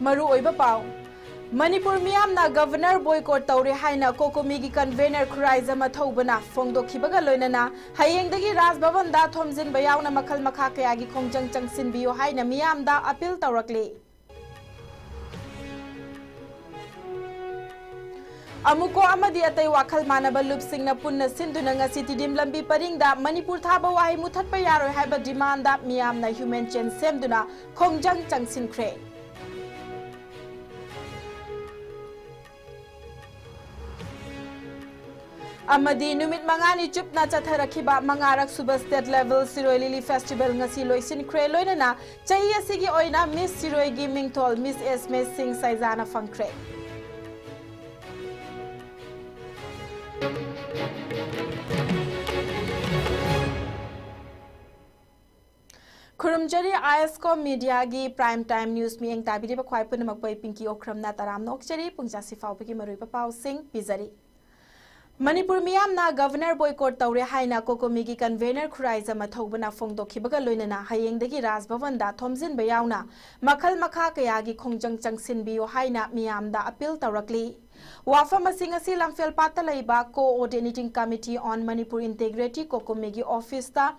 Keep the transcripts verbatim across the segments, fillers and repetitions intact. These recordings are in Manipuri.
ꯃꯔꯨꯑꯣꯏꯕ ꯄꯥꯎ꯫ ꯃꯅꯤꯄꯨꯔ ꯃꯤꯌꯥꯝꯅ ꯒꯚꯔꯅꯔ ꯕꯣꯏꯀꯣꯠ ꯇꯧꯔꯦ ꯍꯥꯏꯅ ꯀꯣꯀꯣꯃꯤꯒꯤ ꯀꯟꯚꯦꯅꯔ ꯈꯨꯔꯥꯏꯖꯝ ꯑꯊꯧꯕꯅ ꯐꯣꯡꯗꯣꯛꯈꯤꯕꯒ ꯂꯣꯏꯅꯅ ꯍꯌꯦꯡꯗꯒꯤ ꯔꯥꯖ ꯚꯕꯟꯗ ꯊꯣꯝꯖꯤꯟꯕ ꯌꯥꯎꯅ ꯃꯈꯜ ꯃꯈꯥ ꯀꯌꯥꯒꯤ ꯈꯣꯡꯖꯪ ꯆꯪꯁꯤꯟꯕꯤꯌꯨ ꯍꯥꯏꯅ ꯃꯤꯌꯥꯝꯗ ꯑꯄꯤꯜ ꯇꯧꯔꯛꯂꯤ꯫ ꯑꯃꯨꯀꯣ ꯑꯃꯗꯤ ꯑꯇꯩ ꯋꯥꯈꯜ ꯃꯥꯟꯅꯕ ꯂꯨꯞꯁꯤꯡꯅ ꯄꯨꯟꯅ ꯁꯤꯟꯗꯨꯅ ꯉꯁꯤ ꯇꯤꯗꯤꯝ ꯂꯝꯕꯤ ꯄꯔꯤꯡꯗ ꯃꯅꯤꯄꯨꯔ ꯊꯥꯕ ꯋꯥꯍꯩ ꯃꯨꯊꯠꯄ ꯌꯥꯔꯣꯏ ꯍꯥꯏꯕ ꯗꯤꯃꯥꯟꯗ ꯃꯤꯌꯥꯝꯅ ꯍ꯭ꯌꯨꯃꯦꯟ ꯆꯦꯟ ꯁꯦꯝꯗꯨꯅ ꯈꯣꯡꯖꯪ ꯆꯪꯁꯤꯟꯈ꯭ꯔꯦ꯫ ꯑꯃꯗꯤ ꯅꯨꯃꯤꯠ ꯃꯉꯥꯅꯤ ꯆꯨꯞꯅ ꯆꯠꯊꯔꯛꯈꯤꯕ ꯃꯉꯥꯔꯛ ꯁꯨꯕ state level ꯁꯤꯔꯣꯏ ꯂꯤꯂꯤ festival ꯉꯁꯤ ꯂꯣꯏꯁꯤꯟꯈ꯭ꯔꯦ꯫ ꯂꯣꯏꯅꯅ ꯆꯍꯤ ꯑꯁꯤꯒꯤ ꯑꯣꯏꯅ Miss ꯁꯤꯔꯣꯏꯒꯤ ꯃꯤꯡꯊꯣꯜ Miss ꯑꯦꯁꯃꯦ ꯁꯤꯡ ꯁꯥꯏꯖꯥꯅ ꯐꯪꯈ꯭ꯔꯦ꯫ ꯈꯨꯔꯨꯝꯖꯔꯤ ꯑꯥꯏ ꯑꯦꯁ ꯀꯣꯝ ꯃꯤꯗꯤꯌꯥꯒꯤ Prime Time News ꯃꯤꯠꯌꯦꯡ ꯇꯥꯕꯤꯔꯤꯕ ꯈ꯭ꯋꯥꯏ ꯄꯨꯝꯅꯃꯛꯄꯨ ꯑꯩ ꯄꯤꯡꯀꯤ ꯑꯣꯀ꯭ꯔꯝꯅ ꯇꯔꯥꯝꯅ ꯑꯣꯛꯆꯔꯤ꯫ ꯄꯨꯡ ꯆꯥꯁꯤ ꯐꯥꯎꯕꯒꯤ ꯃꯔꯨꯑꯣꯏꯕ ꯄꯥꯎꯁꯤꯡ ꯄꯤꯖꯔꯤ꯫ ꯃꯅꯤꯄꯨꯔ ꯃꯤꯌꯥꯝꯅ ꯒꯚꯔꯅꯔ ꯕꯣꯏꯀꯣꯠ ꯇꯧꯔꯦ ꯍꯥꯏꯅ ꯀꯣꯀꯣꯃꯤꯒꯤ ꯀꯟꯚꯦꯅꯔ ꯈꯨꯔꯥꯏꯖꯝ ꯑꯊꯧꯕꯅ ꯐꯣꯡꯗꯣꯛꯈꯤꯕꯒ ꯂꯣꯏꯅꯅ ꯍꯌꯦꯡꯗꯒꯤ ꯔꯥꯖ ꯚꯕꯟꯗ ꯊꯣꯝꯖꯤꯟꯕ ꯌꯥꯎꯅ ꯃꯈꯜ ꯃꯈꯥ ꯀꯌꯥꯒꯤ ꯈꯣꯡꯖꯪ ꯆꯪꯁꯤꯟꯕꯤꯌꯨ ꯍꯥꯏꯅ ꯃꯤꯌꯥꯝꯗ ꯑꯄꯤꯜ ꯇꯧꯔꯛꯂꯤ꯫ ꯋꯥꯐꯝ ꯑꯁꯤ ꯉꯁꯤ ꯂꯝꯐꯦꯜꯄꯥꯠꯇ ꯂꯩꯕ Coordinating Committee on Manipur Integrity ꯀꯣꯀꯣꯃꯤꯒꯤ ꯑꯣꯐꯤꯁꯇ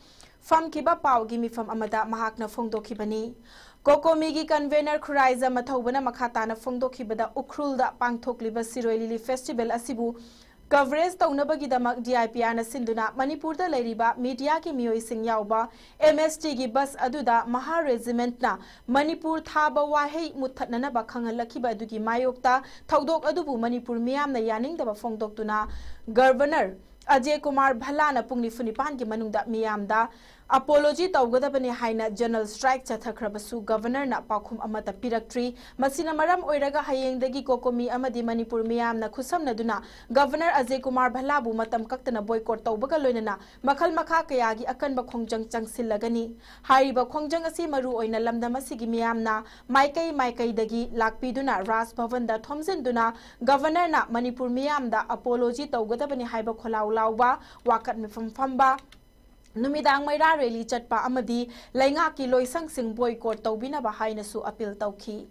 ꯐꯝꯈꯤꯕ ꯄꯥꯎꯒꯤ ꯃꯤꯐꯝ ꯑꯃꯗ ꯃꯍꯥꯛꯅ ꯐꯣꯡꯗꯣꯛꯈꯤꯕꯅꯤ꯫ ꯀꯣꯀꯣꯃꯤꯒꯤ ꯀꯟꯚꯦꯅꯔ ꯈꯨꯔꯥꯏꯖꯝ ꯑꯊꯧꯕꯅ ꯃꯈꯥ ꯇꯥꯅ ꯐꯣꯡꯗꯣꯛꯈꯤꯕꯗ, ꯎꯈ꯭ꯔꯨꯜꯗ ꯄꯥꯡꯊꯣꯛꯂꯤꯕ ꯁꯤꯔꯣꯏ ꯂꯤꯂꯤ festival ꯑꯁꯤꯕꯨ coverage ꯇꯧꯅꯕꯒꯤꯗꯃꯛ D I P Rꯅ ꯁꯤꯟꯗꯨꯅ ꯃꯅꯤꯄꯨꯔꯗ ꯂꯩꯔꯤꯕ ꯃꯤꯗꯤꯌꯥꯒꯤ ꯃꯤꯑꯣꯏꯁꯤꯡ ꯌꯥꯎꯕ M S Tꯒꯤ ꯕꯁ ꯑꯗꯨꯗ ꯃꯍꯥ ꯔꯦꯖꯤꯃꯦꯟꯠꯅ ꯃꯅꯤꯄꯨꯔ ꯊꯥꯕ ꯋꯥꯍꯩ ꯃꯨꯠꯊꯠꯅꯅꯕ ꯈꯪꯍꯜꯂꯛꯈꯤꯕ ꯑꯗꯨꯒꯤ ꯃꯥꯌꯣꯛꯇ ꯊꯧꯗꯣꯛ ꯑꯗꯨꯕꯨ ꯃꯅꯤꯄꯨꯔ ꯃꯤꯌꯥꯝꯅ ꯌꯥꯅꯤꯡꯗꯕ ꯐꯣꯡꯗꯣꯛꯇꯨꯅ ꯒꯚꯔꯅꯔ ꯑꯖꯦ ꯀꯨꯃꯥꯔ ꯚꯜꯂꯥꯅ ꯄꯨꯡ ꯅꯤꯐꯨ ꯅꯤꯄꯥꯟꯒꯤ ꯃꯅꯨꯡꯗ ꯃꯤꯌꯥꯝꯗ apology ꯇꯧꯒꯗꯕꯅꯤ ꯍꯥꯏꯅ general strike ꯆꯠꯊꯈ꯭ꯔꯕꯁꯨ ꯒꯚꯔꯅꯔꯅ ꯄꯥꯎꯈꯨꯝ ꯑꯃꯠꯇ ꯄꯤꯔꯛꯇ꯭ꯔꯤ꯫ ꯃꯁꯤꯅ ꯃꯔꯝ ꯑꯣꯏꯔꯒ ꯍꯌꯦꯡꯗꯒꯤ ꯀꯣꯀꯣꯃꯤ ꯑꯃꯗꯤ ꯃꯅꯤꯄꯨꯔ ꯃꯤꯌꯥꯝꯅ ꯈꯨꯠꯁꯝꯅꯗꯨꯅ ꯒꯚꯔꯅꯔ ꯑꯖꯦ ꯀꯨꯃꯥꯔ ꯚꯜꯂꯥꯕꯨ ꯃꯇꯝ ꯀꯛꯇꯅ ꯕꯣꯏꯀꯣꯠ ꯇꯧꯕꯒ ꯂꯣꯏꯅꯅ ꯃꯈꯜ ꯃꯈꯥ ꯀꯌꯥꯒꯤ ꯑꯀꯟꯕ ꯈꯣꯡꯖꯪ ꯆꯪꯁꯤꯜꯂꯒꯅꯤ꯫ ꯍꯥꯏꯔꯤꯕ ꯈꯣꯡꯖꯪ ꯑꯁꯤ ꯃꯔꯨ ꯑꯣꯏꯅ ꯂꯝꯗꯝ ꯑꯁꯤꯒꯤ ꯃꯤꯌꯥꯝꯅ ꯃꯥꯏꯀꯩ ꯃꯥꯏꯀꯩꯗꯒꯤ ꯂꯥꯛꯄꯤꯗꯨꯅ ꯔꯥꯖ ꯚꯕꯟꯗ ꯊꯣꯝꯖꯤꯟꯗꯨꯅ ꯒꯚꯔꯅꯔꯅ ꯃꯅꯤꯄꯨꯔ ꯃꯤꯌꯥꯝꯗ apology ꯇꯧꯒꯗꯕꯅꯤ ꯍꯥꯏꯕ ꯈꯣꯜꯂꯥꯎ ꯂꯥꯎꯕ, ꯋꯥꯀꯠ ꯃꯤꯐꯝ ꯐꯝꯕ, ꯅꯨꯃꯤꯗꯥꯡ ꯃꯩꯔꯥ rally ꯆꯠꯄ ꯑꯃꯗꯤ ꯂꯩꯉꯥꯛꯀꯤ ꯂꯣꯏꯁꯪꯁꯤꯡ ꯕꯣꯏꯀꯣꯠ ꯇꯧꯕꯤꯅꯕ ꯍꯥꯏꯅꯁꯨ ꯑꯄꯤꯜ ꯇꯧꯈꯤ꯫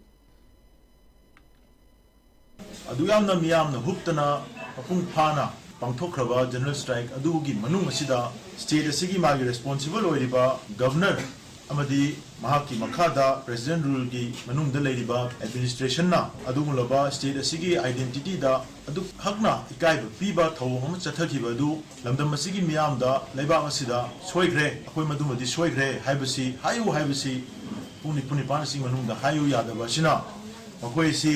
ꯑꯗꯨ ꯌꯥꯝꯅ ꯃꯤꯌꯥꯝꯅ ꯍꯨꯞꯇꯅ ꯃꯄꯨꯡ ꯐꯥꯅ ꯄꯥꯡꯊꯣꯛꯈ꯭ꯔꯕ ꯖꯦꯅꯔꯦꯜ ꯁ꯭ꯇ꯭ꯔꯥꯏꯛ ꯑꯗꯨꯒꯤ ꯃꯅꯨꯡ ꯑꯁꯤꯗ ꯁ꯭ꯇꯦꯠ ꯑꯁꯤꯒꯤ ꯃꯥꯒꯤ ꯔꯦꯁꯄꯣꯟꯁꯤꯕꯜ ꯑꯣꯏꯔꯤꯕ ꯒꯕꯔꯅꯔ ꯑꯃꯗꯤ ꯃꯍꯥꯛꯀꯤ ꯃꯈꯥꯗ ꯄ꯭ꯔꯦꯁꯤꯗꯦꯟ ꯔꯨꯜꯒꯤ ꯃꯅꯨꯡꯗ ꯂꯩꯔꯤꯕ ꯑꯦꯗꯃꯤꯅꯤꯁꯇ꯭ꯔꯦꯁꯟꯅ ꯑꯗꯨꯒꯨꯝꯂꯕ ꯁ꯭ꯇꯦꯠ ꯑꯁꯤꯒꯤ ꯑꯥꯏꯗꯦꯟꯇꯤꯇꯤꯗ ꯑꯗꯨꯛ ꯍꯛꯅ ꯏꯀꯥꯏꯕ ꯄꯤꯕ ꯊꯧꯑꯣꯡ ꯑꯃ ꯆꯠꯊꯈꯤꯕ ꯑꯗꯨ ꯂꯝꯗꯝ ꯑꯁꯤꯒꯤ ꯃꯤꯌꯥꯝꯗ, ꯂꯩꯕꯥꯛ ꯑꯁꯤꯗ ꯁꯣꯏꯈ꯭ꯔꯦ, ꯑꯩꯈꯣꯏ ꯃꯗꯨꯃꯗꯤ ꯁꯣꯏꯈ꯭ꯔꯦ ꯍꯥꯏꯕꯁꯤ ꯍꯥꯏꯌꯨ ꯍꯥꯏꯕꯁꯤ ꯄꯨꯡ ꯅꯤꯐꯨ ꯅꯤꯄꯥꯟ ꯑꯁꯤꯒꯤ ꯃꯅꯨꯡꯗ ꯍꯥꯏꯌꯨ ꯌꯥꯗꯕ ꯑꯁꯤꯅ ꯃꯈꯣꯏ ꯑꯁꯤ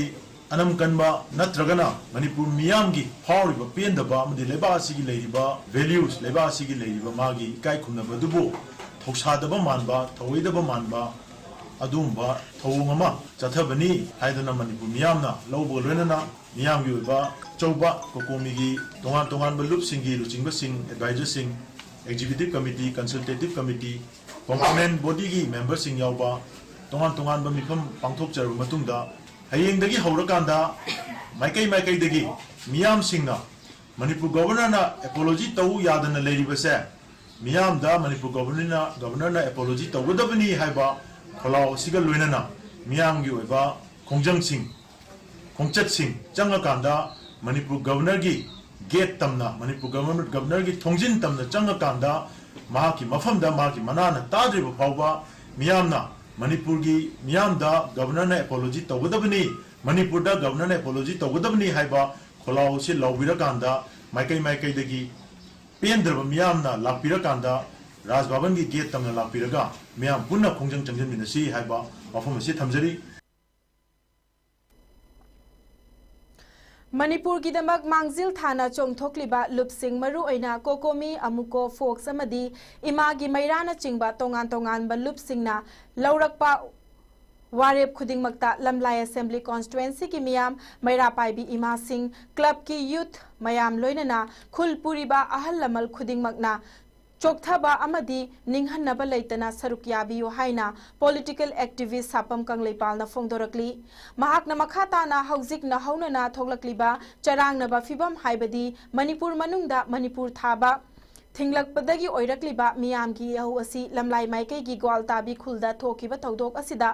ꯑꯅꯝ ꯀꯟꯕ ꯅꯠꯇ꯭ꯔꯒꯅ ꯃꯅꯤꯄꯨꯔ ꯃꯤꯌꯥꯝꯒꯤ ꯐꯥꯎꯔꯤꯕ ꯄꯦꯟꯗꯕ ꯑꯃꯗꯤ ꯂꯩꯕꯥꯛ ꯑꯁꯤꯒꯤ ꯂꯩꯔꯤꯕ ꯚꯦꯂ꯭ꯌꯨꯁ, ꯂꯩꯕꯥꯛ ꯑꯁꯤꯒꯤ ꯂꯩꯔꯤꯕ ꯃꯥꯒꯤ ꯏꯀꯥꯏ ꯈꯨꯝꯅꯕ ꯑꯗꯨꯕꯨ ꯊꯧꯁꯥꯗꯕ ꯃꯥꯟꯕ, ꯊꯧꯑꯣꯏꯗꯕ ꯃꯥꯟꯕ ꯑꯗꯨꯒꯨꯝꯕ ꯊꯧꯑꯣꯡ ꯑꯃ ꯆꯠꯊꯕꯅꯤ ꯍꯥꯏꯗꯅ ꯃꯅꯤꯄꯨꯔ ꯃꯤꯌꯥꯝꯅ ꯂꯧꯕꯒ ꯂꯣꯏꯅꯅ ꯃꯤꯌꯥꯝꯒꯤ ꯑꯣꯏꯕ ꯑꯆꯧꯕ ꯀꯣꯀꯣꯃꯤꯒꯤ ꯇꯣꯉꯥꯟ ꯇꯣꯉꯥꯟꯕ ꯂꯨꯞꯁꯤꯡꯒꯤ ꯂꯨꯆꯤꯡꯕꯁꯤꯡ, ꯑꯦꯗꯚꯥꯏꯖꯔꯁꯤꯡ, ꯑꯦꯛꯖꯤꯀ꯭ꯌꯨꯇꯤꯚ ꯀꯃꯤꯇꯤ, ꯀꯟꯁꯜꯇꯦꯇꯤꯚ ꯀꯃꯤꯇꯤ, ꯀꯣꯝꯄꯣꯅꯦꯟ ꯕꯣꯗꯤꯒꯤ ꯃꯦꯝꯕꯔꯁꯤꯡ ꯌꯥꯎꯕ ꯇꯣꯉꯥꯟ ꯇꯣꯉꯥꯟꯕ ꯃꯤꯐꯝ ꯄꯥꯡꯊꯣꯛꯆꯔꯕ ꯃꯇꯨꯡꯗ ꯍꯌꯦꯡꯗꯒꯤ ꯍꯧꯔꯀꯥꯟꯗ ꯃꯥꯏꯀꯩ ꯃꯥꯏꯀꯩꯗꯒꯤ ꯃꯤꯌꯥꯝꯁꯤꯡꯅ ꯃꯅꯤꯄꯨꯔ ꯒꯣꯕꯔꯅꯔꯅ ꯑꯦꯄꯣꯂꯣꯖꯤ ꯇꯧ ꯌꯥꯗꯅ ꯂꯩꯔꯤꯕꯁꯦ ꯃꯤꯌꯥꯝꯗ ꯃꯅꯤꯄꯨꯔ ꯒꯣꯕꯔꯅꯔꯅ, ꯒꯣꯕꯔꯅꯔꯅ ꯑꯦꯄꯣꯂꯣꯖꯤ ꯇꯧꯒꯗꯕꯅꯤ ꯍꯥꯏꯕ ꯈꯣꯜꯂꯥꯎ ꯑꯁꯤꯒ ꯂꯣꯏꯅꯅ ꯃꯤꯌꯥꯝꯒꯤ ꯑꯣꯏꯕ ꯈꯣꯡꯖꯪꯁꯤꯡ, ꯈꯣꯡꯆꯠꯁꯤꯡ ꯆꯪꯉꯀꯥꯟꯗ ꯃꯅꯤꯄꯨꯔ ꯒꯕꯔꯅꯔꯒꯤ ꯒꯦꯠ ꯇꯝꯅ, ꯃꯅꯤꯄꯨꯔ ꯒꯕꯔꯅꯔ, ꯒꯕꯔꯅꯔꯒꯤ ꯊꯣꯡꯖꯤꯟ ꯇꯝꯅ ꯆꯪꯉꯀꯥꯟꯗ ꯃꯍꯥꯛꯀꯤ ꯃꯐꯝꯗ ꯃꯍꯥꯛꯀꯤ ꯃꯅꯥꯅ ꯇꯥꯗ꯭ꯔꯤꯕ ꯐꯥꯎꯕ ꯃꯤꯌꯥꯝꯅ ꯃꯅꯤꯄꯨꯔꯒꯤ ꯃꯤꯌꯥꯝꯗ ꯒꯕꯔꯅꯔꯅ ꯑꯦꯄꯣꯂꯣꯖꯤ ꯇꯧꯒꯗꯕꯅꯤ, ꯃꯅꯤꯄꯨꯔꯗ ꯒꯕꯔꯅꯔꯅ ꯑꯦꯄꯣꯂꯣꯖꯤ ꯇꯧꯒꯗꯕꯅꯤ ꯍꯥꯏꯕ ꯈꯣꯜꯂꯥꯎ ꯑꯁꯤ ꯂꯥꯎꯕꯤꯔꯀꯥꯟꯗ ꯃꯥꯏꯀꯩ ꯃꯥꯏꯀꯩꯗꯒꯤ ꯄꯦꯟꯗ꯭ꯔꯕ ꯃꯤꯌꯥꯝꯅ ꯂꯥꯛꯄꯤꯔꯀꯥꯟꯗ ꯔꯥꯖ ꯚꯕꯟꯒꯤ ꯒꯦꯠ ꯇꯝꯅ ꯂꯥꯛꯄꯤꯔꯒ ꯃꯤꯌꯥꯝ ꯄꯨꯟꯅ ꯈꯣꯡꯖꯪ ꯆꯪꯁꯤꯟꯃꯤꯟꯅꯁꯤ ꯍꯥꯏꯕ ꯋꯥꯐꯝ ꯑꯁꯤ ꯊꯝꯖꯔꯤ꯫ ꯃꯅꯤꯄꯨꯔꯒꯤꯗꯃꯛ ꯃꯥꯡꯖꯤꯜ ꯊꯥꯅ ꯆꯣꯡꯊꯣꯛꯂꯤꯕ ꯂꯨꯞꯁꯤꯡ, ꯃꯔꯨꯑꯣꯏꯅ ꯀꯣꯀꯣꯃꯤ, ꯑꯃꯨꯀꯣ, ꯐꯣꯛꯁ ꯑꯃꯗꯤ ꯏꯃꯥꯒꯤ ꯃꯩꯔꯥꯅꯆꯤꯡꯕ ꯇꯣꯉꯥꯟ ꯇꯣꯉꯥꯟꯕ ꯂꯨꯞꯁꯤꯡꯅ ꯂꯧꯔꯛꯄ ꯋꯥꯔꯦꯞ ꯈꯨꯗꯤꯡꯃꯛꯇ ꯂꯝꯂꯥꯏ ꯑꯦꯁꯦꯝꯕ꯭ꯂꯤ ꯀꯣꯟꯁꯇꯤꯇ꯭ꯋꯦꯟꯁꯤꯒꯤ ꯃꯤꯌꯥꯝ, ꯃꯩꯔꯥ ꯄꯥꯏꯕꯤ ꯏꯃꯥꯁꯤꯡ, ꯀ꯭ꯂꯕꯀꯤ ꯌꯨꯊ ꯃꯌꯥꯝ, ꯂꯣꯏꯅꯅ ꯈꯨꯜ ꯄꯨꯔꯤꯕ ꯑꯍꯜ ꯂꯃꯟ ꯈꯨꯗꯤꯡꯃꯛꯅ ꯆꯣꯛꯊꯕ ꯑꯃꯗꯤ ꯅꯤꯡꯍꯟꯅꯕ ꯂꯩꯇꯅ ꯁꯔꯨꯛ ꯌꯥꯕꯤꯌꯨ ꯍꯥꯏꯅ ꯄꯣꯂꯤꯇꯤꯀꯦꯜ ꯑꯦꯛꯇꯤꯚꯤꯁ꯭ꯠ ꯁꯥꯄꯝ ꯀꯪꯂꯩꯄꯥꯜꯅ ꯐꯣꯡꯗꯣꯔꯛꯂꯤ꯫ ꯃꯍꯥꯛꯅ ꯃꯈꯥ ꯇꯥꯅ ꯍꯧꯖꯤꯛ ꯅꯧꯍꯧꯅꯅ ꯊꯣꯛꯂꯛꯂꯤꯕ ꯆꯔꯥꯡꯅꯕ ꯐꯤꯚꯝ, ꯍꯥꯏꯕꯗꯤ ꯃꯅꯤꯄꯨꯔ ꯃꯅꯨꯡꯗ ꯃꯅꯤꯄꯨꯔ ꯊꯥꯕ ꯊꯤꯡꯂꯛꯄꯗꯒꯤ ꯑꯣꯏꯔꯛꯂꯤꯕ ꯃꯤꯌꯥꯝꯒꯤ ꯏꯍꯧ ꯑꯁꯤ ꯂꯝꯂꯥꯏ ꯃꯥꯏꯀꯩꯒꯤ ꯒ꯭ꯋꯥꯜꯇꯥꯕꯤ ꯈꯨꯜꯗ ꯊꯣꯛꯈꯤꯕ ꯊꯧꯗꯣꯛ ꯑꯁꯤꯗ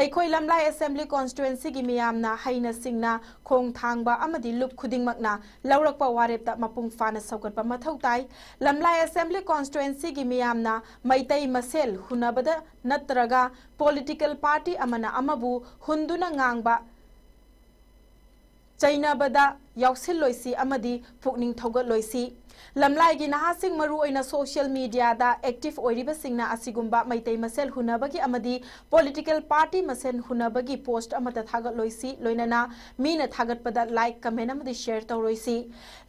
ꯑꯩꯈꯣꯏ ꯂꯝꯂꯥꯏ ꯑꯦꯁꯦꯝꯕ꯭ꯂꯤ ꯀꯣꯟꯁꯇꯤꯇ꯭ꯋꯦꯟꯁꯤꯒꯤ ꯃꯤꯌꯥꯝꯅ ꯍꯩꯅ ꯁꯤꯡꯅ ꯈꯣꯡ ꯊꯥꯡꯕ ꯑꯃꯗꯤ ꯂꯨꯞ ꯈꯨꯗꯤꯡꯃꯛꯅ ꯂꯧꯔꯛꯄ ꯋꯥꯔꯦꯞꯇ ꯃꯄꯨꯡ ꯐꯥꯅ ꯁꯧꯒꯠꯄ ꯃꯊꯧ ꯇꯥꯏ꯫ ꯂꯝꯂꯥꯏ ꯑꯦꯁꯦꯝꯕ꯭ꯂꯤ ꯀꯣꯟꯁꯇꯤꯇ꯭ꯋꯦꯟꯁꯤꯒꯤ ꯃꯤꯌꯥꯝꯅ ꯃꯩꯇꯩ ꯃꯁꯦꯜ ꯍꯨꯟꯅꯕꯗ ꯅꯠꯇ꯭ꯔꯒ ꯄꯣꯂꯤꯇꯤꯀꯦꯜ ꯄꯥꯔꯇꯤ ꯑꯃꯅ ꯑꯃꯕꯨ ꯍꯨꯟꯗꯨꯅ ꯉꯥꯡꯕ ꯆꯩꯅꯕꯗ ꯌꯥꯎꯁꯤꯜꯂꯣꯏꯁꯤ ꯑꯃꯗꯤ ꯄꯨꯛꯅꯤꯡ ꯊꯧꯒꯠꯂꯣꯏꯁꯤ꯫ ꯂꯝꯂꯥꯏꯒꯤ ꯅꯍꯥꯁꯤꯡ, ꯃꯔꯨꯑꯣꯏꯅ ꯁꯣꯁꯤꯌꯦꯜ ꯃꯤꯗꯤꯌꯥꯗ ꯑꯦꯛꯇꯤꯚ ꯑꯣꯏꯔꯤꯕꯁꯤꯡꯅ ꯑꯁꯤꯒꯨꯝꯕ ꯃꯩꯇꯩ ꯃꯁꯦꯜ ꯍꯨꯟꯅꯕꯒꯤ ꯑꯃꯗꯤ ꯄꯣꯂꯤꯇꯤꯀꯦꯜ ꯄꯥꯔꯇꯤ ꯃꯁꯦꯜ ꯍꯨꯟꯅꯕꯒꯤ ꯄꯣꯁ꯭ꯠ ꯑꯃꯠꯇ ꯊꯥꯒꯠꯂꯣꯏꯁꯤ, ꯂꯣꯏꯅꯅ ꯃꯤꯅ ꯊꯥꯒꯠꯄꯗ ꯂꯥꯏꯛ, ꯀꯃꯦꯟ ꯑꯃꯗꯤ ꯁꯦꯌꯔ ꯇꯧꯔꯣꯏꯁꯤ꯫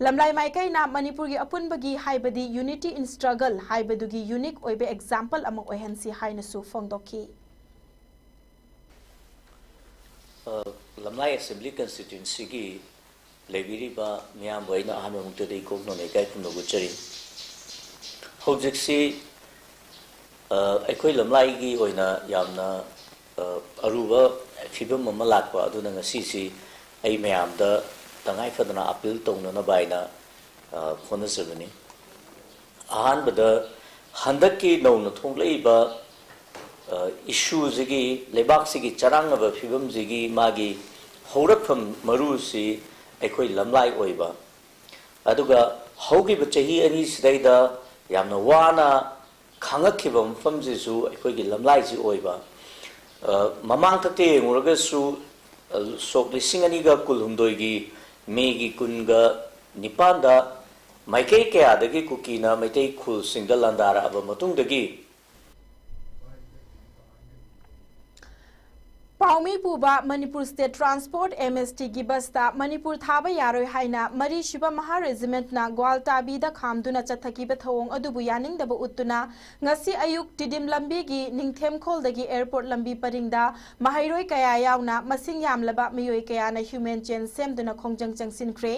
ꯂꯝꯂꯥꯏ ꯃꯥꯏꯀꯩꯅ ꯃꯅꯤꯄꯨꯔꯒꯤ ꯑꯄꯨꯟꯕꯒꯤ ꯍꯥꯏꯕꯗꯤ unity in struggle ꯍꯥꯏꯕꯗꯨꯒꯤ ꯌꯨꯅꯤꯛ ꯑꯣꯏꯕ ꯑꯦꯛꯖꯥꯝꯄꯜ ꯑꯃ ꯑꯣꯏꯍꯟꯁꯤ ꯍꯥꯏꯅꯁꯨ ꯐꯣꯡꯗꯣꯛꯈꯤ꯫ ꯑ, ꯂꯝꯂꯥꯏ ꯑꯦꯁꯦꯝꯕ꯭ꯂꯤ ꯀꯟꯁꯇꯤꯇ꯭ꯋꯦꯟꯁꯤꯒꯤ ꯂꯩꯕꯤꯔꯤꯕ ꯃꯤꯌꯥꯝꯕꯨ ꯑꯩꯅ ꯑꯍꯥꯟꯕꯃꯛꯇꯗ ꯏꯀꯣꯛ ꯅꯣꯂꯩ ꯏꯀꯥꯏ ꯈꯨꯝꯅꯕ ꯎꯠꯆꯔꯤ꯫ ꯍꯧꯖꯤꯛꯁꯤ, ꯑ, ꯑꯩꯈꯣꯏ ꯂꯝꯂꯥꯏꯒꯤ ꯑꯣꯏꯅ ꯌꯥꯝꯅ, ꯑ, ꯑꯔꯨꯕ ꯐꯤꯕꯝ ꯑꯃ ꯂꯥꯛꯄ ꯑꯗꯨꯅ ꯉꯁꯤꯁꯤ ꯑꯩ ꯃꯌꯥꯝꯗ ꯇꯉꯥꯏ ꯐꯗꯅ ꯑꯥꯄꯤꯜ ꯇꯧꯅꯅꯕ ꯍꯥꯏꯅ, ꯑ, ꯍꯣꯠꯅꯖꯕꯅꯤ꯫ ꯑꯍꯥꯟꯕꯗ, ꯍꯟꯗꯛꯀꯤ ꯅꯧꯅ ꯊꯣꯛꯂꯛꯏꯕ, ꯑ, ꯏꯁꯨꯁꯤꯒꯤ, ꯂꯩꯕꯥꯛꯁꯤꯒꯤ ꯆꯔꯥꯡꯅꯕ ꯐꯤꯕꯝꯁꯤꯒꯤ ꯃꯥꯒꯤ ꯍꯧꯔꯛꯐꯝ ꯃꯔꯨꯁꯤ ꯑꯩꯈꯣꯏ ꯂꯝꯂꯥꯏ ꯑꯣꯏꯕ, ꯑꯗꯨꯒ ꯍꯧꯈꯤꯕ ꯆꯍꯤ ꯑꯅꯤꯁꯤꯗꯩꯗ ꯌꯥꯝꯅ ꯋꯥꯅ ꯈꯥꯡꯉꯛꯈꯤꯕ ꯃꯐꯝꯁꯤꯁꯨ ꯑꯩꯈꯣꯏꯒꯤ ꯂꯝꯂꯥꯏꯁꯤ ꯑꯣꯏꯕ꯫ ꯑ, ꯃꯃꯥꯡꯊꯛꯇ ꯌꯦꯡꯉꯨꯔꯒꯁꯨ, ꯑ, ꯁꯣꯛ ꯂꯤꯁꯤꯡ ꯑꯅꯤꯒ ꯀꯨꯟꯍꯨꯝꯗꯣꯏꯒꯤ ꯃꯦꯒꯤ ꯀꯨꯟꯒ ꯅꯤꯄꯥꯟꯗ ꯃꯥꯏꯀꯩ ꯀꯌꯥꯗꯒꯤ ꯀꯨꯀꯤꯅ ꯃꯩꯇꯩ ꯈꯨꯜꯁꯤꯡꯗ ꯂꯥꯟꯗꯥꯔꯛꯑꯕ ꯃꯇꯨꯡꯗꯒꯤ, ꯄꯥꯎꯃꯤ ꯄꯨꯕ ꯃꯅꯤꯄꯨꯔ ꯁ꯭ꯇꯦꯠ ꯇ꯭ꯔꯥꯟꯁꯄꯣꯔꯠ, ꯑꯦꯝ ꯑꯦꯁ ꯇꯤꯒꯤ ꯕꯁꯇ ꯃꯅꯤꯄꯨꯔ ꯊꯥꯕ ꯌꯥꯔꯣꯏ ꯍꯥꯏꯅ ꯃꯔꯤꯁꯨꯕ ꯃꯍꯥ ꯔꯦꯖꯤꯃꯦꯟꯠꯅ ꯒ꯭ꯋꯥꯜꯇꯥꯕꯤꯗ ꯈꯥꯝꯗꯨꯅ ꯆꯠꯊꯈꯤꯕ ꯊꯧꯑꯣꯡ ꯑꯗꯨꯕꯨ ꯌꯥꯅꯤꯡꯗꯕ ꯎꯠꯇꯨꯅ ꯉꯁꯤ ꯑꯌꯨꯛ ꯇꯤꯗꯤꯝ ꯂꯝꯕꯤꯒꯤ ꯅꯤꯡꯊꯦꯝꯈꯣꯜꯗꯒꯤ ꯑꯦꯌꯔꯄꯣꯔꯠ ꯂꯝꯕꯤ ꯄꯔꯤꯡꯗ ꯃꯍꯩꯔꯣꯏ ꯀꯌꯥ ꯌꯥꯎꯅ ꯃꯁꯤꯡ ꯌꯥꯝꯂꯕ ꯃꯤꯑꯣꯏ ꯀꯌꯥꯅ ꯍ꯭ꯌꯨꯃꯦꯟ ꯆꯦꯟ ꯁꯦꯝꯗꯨꯅ ꯈꯣꯡꯖꯪ ꯆꯪꯁꯤꯟꯈ꯭ꯔꯦ꯫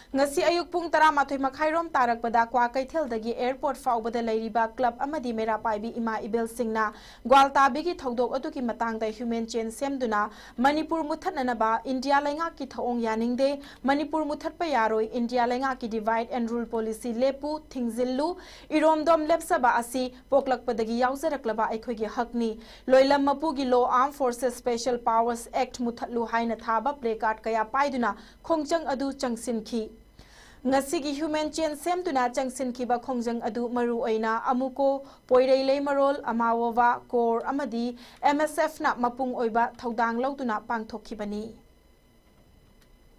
ꯉꯁꯤ ꯑꯌꯨꯛ ꯄꯨꯡ ꯇꯔꯥꯃꯥꯊꯣꯏ ꯃꯈꯥꯏꯔꯣꯝ ꯇꯥꯔꯛꯄꯗ ꯀ꯭ꯋꯥꯀꯩꯊꯦꯜꯗꯒꯤ ꯑꯦꯌꯔꯄꯣꯔꯠ ꯐꯥꯎꯕꯗ ꯂꯩꯔꯤꯕ ꯀ꯭ꯂꯕ ꯑꯃꯗꯤ ꯃꯩꯔꯥ ꯄꯥꯏꯕꯤ ꯏꯃꯥ ꯏꯕꯦꯜꯁꯤꯡꯅ ꯒ꯭ꯋꯥꯜꯇꯥꯕꯤꯒꯤ ꯊꯧꯗꯣꯛ ꯑꯗꯨꯒꯤ ꯃꯇꯥꯡꯗ ꯍ꯭ꯌꯨꯃꯦꯟ ꯆꯦꯟ ꯁꯦꯝꯗꯨꯅ ꯃꯅꯤꯄꯨꯔ ꯃꯨꯠꯊꯠꯅꯅꯕ ꯏꯟꯗꯤꯌꯥ ꯂꯩꯉꯥꯛꯀꯤ ꯊꯧꯑꯣꯡ ꯌꯥꯅꯤꯡꯗꯦ, ꯃꯅꯤꯄꯨꯔ ꯃꯨꯠꯊꯠꯄ ꯌꯥꯔꯣꯏ, ꯏꯟꯗꯤꯌꯥ ꯂꯩꯉꯥꯛꯀꯤ divide and rule policy ꯂꯦꯞꯄꯨ, ꯊꯤꯡꯖꯤꯜꯂꯨ, ꯏꯔꯣꯝꯗꯣꯝ ꯂꯦꯞꯆꯕ ꯑꯁꯤ ꯄꯣꯛꯂꯛꯄꯗꯒꯤ ꯌꯥꯎꯖꯔꯛꯂꯕ ꯑꯩꯈꯣꯏꯒꯤ ꯍꯛꯅꯤ, ꯂꯣꯏꯂꯝ ꯃꯄꯨꯒꯤ law, Armed Forces Special Powers Act ꯃꯨꯠꯊꯠꯂꯨ ꯍꯥꯏꯅ ꯊꯥꯕ placard ꯀꯌꯥ ꯄꯥꯏꯗꯨꯅ ꯈꯣꯡꯖꯪ ꯑꯗꯨ ꯆꯪꯁꯤꯟꯈꯤ꯫ ꯉꯁꯤꯒꯤ ꯍ꯭ꯌꯨꯃꯦꯟ ꯆꯦꯟ ꯁꯦꯝꯗꯨꯅ ꯆꯪꯁꯤꯟꯈꯤꯕ ꯈꯣꯡꯖꯪ ꯑꯗꯨ ꯃꯔꯨꯑꯣꯏꯅ ꯑꯃꯨꯀꯣ, ꯄꯣꯏꯔꯩ ꯂꯩꯃꯔꯣꯜ, ꯑꯃꯥꯋꯣꯕꯥ, ꯀꯣꯔ ꯑꯃꯗꯤ ꯑꯦꯝ ꯑꯦꯁ ꯑꯦꯐꯅ ꯃꯄꯨꯡ ꯑꯣꯏꯕ ꯊꯧꯗꯥꯡ ꯂꯧꯗꯨꯅ ꯄꯥꯡꯊꯣꯛꯈꯤꯕꯅꯤ꯫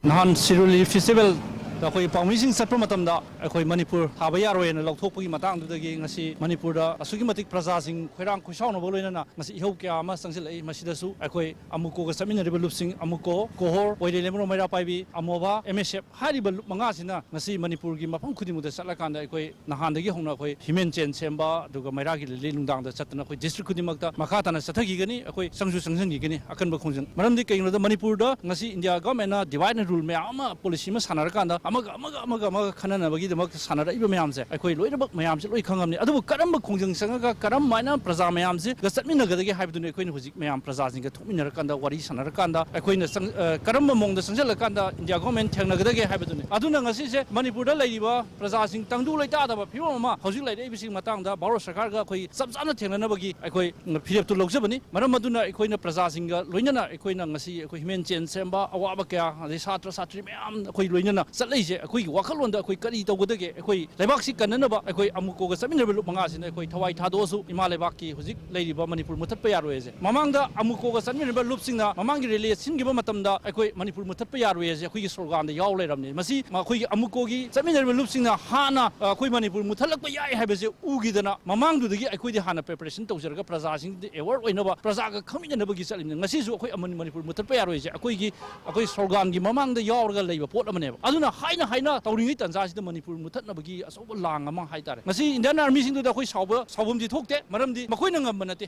ꯅꯍꯥꯟ ꯁꯤꯔꯨꯏ ꯂꯤꯂꯤ ꯐꯦꯁꯇꯤꯚꯦꯜꯗ ꯑꯩꯈꯣꯏ ꯄꯥꯎꯃꯤꯁꯤꯡ ꯆꯠꯄ ꯃꯇꯝꯗ ꯑꯩꯈꯣꯏ ꯃꯅꯤꯄꯨꯔ ꯊꯥꯕ ꯌꯥꯔꯣꯏꯅ ꯂꯧꯊꯣꯛꯄꯒꯤ ꯃꯇꯥꯡꯗꯨꯗꯒꯤ ꯉꯁꯤ ꯃꯅꯤꯄꯨꯔꯗ ꯑꯁꯨꯛꯀꯤ ꯃꯇꯤꯛ ꯄ꯭ꯔꯖꯥꯁꯤꯡ ꯈꯣꯏꯔꯥꯡ ꯈꯣꯏꯁꯥꯎꯅꯕ ꯂꯣꯏꯅꯅ ꯉꯁꯤ ꯏꯍꯧ ꯀꯌꯥ ꯑꯃ ꯆꯪꯁꯤꯜꯂꯛꯏ꯫ ꯃꯁꯤꯗꯁꯨ ꯑꯩꯈꯣꯏ ꯑꯃꯨꯀꯣꯒ ꯆꯠꯃꯤꯟꯅꯔꯤꯕ ꯂꯨꯞꯁꯤꯡ ꯑꯃꯨꯀꯣ, ꯀꯣꯍꯣꯔ, ꯄꯣꯏꯔꯩ ꯂꯩꯃꯔꯣꯜ, ꯃꯩꯔꯥ ꯄꯥꯏꯕꯤ, ꯑꯃꯣꯕꯥ, ꯑꯦꯝ ꯑꯦꯁ ꯑꯦꯐ ꯍꯥꯏꯔꯤꯕ ꯂꯨꯞ ꯃꯉꯥꯁꯤꯅ ꯉꯁꯤ ꯃꯅꯤꯄꯨꯔꯒꯤ ꯃꯐꯝ ꯈꯨꯗꯤꯡꯃꯛꯇ ꯆꯠꯂꯀꯥꯟꯗ ꯑꯩꯈꯣꯏ ꯅꯍꯥꯟꯗꯒꯤ ꯍꯧꯅ ꯑꯩꯈꯣꯏ ꯍ꯭ꯌꯨꯃꯦꯟ ꯆꯦꯟ ꯁꯦꯝꯕ, ꯑꯗꯨꯒ ꯃꯩꯔꯥꯒꯤ ꯂꯤꯂꯤ ꯅꯨꯡꯗꯥꯡꯗ ꯆꯠꯇꯅ ꯑꯩꯈꯣꯏ ꯗꯤꯁꯇ꯭ꯔꯤꯛ ꯈꯨꯗꯤꯡꯃꯛꯇ ꯃꯈꯥ ꯇꯥꯅ ꯆꯠꯊꯈꯤꯒꯅꯤ, ꯑꯩꯈꯣꯏ ꯆꯪꯁꯨ ꯆꯪꯁꯤꯟꯈꯤꯒꯅꯤ ꯑꯀꯟꯕ ꯈꯣꯡꯖꯪ꯫ ꯃꯔꯝꯗꯤ ꯀꯩꯒꯤꯅꯣꯗ ꯃꯅꯤꯄꯨꯔꯗ ꯉꯁꯤ ꯏꯟꯗꯤꯌꯥ ꯒꯚꯔꯟꯃꯦꯟꯠꯅ divide and rule ꯃꯌꯥꯝ ꯑꯃ, ꯄꯣꯂꯤꯁꯤ ꯑꯃ ꯁꯥꯟꯅꯔꯀꯥꯟꯗ ꯑꯃꯒ ꯑꯃꯒ ꯑꯃꯒ ꯑꯃꯒ ꯈꯟꯅꯅꯕꯒꯤꯗꯃꯛ ꯁꯥꯟꯅꯔꯛꯏꯕ ꯃꯌꯥꯝꯁꯦ ꯑꯩꯈꯣꯏ ꯂꯣꯏꯅꯃꯛ ꯃꯌꯥꯝꯁꯦ ꯂꯣꯏ ꯈꯪꯉꯝꯅꯤ꯫ ꯑꯗꯨꯕꯨ ꯀꯔꯝꯕ ꯈꯣꯡꯖꯪ ꯆꯪꯉꯒ ꯀꯔꯝ ꯍꯥꯏꯅ ꯄ꯭ꯔꯖꯥ ꯃꯌꯥꯝꯁꯦ ꯆꯠꯃꯤꯟꯅꯒꯗꯒꯦ ꯍꯥꯏꯕꯗꯨꯅꯤ ꯑꯩꯈꯣꯏꯅ ꯍꯧꯖꯤꯛ ꯃꯌꯥꯝ ꯄ꯭ꯔꯖꯥꯁꯤꯡꯒ ꯊꯣꯛꯃꯤꯟꯅꯔꯀꯥꯟꯗ, ꯋꯥꯔꯤ ꯁꯥꯟꯅꯔꯀꯥꯟꯗ, ꯑꯩꯈꯣꯏꯅ ꯆꯪ-, ꯑ, ꯀꯔꯝꯕ ꯃꯑꯣꯡꯗ ꯆꯪꯁꯤꯜꯂꯀꯥꯟꯗ ꯏꯟꯗꯤꯌꯥ ꯒꯚꯔꯟꯃꯦꯟꯠ ꯊꯦꯡꯅꯒꯗꯒꯦ ꯍꯥꯏꯕꯗꯨꯅꯤ꯫ ꯑꯗꯨꯅ ꯉꯁꯤꯁꯦ ꯃꯅꯤꯄꯨꯔꯗ ꯂꯩꯔꯤꯕ ꯄ꯭ꯔꯖꯥꯁꯤꯡ ꯇꯪꯗꯨ ꯂꯩꯇꯥꯗꯕ ꯐꯤꯕꯝ ꯑꯃ ꯍꯧꯖꯤꯛ ꯂꯩꯔꯛꯏꯕꯁꯤꯒꯤ ꯃꯇꯥꯡꯗ ꯚꯥꯔꯠ ꯁꯔꯀꯥꯔꯒ ꯑꯩꯈꯣꯏ ꯆꯞ ꯆꯥꯅ ꯊꯦꯡꯅꯅꯕꯒꯤ ꯑꯩꯈꯣꯏ ꯐꯤꯔꯦꯞꯇꯨ ꯂꯧꯖꯕꯅꯤ꯫ ꯃꯔꯝ ꯑꯗꯨꯅ ꯑꯩꯈꯣꯏꯅ ꯄ꯭ꯔꯖꯥꯁꯤꯡꯒ ꯂꯣꯏꯅꯅ ꯑꯩꯈꯣꯏꯅ ꯉꯁꯤ ꯑꯩꯈꯣꯏ ꯍ꯭ꯌꯨꯃꯦꯟ ꯆꯦꯟ ꯁꯦꯝꯕ, ꯑꯋꯥꯕ ꯀꯌꯥ, ꯑꯗꯩ ꯁꯥꯇ꯭ꯔ ꯁꯥꯇ꯭ꯔꯤ ꯃꯌꯥꯝ ꯑꯩꯈꯣꯏ ꯂꯣꯏꯅꯅ ꯆꯠꯂꯛꯏꯁꯦ, ꯑꯩꯈꯣꯏꯒꯤ ꯋꯥꯈꯜꯂꯣꯟꯗ ꯑꯩꯈꯣꯏ ꯀꯔꯤ ꯇꯧꯒꯗꯒꯦ, ꯑꯩꯈꯣꯏ ꯂꯩꯕꯥꯛꯁꯤ ꯀꯟꯅꯅꯕ ꯑꯩꯈꯣꯏ ꯑꯃꯨꯀꯣꯒ ꯆꯠꯃꯤꯟꯅꯔꯤꯕ ꯂꯨꯞ ꯃꯉꯥꯁꯤꯅ ꯑꯩꯈꯣꯏ ꯊꯋꯥꯏ ꯊꯥꯗꯣꯛꯑꯁꯨ ꯏꯃꯥ ꯂꯩꯕꯥꯛꯀꯤ ꯍꯧꯖꯤꯛ ꯂꯩꯔꯤꯕ ꯃꯅꯤꯄꯨꯔ ꯃꯨꯠꯊꯠꯄ ꯌꯥꯔꯣꯏ ꯍꯥꯏꯁꯦ꯫ ꯃꯃꯥꯡꯗ ꯑꯃꯨꯀꯣꯒ ꯆꯠꯃꯤꯟꯅꯔꯤꯕ ꯂꯨꯞꯁꯤꯡꯅ ꯃꯃꯥꯡꯒꯤ ꯔꯦꯂꯤ ꯁꯤꯟꯈꯤꯕ ꯃꯇꯝꯗ ꯑꯩꯈꯣꯏ ꯃꯅꯤꯄꯨꯔ ꯃꯨꯠꯊꯠꯄ ꯌꯥꯔꯣꯏ ꯍꯥꯏꯁꯦ ꯑꯩꯈꯣꯏꯒꯤ ꯁ꯭ꯂꯣꯒꯥꯟꯗ ꯌꯥꯎ ꯂꯩꯔꯕꯅꯤ꯫ ꯃꯁꯤ ꯑꯩꯈꯣꯏꯒꯤ ꯑꯃꯨꯀꯣꯒꯤ ꯆꯠꯃꯤꯟꯅꯔꯤꯕ ꯂꯨꯞꯁꯤꯡꯅ ꯍꯥꯟꯅ, ꯑ, ꯑꯩꯈꯣꯏ ꯃꯅꯤꯄꯨꯔ ꯃꯨꯠꯊꯠꯂꯛꯄ ꯌꯥꯏ ꯍꯥꯏꯕꯁꯦ ꯎꯈꯤꯗꯅ ꯃꯃꯥꯡꯗꯨꯗꯒꯤ ꯑꯩꯈꯣꯏꯗꯤ ꯍꯥꯟꯅ preparation ꯇꯧꯖꯔꯒ ꯄ꯭ꯔꯖꯥꯁꯤꯡꯗ aware ꯑꯣꯏꯅꯕ, ꯄ꯭ꯔꯖꯥꯒ ꯈꯪꯃꯤꯟꯅꯅꯕꯒꯤ ꯆꯠꯂꯤꯕꯅꯤ꯫ ꯉꯁꯤꯁꯨ ꯑꯩꯈꯣꯏ ꯑꯃ ꯃꯅꯤꯄꯨꯔ ꯃꯨꯠꯊꯠꯄ ꯌꯥꯔꯣꯏꯁꯦ ꯑꯩꯈꯣꯏꯒꯤ, ꯑꯩꯈꯣꯏ ꯁ꯭ꯂꯣꯒꯥꯟꯒꯤ ꯃꯃꯥꯡꯗ ꯌꯥꯎꯔꯒ ꯂꯩꯕ ꯄꯣꯠ ꯑꯃꯅꯦꯕ꯫ ꯑꯗꯨꯅ ꯍꯥꯏꯅ ꯍꯥꯏꯅ ꯇꯧꯔꯤꯉꯩ ꯇꯥꯟꯖꯥꯁꯤꯗ ꯃꯅꯤꯄꯨꯔ ꯃꯨꯠꯊꯠꯅꯕꯒꯤ ꯑꯆꯧꯕ ꯂꯥꯡ ꯑꯃ ꯍꯥꯏꯇꯥꯔꯦ꯫ ꯉꯁꯤ Indian Armyꯁꯤꯡꯗꯨꯗ ꯑꯩꯈꯣꯏ ꯁꯥꯎꯕ, ꯁꯥꯎꯐꯝꯗꯤ ꯊꯣꯛꯇꯦ, ꯃꯔꯝꯗꯤ ꯃꯈꯣꯏꯅ ꯉꯝꯕ ꯅꯠꯇꯦ꯫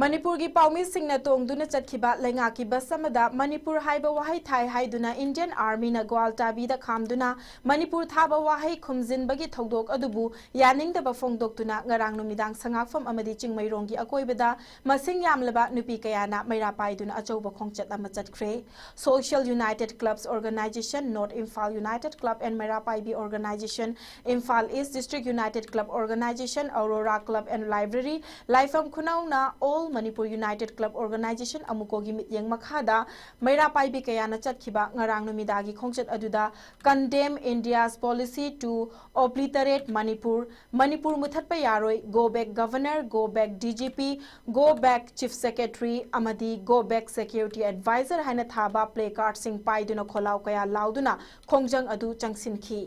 ꯃꯅꯤꯄꯨꯔꯒꯤ ꯄꯥꯎꯃꯤꯁꯤꯡꯅ ꯇꯣꯡꯗꯨꯅ ꯆꯠꯈꯤꯕ ꯂꯩꯉꯥꯛꯀꯤ ꯕꯁ ꯑꯃꯗ ꯃꯅꯤꯄꯨꯔ ꯍꯥꯏꯕ ꯋꯥꯍꯩ ꯊꯥꯏ ꯍꯥꯏꯗꯨꯅ Indian Armyꯅ ꯒ꯭ꯋꯥꯜꯇꯥꯕꯤꯗ ꯈꯥꯝꯗꯨꯅ ꯃꯅꯤꯄꯨꯔ ꯊꯥꯕ ꯋꯥꯍꯩ ꯈꯨꯝꯖꯤꯟꯕꯒꯤ ꯊꯧꯗꯣꯛ ꯑꯗꯨꯕꯨ ꯌꯥꯅꯤꯡꯗꯕ ꯐꯣꯡꯗꯣꯛꯇꯨꯅ ꯉꯔꯥꯡ ꯅꯨꯃꯤꯗꯥꯡ ꯁꯉꯥꯛꯐꯝ ꯑꯃꯗꯤ ꯆꯤꯡꯃꯩꯔꯣꯡꯒꯤ ꯑꯀꯣꯏꯕꯗ ꯃꯁꯤꯡ ꯌꯥꯝꯂꯕ ꯅꯨꯄꯤ ꯀꯌꯥꯅ ꯃꯩꯔꯥ ꯄꯥꯏꯗꯨꯅ ꯑꯆꯧꯕ ꯈꯣꯡꯆꯠ ꯑꯃ ꯆꯠꯈ꯭ꯔꯦ꯫ Social United Clubs Organization, North Imphal United Club and ꯃꯩꯔꯥ ꯄꯥꯏꯕꯤ Organization, Imphal East District United Club Organization, Aurora Club and Library, ꯂꯥꯏꯐꯝ ꯈꯨꯅꯧꯅ All Manipur United Club Organization ꯑꯃꯨꯀꯣꯒꯤ ꯃꯤꯠꯌꯦꯡ ꯃꯈꯥꯗ ꯃꯩꯔꯥ ꯄꯥꯏꯕꯤ ꯀꯌꯥꯅ ꯆꯠꯈꯤꯕ ꯉꯔꯥꯡ ꯅꯨꯃꯤꯗꯥꯒꯤ ꯈꯣꯡꯆꯠ ꯑꯗꯨꯗ Condemn India's policy to obliterate Manipur, Manipur ꯃꯨꯊꯠꯄ ꯌꯥꯔꯣꯏ, Go back Governor, Go back D G P, Go back Chief Secretary ꯑꯃꯗꯤ Go back Security Advisor ꯍꯥꯏꯅ ꯊꯥꯕ placardꯁꯤꯡ ꯄꯥꯏꯗꯨꯅ ꯈꯣꯜꯂꯥꯎ ꯀꯌꯥ ꯂꯥꯎꯗꯨꯅ ꯈꯣꯡꯖꯪ ꯑꯗꯨ ꯆꯪꯁꯤꯟꯈꯤ꯫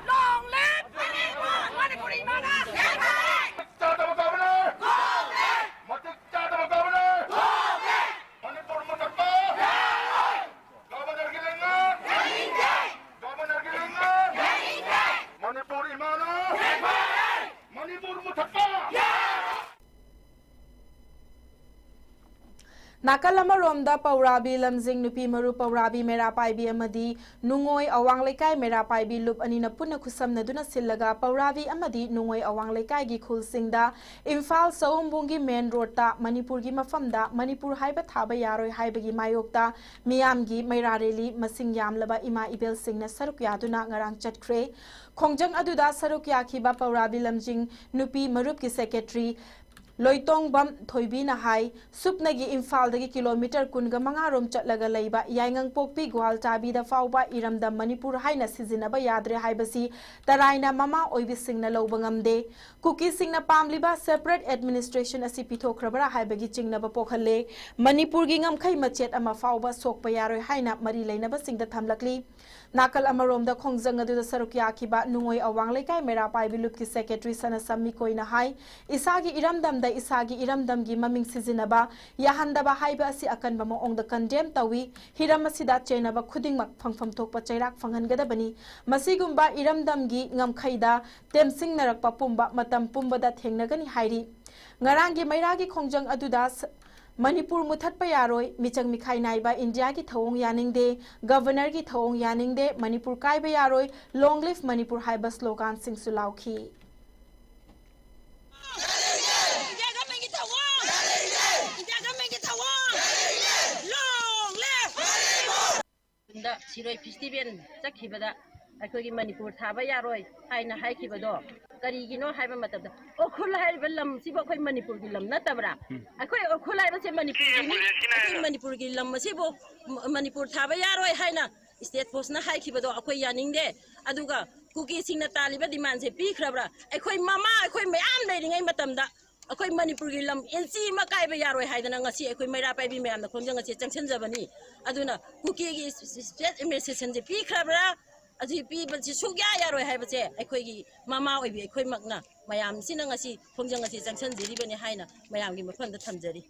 Long live Manipur! ꯃꯅꯤꯄꯨꯔꯤ ꯃꯥꯅ ꯆꯥꯗꯕ governor! ꯃꯇꯤꯛ ꯆꯥꯗꯕ governor! ꯃꯅꯤꯄꯨꯔ ꯃꯨꯊꯠꯄ! Governorꯒꯤ ꯂꯩꯉꯥꯛ! Governorꯒꯤ ꯂꯩꯉꯥꯛ! ꯃꯅꯤꯄꯨꯔ ꯏꯃꯥꯅ! ꯃꯅꯤꯄꯨꯔ ꯃꯨꯊꯠꯄ! ꯅꯥꯀꯜ ꯑꯃꯔꯣꯝꯗ ꯄꯧꯔꯥꯕꯤ ꯂꯝꯖꯤꯡ ꯅꯨꯄꯤ ꯃꯔꯨꯞ ꯄꯧꯔꯥꯕꯤ ꯃꯩꯔꯥ ꯄꯥꯏꯕꯤ ꯑꯃꯗꯤ ꯅꯨꯡꯉꯣꯏ ꯑꯋꯥꯡ ꯂꯩꯀꯥꯏ ꯃꯩꯔꯥ ꯄꯥꯏꯕꯤ ꯂꯨꯞ ꯑꯅꯤꯅ ꯄꯨꯟꯅ ꯈꯨꯠꯁꯝꯅꯗꯨꯅ ꯁꯤꯜꯂꯒ ꯄꯧꯔꯥꯕꯤ ꯑꯃꯗꯤ ꯅꯨꯡꯉꯣꯏ ꯑꯋꯥꯡ ꯂꯩꯀꯥꯏꯒꯤ ꯈꯨꯜꯁꯤꯡꯗ ꯏꯝꯐꯥꯜ ꯁꯑꯣꯝꯕꯨꯡꯒꯤ main roadꯇ ꯃꯅꯤꯄꯨꯔꯒꯤ ꯃꯐꯝꯗ ꯃꯅꯤꯄꯨꯔ ꯍꯥꯏꯕ ꯊꯥꯕ ꯌꯥꯔꯣꯏ ꯍꯥꯏꯕꯒꯤ ꯃꯥꯌꯣꯛꯇ ꯃꯤꯌꯥꯝꯒꯤ ꯃꯩꯔꯥ rally ꯃꯁꯤꯡ ꯌꯥꯝꯂꯕ ꯏꯃꯥ ꯏꯕꯦꯜꯁꯤꯡꯅ ꯁꯔꯨꯛ ꯌꯥꯗꯨꯅ ꯉꯔꯥꯡ ꯆꯠꯈ꯭ꯔꯦ꯫ ꯈꯣꯡꯖꯪ ꯑꯗꯨꯗ ꯁꯔꯨꯛ ꯌꯥꯈꯤꯕ ꯄꯧꯔꯥꯕꯤ ꯂꯝꯖꯤꯡ ꯅꯨꯄꯤ ꯃꯔꯨꯞꯀꯤ secretary ꯂꯣꯏꯇꯣꯡꯕꯝ ꯊꯣꯏꯕꯤꯅ ꯍꯥꯏ, ꯁꯨꯞꯅꯒꯤ ꯏꯝꯐꯥꯜꯗꯒꯤ kilometre ꯀꯨꯟꯒ ꯃꯉꯥ ꯔꯣꯝ ꯆꯠꯂꯒ ꯂꯩꯕ ꯌꯥꯏꯉꯪꯄꯣꯛꯄꯤ ꯒ꯭ꯋꯥꯜꯇꯥꯕꯤꯗ ꯐꯥꯎꯕ ꯏꯔꯝꯗꯝ ꯃꯅꯤꯄꯨꯔ ꯍꯥꯏꯅ ꯁꯤꯖꯤꯟꯅꯕ ꯌꯥꯗ꯭ꯔꯦ ꯍꯥꯏꯕꯁꯤ ꯇꯔꯥꯏꯅ ꯃꯃꯥ ꯑꯣꯏꯕꯤꯁꯤꯡꯅ ꯂꯧꯕ ꯉꯝꯗꯦ꯫ ꯀꯨꯀꯤꯁꯤꯡꯅ ꯄꯥꯝꯂꯤꯕ separate administration ꯑꯁꯤ ꯄꯤꯊꯣꯛꯈ꯭ꯔꯕ꯭ꯔꯥ ꯍꯥꯏꯕꯒꯤ ꯆꯤꯡꯅꯕ ꯄꯣꯛꯍꯜꯂꯦ꯫ ꯃꯅꯤꯄꯨꯔꯒꯤ ꯉꯝꯈꯩ ꯃꯆꯦꯠ ꯑꯃ ꯐꯥꯎꯕ ꯁꯣꯛꯄ ꯌꯥꯔꯣꯏ ꯍꯥꯏꯅ ꯃꯔꯤ ꯂꯩꯅꯕꯁꯤꯡꯗ ꯊꯝꯂꯛꯂꯤ꯫ ꯅꯥꯀꯜ ꯑꯃꯔꯣꯝꯗ ꯈꯣꯡꯖꯪ ꯑꯗꯨꯗ ꯁꯔꯨꯛ ꯌꯥꯈꯤꯕ ꯅꯨꯡꯉꯣꯏ ꯑꯋꯥꯡ ꯂꯩꯀꯥꯏ ꯃꯩꯔꯥ ꯄꯥꯏꯕꯤ ꯂꯨꯞꯀꯤ secretary ꯁꯅꯥꯁꯝ ꯃꯤꯀꯣꯏꯅ ꯍꯥꯏ, ꯏꯁꯥꯒꯤ ꯏꯔꯝꯗꯝꯗ ꯏꯁꯥꯒꯤ ꯏꯔꯝꯗꯝꯒꯤ ꯃꯃꯤꯡ ꯁꯤꯖꯤꯟꯅꯕ ꯌꯥꯍꯟꯗꯕ ꯍꯥꯏꯕ ꯑꯁꯤ ꯑꯀꯟꯕ ꯃꯑꯣꯡꯗ condemn ꯇꯧꯏ꯫ ꯍꯤꯔꯝ ꯑꯁꯤꯗ ꯆꯦꯟꯅꯕ ꯈꯨꯗꯤꯡꯃꯛ ꯐꯪꯐꯝ ꯊꯣꯛꯄ ꯆꯩꯔꯥꯛ ꯐꯪꯍꯟꯒꯗꯕꯅꯤ꯫ ꯃꯁꯤꯒꯨꯝꯕ ꯏꯔꯝꯗꯝꯒꯤ ꯉꯝꯈꯩꯗ ꯇꯦꯝꯁꯤꯡꯅꯔꯛꯄ ꯄꯨꯝꯕ ꯃꯇꯝ ꯄꯨꯝꯕꯗ ꯊꯦꯡꯅꯒꯅꯤ ꯍꯥꯏꯔꯤ꯫ ꯉꯔꯥꯡꯒꯤ ꯃꯩꯔꯥꯒꯤ ꯈꯣꯡꯖꯪ ꯑꯗꯨꯗ ꯁ-, ꯃꯅꯤꯄꯨꯔ ꯃꯨꯊꯠꯄ ꯌꯥꯔꯣꯏ, ꯃꯤꯆꯪ ꯃꯤꯈꯥꯏ ꯅꯥꯏꯕ ꯏꯟꯗꯤꯌꯥꯒꯤ ꯊꯧꯑꯣꯡ ꯌꯥꯅꯤꯡꯗꯦ, ꯒꯕꯔꯅꯔꯒꯤ ꯊꯧꯑꯣꯡ ꯌꯥꯅꯤꯡꯗꯦ, ꯃꯅꯤꯄꯨꯔ ꯀꯥꯏꯕ ꯌꯥꯔꯣꯏ, Long live ꯃꯅꯤꯄꯨꯔ ꯍꯥꯏꯕ ꯁ꯭ꯂꯣꯒꯥꯟꯁꯤꯡꯁꯨ ꯂꯥꯎꯈꯤ꯫ ꯏꯟꯗꯤꯌꯥ ꯒꯚꯔꯟꯃꯦꯟꯠꯀꯤ ꯊꯧꯑꯣꯡ! ꯏꯟꯗꯤꯌꯥ ꯒꯚꯔꯟꯃꯦꯟꯠꯀꯤ ꯊꯧꯑꯣꯡ! Long live! ꯗ ꯁꯤꯔꯣꯏ ꯐꯦꯁꯇꯤꯚꯦꯜ ꯆꯠꯈꯤꯕꯗ ꯑꯩꯈꯣꯏꯒꯤ ꯃꯅꯤꯄꯨꯔ ꯊꯥꯕ ꯌꯥꯔꯣꯏ ꯍꯥꯏꯅ ꯍꯥꯏꯈꯤꯕꯗꯣ ꯀꯔꯤꯒꯤꯅꯣ ꯍꯥꯏꯕ ꯃꯇꯝꯗ, ꯎꯈ꯭ꯔꯨꯜ ꯍꯥꯏꯔꯤꯕ ꯂꯝꯁꯤꯕꯨ ꯑꯩꯈꯣꯏ ꯃꯅꯤꯄꯨꯔꯒꯤ ꯂꯝ ꯅꯠꯇꯕ꯭ꯔꯥ? ꯑꯩꯈꯣꯏ ꯎꯈ꯭ꯔꯨꯜ ꯍꯥꯏꯕꯁꯦ ꯃꯅꯤꯄꯨꯔꯒꯤꯅꯤ꯫ ꯑꯩꯈꯣꯏ ꯃꯅꯤꯄꯨꯔꯒꯤ ꯂꯝ ꯑꯁꯤꯕꯨ ꯃ-, ꯃꯅꯤꯄꯨꯔ ꯊꯥꯕ ꯌꯥꯔꯣꯏ ꯍꯥꯏꯅ ꯁ꯭ꯇꯦꯠ ꯐꯣꯔꯁꯅ ꯍꯥꯏꯈꯤꯕꯗꯣ ꯑꯩꯈꯣꯏ ꯌꯥꯅꯤꯡꯗꯦ꯫ ꯑꯗꯨꯒ ꯀꯨꯀꯤꯁꯤꯡꯅ ꯇꯥꯜꯂꯤꯕ ꯗꯤꯃꯥꯟꯁꯦ ꯄꯤꯈ꯭ꯔꯕ꯭ꯔꯥ? ꯑꯩꯈꯣꯏ ꯃꯃꯥ, ꯑꯩꯈꯣꯏ ꯃꯌꯥꯝ ꯂꯩꯔꯤꯉꯩ ꯃꯇꯝꯗ ꯑꯩꯈꯣꯏ ꯃꯅꯤꯄꯨꯔꯒꯤ ꯂꯝ ꯏꯟꯆꯤ ꯑꯃ ꯀꯥꯏꯕ ꯌꯥꯔꯣꯏ ꯍꯥꯏꯗꯅ ꯉꯁꯤ ꯑꯩꯈꯣꯏ ꯃꯩꯔꯥ ꯄꯥꯏꯕꯤ ꯃꯌꯥꯝꯅ ꯈꯣꯡꯖꯪ ꯑꯁꯤ ꯆꯪꯁꯤꯟꯖꯕꯅꯤ꯫ ꯑꯗꯨꯅ ꯀꯨꯀꯤꯒꯤ ꯁ꯭ꯇꯦꯠ ꯑꯦꯗꯃꯤꯅꯤꯁꯇ꯭ꯔꯦꯁꯟꯁꯦ ꯄꯤꯈ꯭ꯔꯕ꯭ꯔꯥ? ꯑꯁꯤ ꯄꯤꯕꯁꯤ ꯁꯨꯛꯌꯥ ꯌꯥꯔꯣꯏ ꯍꯥꯏꯕꯁꯦ ꯑꯩꯈꯣꯏꯒꯤ ꯃꯃꯥ ꯑꯣꯏꯕꯤ ꯑꯩꯈꯣꯏꯃꯛꯅ ꯃꯌꯥꯝꯁꯤꯅ ꯉꯁꯤ ꯈꯣꯡꯖꯪ ꯑꯁꯤ ꯆꯪꯁꯤꯟꯖꯔꯤꯕꯅꯤ ꯍꯥꯏꯅ ꯃꯌꯥꯝꯒꯤ ꯃꯐꯝꯗ ꯊꯝꯖꯔꯤ꯫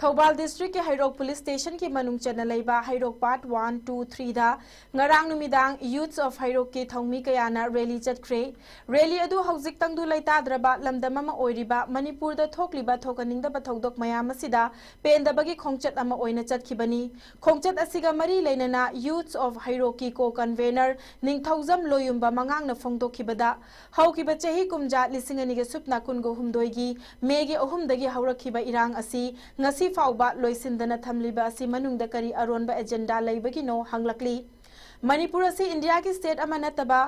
ꯊꯧꯕꯥꯜ ꯗꯤꯁꯇ꯭ꯔꯤꯛꯀꯤ ꯍꯩꯔꯣꯛ ꯄꯨꯂꯤꯁ ꯁ꯭ꯇꯦꯁꯟꯒꯤ ꯃꯅꯨꯡ ꯆꯟꯅ ꯂꯩꯕ ꯍꯩꯔꯣꯛ ꯄꯥꯔꯠ ꯋꯥꯟ, ꯇꯨ, ꯊ꯭ꯔꯤꯗ ꯉꯔꯥꯡ ꯅꯨꯃꯤꯗꯥꯡ Youths of ꯍꯩꯔꯣꯛꯀꯤ ꯊꯧꯃꯤ ꯀꯌꯥꯅ ꯔꯦꯂꯤ ꯆꯠꯈ꯭ꯔꯦ꯫ ꯔꯦꯂꯤ ꯑꯗꯨ ꯍꯧꯖꯤꯛ ꯇꯪꯗꯨ ꯂꯩꯇꯥꯗ꯭ꯔꯕ ꯂꯝꯗꯝ ꯑꯃ ꯑꯣꯏꯔꯤꯕ ꯃꯅꯤꯄꯨꯔꯗ ꯊꯣꯛꯂꯤꯕ ꯊꯣꯛꯍꯟꯅꯤꯡꯗꯕ ꯊꯧꯗꯣꯛ ꯃꯌꯥꯝ ꯑꯁꯤꯗ ꯄꯦꯟꯗꯕꯒꯤ ꯈꯣꯡꯆꯠ ꯑꯃ ꯑꯣꯏꯅ ꯆꯠꯈꯤꯕꯅꯤ꯫ ꯈꯣꯡꯆꯠ ꯑꯁꯤꯒ ꯃꯔꯤ ꯂꯩꯅꯅ Youths of ꯍꯩꯔꯣꯛꯀꯤ ꯀꯣ ꯀꯟꯚꯦꯅꯔ ꯅꯤꯡꯊꯧꯖꯝ ꯂꯣꯌꯨꯝꯕ ꯃꯉꯥꯡꯅ ꯐꯣꯡꯗꯣꯛꯈꯤꯕꯗ, ꯍꯧꯈꯤꯕ ꯆꯍꯤ ꯀꯨꯝꯖꯥ ꯂꯤꯁꯤꯡ ꯑꯅꯤꯒ ꯁꯨꯞꯅ ꯀꯨꯟꯒ ꯍꯨꯝꯗꯣꯏꯒꯤ ꯃꯦꯒꯤ ꯑꯍꯨꯝꯗꯒꯤ ꯍꯧꯔꯛꯈꯤꯕ ꯏꯔꯥꯡ ꯑꯁꯤ ꯉꯁꯤ ꯐꯥꯎꯕ ꯂꯣꯏꯁꯤꯟꯗꯅ ꯊꯝꯂꯤꯕ ꯑꯁꯤ ꯃꯅꯨꯡꯗ ꯀꯔꯤ ꯑꯔꯣꯟꯕ ꯑꯦꯖꯦꯟꯗꯥ ꯂꯩꯕꯒꯤꯅꯣ ꯍꯪꯂꯛꯂꯤ꯫ ꯃꯅꯤꯄꯨꯔ ꯑꯁꯤ ꯏꯟꯗꯤꯌꯥꯒꯤ ꯁ꯭ꯇꯦꯠ ꯑꯃ ꯅꯠꯇꯕ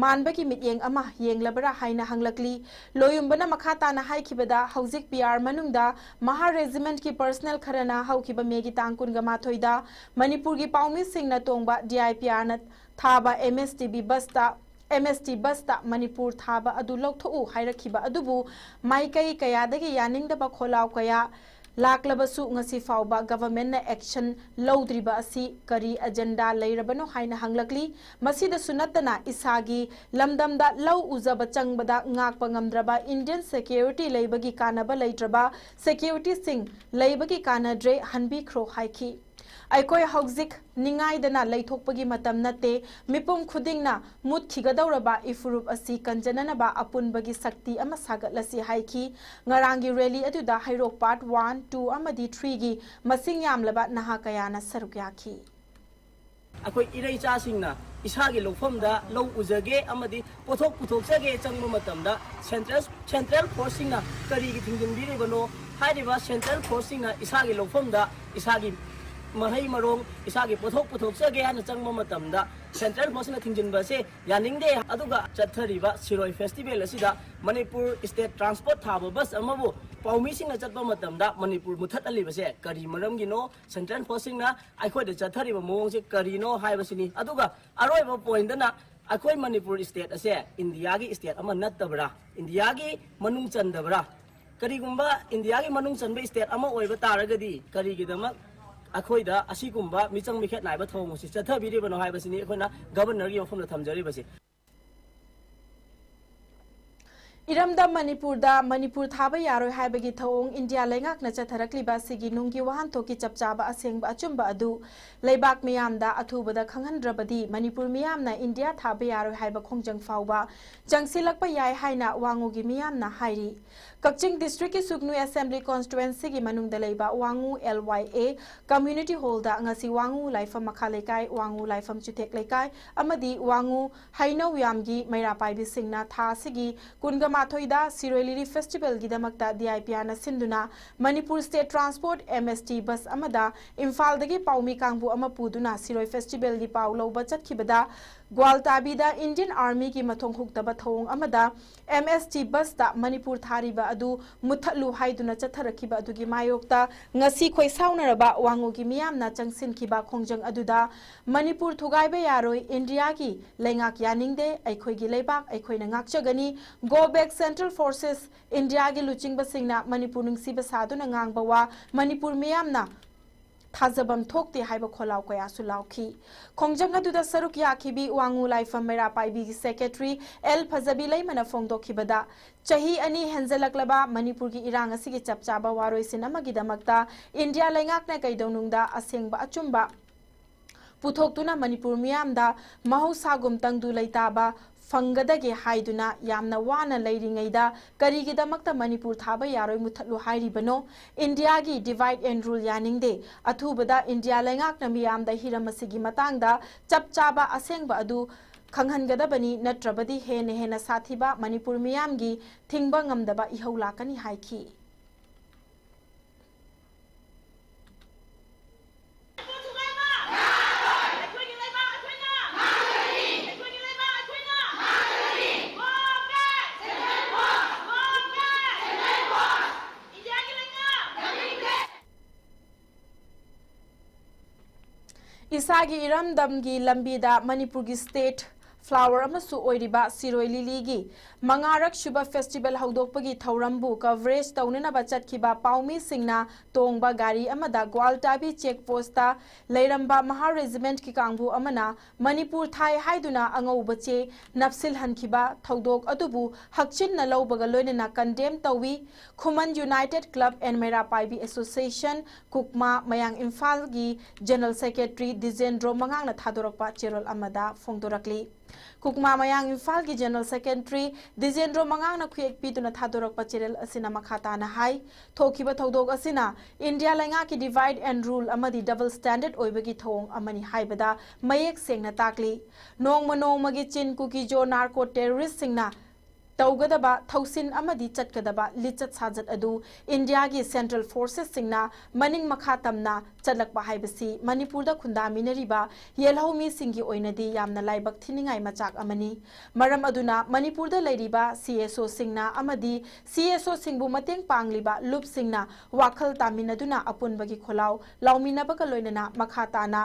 ꯃꯥꯟꯕꯒꯤ ꯃꯤꯠꯌꯦꯡ ꯑꯃ ꯌꯦꯡꯂꯕ꯭ꯔꯥ ꯍꯥꯏꯅ ꯍꯪꯂꯛꯂꯤ꯫ ꯂꯣꯌꯨꯝꯕꯅ ꯃꯈꯥ ꯇꯥꯅ ꯍꯥꯏꯈꯤꯕꯗ, ꯍꯧꯖꯤꯛ ꯄꯤ ꯑꯥꯔ ꯃꯅꯨꯡꯗ ꯃꯍꯥ ꯔꯦꯖꯤꯃꯦꯟꯠꯀꯤ ꯄꯔꯁꯅꯦꯜ ꯈꯔꯅ ꯍꯧꯈꯤꯕ ꯃꯦꯒꯤ ꯇꯥꯡ ꯀꯨꯟꯒ ꯃꯥꯊꯣꯏꯗ ꯃꯅꯤꯄꯨꯔꯒꯤ ꯄꯥꯎꯃꯤꯁꯤꯡꯅ ꯇꯣꯡꯕ ꯗꯤ ꯑꯥꯏ ꯄꯤ ꯑꯥꯔꯅ ꯊꯥꯕ ꯑꯦꯝ ꯑꯦꯁ ꯇꯤ ꯚꯤ ꯕꯁꯇ, ꯑꯦꯝ ꯑꯦꯁ ꯇꯤ ꯕꯁꯇ ꯃꯅꯤꯄꯨꯔ ꯊꯥꯕ ꯑꯗꯨ ꯂꯧꯊꯣꯛꯎ ꯍꯥꯏꯔꯛꯈꯤꯕ ꯑꯗꯨꯕꯨ ꯃꯥꯏꯀꯩ ꯀꯌꯥꯗꯒꯤ ꯌꯥꯅꯤꯡꯗꯕ ꯈꯣꯜꯂꯥꯎ ꯀꯌꯥ ꯂꯥꯛꯂꯕꯁꯨ ꯉꯁꯤ ꯐꯥꯎꯕ ꯒꯚꯔꯟꯃꯦꯟꯠꯅ ꯑꯦꯛꯁꯟ ꯂꯧꯗ꯭ꯔꯤꯕ ꯑꯁꯤ ꯀꯔꯤ ꯑꯦꯖꯦꯟꯗꯥ ꯂꯩꯔꯕꯅꯣ ꯍꯥꯏꯅ ꯍꯪꯂꯛꯂꯤ꯫ ꯃꯁꯤꯗꯁꯨ ꯅꯠꯇꯅ ꯏꯁꯥꯒꯤ ꯂꯝꯗꯝꯗ ꯂꯧ ꯎꯖꯕ ꯆꯪꯕꯗ ꯉꯥꯛꯄ ꯉꯝꯗ꯭ꯔꯕ ꯏꯟꯗꯤꯌꯟ ꯁꯦꯀ꯭ꯌꯨꯔꯤꯇꯤ ꯂꯩꯕꯒꯤ ꯀꯥꯟꯅꯕ ꯂꯩꯇ꯭ꯔꯕ ꯁꯦꯀ꯭ꯌꯨꯔꯤꯇꯤꯁꯤꯡ ꯂꯩꯕꯒꯤ ꯀꯥꯟꯅꯗ꯭ꯔꯦ, ꯍꯟꯕꯤꯈ꯭ꯔꯣ ꯍꯥꯏꯈꯤ꯫ ꯑꯩꯈꯣꯏ ꯍꯧꯖꯤꯛ ꯅꯤꯡꯉꯥꯏꯗꯅ ꯂꯩꯊꯣꯛꯄꯒꯤ ꯃꯇꯝ ꯅꯠꯇꯦ꯫ ꯃꯤꯄꯨꯝ ꯈꯨꯗꯤꯡꯅ ꯃꯨꯠꯈꯤꯒꯗꯧꯔꯕ ꯏꯐꯨꯔꯨꯞ ꯑꯁꯤ ꯀꯟꯖꯅꯅꯕ ꯑꯄꯨꯟꯕꯒꯤ ꯁꯛꯇꯤ ꯑꯃ ꯁꯥꯒꯠꯂꯁꯤ ꯍꯥꯏꯈꯤ꯫ ꯉꯔꯥꯡꯒꯤ ꯔꯦꯂꯤ ꯑꯗꯨꯗ ꯍꯩꯔꯣꯛ ꯄꯥꯔꯠ ꯋꯥꯟ, ꯇꯨ ꯑꯃꯗꯤ ꯊ꯭ꯔꯤꯒꯤ ꯃꯁꯤꯡ ꯌꯥꯝꯂꯕ ꯅꯍꯥ ꯀꯌꯥꯅ ꯁꯔꯨꯛ ꯌꯥꯈꯤ꯫ ꯑꯩꯈꯣꯏ ꯏꯔꯩꯆꯥꯁꯤꯡꯅ ꯏꯁꯥꯒꯤ ꯂꯧꯐꯝꯗ ꯂꯧ ꯎꯖꯒꯦ ꯑꯃꯗꯤ ꯄꯣꯠꯊꯣꯛ ꯄꯨꯊꯣꯛꯆꯒꯦ ꯆꯪꯕ ꯃꯇꯝꯗ ꯁꯦꯟꯇ꯭ꯔꯦꯜ ꯁꯦꯟꯇ꯭ꯔꯦꯜ ꯐꯣꯔꯁꯁꯤꯡꯅ ꯀꯔꯤꯒꯤ ꯊꯤꯡꯖꯤꯟꯕꯤꯔꯤꯕꯅꯣ? ꯍꯥꯏꯔꯤꯕ ꯁꯦꯟꯇ꯭ꯔꯦꯜ ꯐꯣꯔꯁꯁꯤꯡꯅ ꯏꯁꯥꯒꯤ ꯂꯧꯐꯝꯗ ꯏꯁꯥꯒꯤ ꯃꯍꯩ ꯃꯔꯣꯡ, ꯏꯁꯥꯒꯤ ꯄꯣꯠꯊꯣꯛ ꯄꯨꯊꯣꯛꯆꯒꯦ ꯍꯥꯏꯅ ꯆꯪꯕ ꯃꯇꯝꯗ ꯁꯦꯟꯇ꯭ꯔꯦꯜ ꯐꯣꯔꯁꯅ ꯊꯤꯡꯖꯤꯟꯕ ꯑꯁꯦ ꯌꯥꯅꯤꯡꯗꯦ꯫ ꯑꯗꯨꯒ ꯆꯠꯊꯔꯤꯕ ꯁꯤꯔꯣꯏ ꯐꯦꯁꯇꯤꯚꯦꯜ ꯑꯁꯤꯗ ꯃꯅꯤꯄꯨꯔ ꯁ꯭ꯇꯦꯠ ꯇ꯭ꯔꯥꯟꯁꯄꯣꯔꯠ ꯊꯥꯕ ꯕꯁ ꯑꯃꯕꯨ ꯄꯥꯎꯃꯤꯁꯤꯡꯅ ꯆꯠꯄ ꯃꯇꯝꯗ ꯃꯅꯤꯄꯨꯔ ꯃꯨꯊꯠꯍꯜꯂꯤꯕꯁꯦ ꯀꯔꯤ ꯃꯔꯝꯒꯤꯅꯣ? ꯁꯦꯟꯇ꯭ꯔꯦꯜ ꯐꯣꯔꯁꯁꯤꯡꯅ ꯑꯩꯈꯣꯏꯗ ꯆꯠꯊꯔꯤꯕ ꯃꯑꯣꯡꯁꯦ ꯀꯔꯤꯅꯣ ꯍꯥꯏꯕꯁꯤꯅꯤ꯫ ꯑꯗꯨꯒ ꯑꯔꯣꯏꯕ ꯄꯣꯏꯟꯠꯇꯅ ꯑꯩꯈꯣꯏ ꯃꯅꯤꯄꯨꯔ ꯁ꯭ꯇꯦꯠ ꯑꯁꯦ ꯏꯟꯗꯤꯌꯥꯒꯤ ꯁ꯭ꯇꯦꯠ ꯑꯃ ꯅꯠꯇꯕ꯭ꯔꯥ? ꯏꯟꯗꯤꯌꯥꯒꯤ ꯃꯅꯨꯡ ꯆꯟꯗꯕ꯭ꯔꯥ? ꯀꯔꯤꯒꯨꯝꯕ ꯏꯟꯗꯤꯌꯥꯒꯤ ꯃꯅꯨꯡ ꯆꯟꯕ ꯁ꯭ꯇꯦꯠ ꯑꯃ ꯑꯣꯏꯕ ꯇꯥꯔꯒꯗꯤ ꯀꯔꯤꯒꯤꯗꯃꯛ ꯑꯩꯈꯣꯏꯗ ꯑꯁꯤꯒꯨꯝꯕ ꯃꯤꯆꯪ ꯃꯤꯈꯦꯠ ꯅꯥꯏꯕ ꯊꯧꯑꯣꯡ ꯑꯁꯤ ꯆꯠꯊꯕꯤꯔꯤꯕꯅꯣ ꯍꯥꯏꯕꯁꯤꯅꯤ ꯑꯩꯈꯣꯏꯅ ꯒꯕꯔꯅꯔꯒꯤ ꯃꯐꯝꯗ ꯊꯝꯖꯔꯤꯕꯁꯤ꯫ ꯏꯔꯝꯗꯝ ꯃꯅꯤꯄꯨꯔꯗ ꯃꯅꯤꯄꯨꯔ ꯊꯥꯕ ꯌꯥꯔꯣꯏ ꯍꯥꯏꯕꯒꯤ ꯊꯧꯑꯣꯡ ꯏꯟꯗꯤꯌꯥ ꯂꯩꯉꯥꯛꯅ ꯆꯠꯊꯔꯛꯂꯤꯕ ꯑꯁꯤꯒꯤ ꯅꯨꯡꯒꯤ ꯋꯥꯍꯟꯊꯣꯛꯀꯤ ꯆꯞ ꯆꯥꯕ ꯑꯁꯦꯡꯕ ꯑꯆꯨꯝꯕ ꯑꯗꯨ ꯂꯩꯕꯥꯛ ꯃꯤꯌꯥꯝꯗ ꯑꯊꯨꯕꯗ ꯈꯪꯍꯟꯗ꯭ꯔꯕꯗꯤ ꯃꯅꯤꯄꯨꯔ ꯃꯤꯌꯥꯝꯅ ꯏꯟꯗꯤꯌꯥ ꯊꯥꯕ ꯌꯥꯔꯣꯏ ꯍꯥꯏꯕ ꯈꯣꯡꯖꯪ ꯐꯥꯎꯕ ꯆꯪꯁꯤꯜꯂꯛꯄ ꯌꯥꯏ ꯍꯥꯏꯅ ꯋꯥꯉꯨꯒꯤ ꯃꯤꯌꯥꯝꯅ ꯍꯥꯏꯔꯤ꯫ ꯀꯛꯆꯤꯡ ꯗꯤꯁꯇ꯭ꯔꯤꯛꯀꯤ ꯁꯨꯒꯅꯨ ꯑꯦꯁꯦꯝꯕ꯭ꯂꯤ ꯀꯣꯟꯁꯇꯤꯇ꯭ꯋꯦꯟꯁꯤꯒꯤ ꯃꯅꯨꯡꯗ ꯂꯩꯕ ꯋꯥꯉꯨ ꯑꯦꯜ ꯋꯥꯏ ꯑꯦ ꯀꯝꯃ꯭ꯌꯨꯅꯤꯇꯤ ꯍꯣꯜꯗ ꯉꯁꯤ ꯋꯥꯉꯨ ꯂꯥꯏꯐꯝ ꯃꯈꯥ ꯂꯩꯀꯥꯏ, ꯋꯥꯉꯨ ꯂꯥꯏꯐꯝ ꯆꯨꯊꯦꯛ ꯂꯩꯀꯥꯏ ꯑꯃꯗꯤ ꯋꯥꯉꯨ ꯍꯩꯅꯧ ꯌꯥꯝꯒꯤ ꯃꯩꯔꯥ ꯄꯥꯏꯕꯤꯁꯤꯡꯅ ꯊꯥ ꯑꯁꯤꯒꯤ ꯀꯨꯟꯒ ꯃꯥꯊꯣꯏꯗ ꯁꯤꯔꯣꯏ ꯂꯤꯂꯤ ꯐꯦꯁꯇꯤꯚꯦꯜꯒꯤꯗꯃꯛꯇ ꯗꯤ ꯑꯥꯏ ꯄꯤ ꯑꯥꯔꯅ ꯁꯤꯟꯗꯨꯅ ꯃꯅꯤꯄꯨꯔ ꯁ꯭ꯇꯦꯠ ꯇ꯭ꯔꯥꯟꯁꯄꯣꯔꯠ, ꯑꯦꯝ ꯑꯦꯁ ꯇꯤ, ꯕꯁ ꯑꯃꯗ ꯏꯝꯐꯥꯜꯗꯒꯤ ꯄꯥꯎꯃꯤ ꯀꯥꯡꯕꯨ ꯑꯃ ꯄꯨꯗꯨꯅ ꯁꯤꯔꯣꯏ ꯐꯦꯁꯇꯤꯚꯦꯜꯒꯤ ꯄꯥꯎ ꯂꯧꯕ ꯆꯠꯈꯤꯕꯗ ꯒ꯭ꯋꯥꯜꯇꯥꯕꯤꯗ Indian Armyꯒꯤ ꯃꯊꯣꯡ ꯍꯨꯛꯇꯕ ꯊꯧꯑꯣꯡ ꯑꯃꯗ M S T busꯇ ꯃꯅꯤꯄꯨꯔ ꯊꯥꯔꯤꯕ ꯑꯗꯨ ꯃꯨꯠꯊꯠꯂꯨ ꯍꯥꯏꯗꯨꯅ ꯆꯠꯊꯔꯛꯈꯤꯕ ꯑꯗꯨꯒꯤ ꯃꯥꯌꯣꯛꯇ ꯉꯁꯤ ꯈꯣꯏꯁꯥꯎꯅꯔꯕ ꯋꯥꯉꯨꯒꯤ ꯃꯤꯌꯥꯝꯅ ꯆꯪꯁꯤꯟꯈꯤꯕ ꯈꯣꯡꯖꯪ ꯑꯗꯨꯗ ꯃꯅꯤꯄꯨꯔ ꯊꯨꯒꯥꯏꯕ ꯌꯥꯔꯣꯏ, ꯏꯟꯗꯤꯌꯥꯒꯤ ꯂꯩꯉꯥꯛ ꯌꯥꯅꯤꯡꯗꯦ, ꯑꯩꯈꯣꯏꯒꯤ ꯂꯩꯕꯥꯛ ꯑꯩꯈꯣꯏꯅ ꯉꯥꯛꯆꯒꯅꯤ, Go back, Central Forces, ꯏꯟꯗꯤꯌꯥꯒꯤ ꯂꯨꯆꯤꯡꯕꯁꯤꯡꯅ ꯃꯅꯤꯄꯨꯔ ꯅꯨꯡꯁꯤꯕ ꯁꯥꯗꯨꯅ ꯉꯥꯡꯕ ꯋꯥ ꯃꯅꯤꯄꯨꯔ ꯃꯤꯌꯥꯝꯅ ꯊꯥꯖꯐꯝ ꯊꯣꯛꯇꯦ ꯍꯥꯏꯕ ꯈꯣꯜꯂꯥꯎ ꯀꯌꯥꯁꯨ ꯂꯥꯎꯈꯤ꯫ ꯈꯣꯡꯖꯪ ꯑꯗꯨꯗ ꯁꯔꯨꯛ ꯌꯥꯈꯤꯕꯤ ꯋꯥꯉꯨ ꯂꯥꯏꯐꯝ ꯃꯩꯔꯥ ꯄꯥꯏꯕꯤꯒꯤ secretary L ꯐꯖꯕꯤ ꯂꯩꯃꯅ ꯐꯣꯡꯗꯣꯛꯈꯤꯕꯗ, ꯆꯍꯤ ꯑꯅꯤ ꯍꯦꯟꯖꯜꯂꯛꯂꯕ ꯃꯅꯤꯄꯨꯔꯒꯤ ꯏꯔꯥꯡ ꯑꯁꯤꯒꯤ ꯆꯞ ꯆꯥꯕ ꯋꯥꯔꯣꯏꯁꯤꯟ ꯑꯃꯒꯤꯗꯃꯛꯇ ꯏꯟꯗꯤꯌꯥ ꯂꯩꯉꯥꯛꯅ ꯀꯩꯗꯧꯅꯨꯡꯗ ꯑꯁꯦꯡꯕ ꯑꯆꯨꯝꯕ ꯄꯨꯊꯣꯛꯇꯨꯅ ꯃꯅꯤꯄꯨꯔ ꯃꯤꯌꯥꯝꯗ ꯃꯍꯧꯁꯥꯒꯨꯝ ꯇꯪꯗꯨ ꯂꯩꯇꯥꯕ ꯐꯪꯒꯗꯒꯦ ꯍꯥꯏꯗꯨꯅ ꯌꯥꯝꯅ ꯋꯥꯅ ꯂꯩꯔꯤꯉꯩꯗ ꯀꯔꯤꯒꯤꯗꯃꯛꯇ ꯃꯅꯤꯄꯨꯔ ꯊꯥꯕ ꯌꯥꯔꯣꯏ ꯃꯨꯠꯊꯠꯂꯨ ꯍꯥꯏꯔꯤꯕꯅꯣ? ꯏꯟꯗꯤꯌꯥꯒꯤ divide and rule ꯌꯥꯅꯤꯡꯗꯦ꯫ ꯑꯊꯨꯕꯗ ꯏꯟꯗꯤꯌꯥ ꯂꯩꯉꯥꯛꯅ ꯃꯤꯌꯥꯝꯗ ꯍꯤꯔꯝ ꯑꯁꯤꯒꯤ ꯃꯇꯥꯡꯗ ꯆꯞ ꯆꯥꯕ ꯑꯁꯦꯡꯕ ꯑꯗꯨ ꯈꯪꯍꯟꯒꯗꯕꯅꯤ, ꯅꯠꯇ꯭ꯔꯕꯗꯤ ꯍꯦꯟꯅ ꯍꯦꯟꯅ ꯁꯥꯊꯤꯕ ꯃꯅꯤꯄꯨꯔ ꯃꯤꯌꯥꯝꯒꯤ ꯊꯤꯡꯕ ꯉꯝꯗꯕ ꯏꯍꯧ ꯂꯥꯛꯀꯅꯤ ꯍꯥꯏꯈꯤ꯫ ꯏꯁꯥꯒꯤ ꯏꯔꯝꯗꯝꯒꯤ ꯂꯝꯕꯤꯗ ꯃꯅꯤꯄꯨꯔꯒꯤ state flower ꯑꯃꯁꯨ ꯑꯣꯏꯔꯤꯕ ꯁꯤꯔꯣꯏ ꯂꯤꯂꯤꯒꯤ ꯃꯉꯥꯔꯛ ꯁꯨꯕ festival ꯍꯧꯗꯣꯛꯄꯒꯤ ꯊꯧꯔꯝꯕꯨ coverage ꯇꯧꯅꯅꯕ ꯆꯠꯈꯤꯕ ꯄꯥꯎꯃꯤꯁꯤꯡꯅ ꯇꯣꯡꯕ ꯒꯥꯔꯤ ꯑꯃꯗ ꯒ꯭ꯋꯥꯜꯇꯥꯕꯤ check postꯇ ꯂꯩꯔꯝꯕ Mahar regimentꯀꯤ ꯀꯥꯡꯕꯨ ꯑꯃꯅ ꯃꯅꯤꯄꯨꯔ ꯊꯥꯏ ꯍꯥꯏꯗꯨꯅ ꯑꯉꯧꯕ ꯆꯦ ꯅꯞꯁꯤꯜꯍꯟꯈꯤꯕ ꯊꯧꯗꯣꯛ ꯑꯗꯨꯕꯨ ꯍꯛꯆꯤꯟꯅ ꯂꯧꯕꯒ ꯂꯣꯏꯅꯅ condemn ꯇꯧꯏ꯫ ꯈꯨꯃꯟ United Club and ꯃꯩꯔꯥ ꯄꯥꯏꯕꯤ Association, ꯀꯨꯛꯃꯥ, ꯃꯌꯥꯡ ꯏꯝꯐꯥꯜꯒꯤ General Secretary ꯗꯤꯖꯦꯟꯗ꯭ꯔꯣ ꯃꯉꯥꯡꯅ ꯊꯥꯗꯣꯔꯛꯄ ꯆꯦꯔꯣꯜ ꯑꯃꯗ ꯐꯣꯡꯗꯣꯔꯛꯂꯤ꯫ ꯀꯨꯛꯃꯥ ꯃꯌꯥꯡ ꯏꯝꯐꯥꯜꯒꯤ General Secretary ꯗꯤꯖꯦꯟꯗ꯭ꯔꯣ ꯃꯉꯥꯡꯅ ꯈꯨꯌꯦꯛ ꯄꯤꯗꯨꯅ ꯊꯥꯗꯣꯔꯛꯄ ꯆꯦꯔꯣꯜ ꯑꯁꯤꯅ ꯃꯈꯥ ꯇꯥꯅ ꯍꯥꯏ, ꯊꯣꯛꯈꯤꯕ ꯊꯧꯗꯣꯛ ꯑꯁꯤꯅ ꯏꯟꯗꯤꯌꯥ ꯂꯩꯉꯥꯛꯀꯤ divide and rule ꯑꯃꯗꯤ double standard ꯑꯣꯏꯕꯒꯤ ꯊꯧꯑꯣꯡ ꯑꯃꯅꯤ ꯍꯥꯏꯕꯗ ꯃꯌꯦꯛ ꯁꯦꯡꯅ ꯇꯥꯛꯂꯤ꯫ ꯅꯣꯡꯃ ꯅꯣꯡꯃꯒꯤ ꯆꯤꯟ ꯀꯨꯀꯤꯖꯣ narco terroristꯁꯤꯡꯅ ꯇꯧꯒꯗꯕ ꯊꯧꯁꯤꯟ ꯑꯃꯗꯤ ꯆꯠꯀꯗꯕ ꯂꯤꯆꯠ ꯁꯥꯖꯠ ꯑꯗꯨ ꯏꯟꯗꯤꯌꯥꯒꯤ ꯁꯦꯟꯇ꯭ꯔꯦꯜ ꯐꯣꯔꯁꯦꯁꯁꯤꯡꯅ ꯃꯅꯤꯡ ꯃꯈꯥ ꯇꯝꯅ ꯆꯠꯂꯛꯄ ꯍꯥꯏꯕꯁꯤ ꯃꯅꯤꯄꯨꯔꯗ ꯈꯨꯟꯗꯥꯃꯤꯟꯅꯔꯤꯕ ꯌꯦꯜꯍꯧꯃꯤꯁꯤꯡꯒꯤ ꯑꯣꯏꯅꯗꯤ ꯌꯥꯝꯅ ꯂꯥꯏꯕꯛ ꯊꯤꯅꯤꯡꯉꯥꯏ ꯃꯆꯥꯛ ꯑꯃꯅꯤ꯫ ꯃꯔꯝ ꯑꯗꯨꯅ ꯃꯅꯤꯄꯨꯔꯗ ꯂꯩꯔꯤꯕ ꯁꯤ ꯑꯦꯁ ꯑꯣꯁꯤꯡꯅ ꯑꯃꯗꯤ ꯁꯤ ꯑꯦꯁ ꯑꯣꯁꯤꯡꯕꯨ ꯃꯇꯦꯡ ꯄꯥꯡꯂꯤꯕ ꯂꯨꯞꯁꯤꯡꯅ ꯋꯥꯈꯜ ꯇꯥꯃꯤꯟꯅꯗꯨꯅ ꯑꯄꯨꯟꯕꯒꯤ ꯈꯣꯜꯂꯥꯎ ꯂꯥꯎꯃꯤꯟꯅꯕꯒ ꯂꯣꯏꯅꯅ ꯃꯈꯥ ꯇꯥꯅ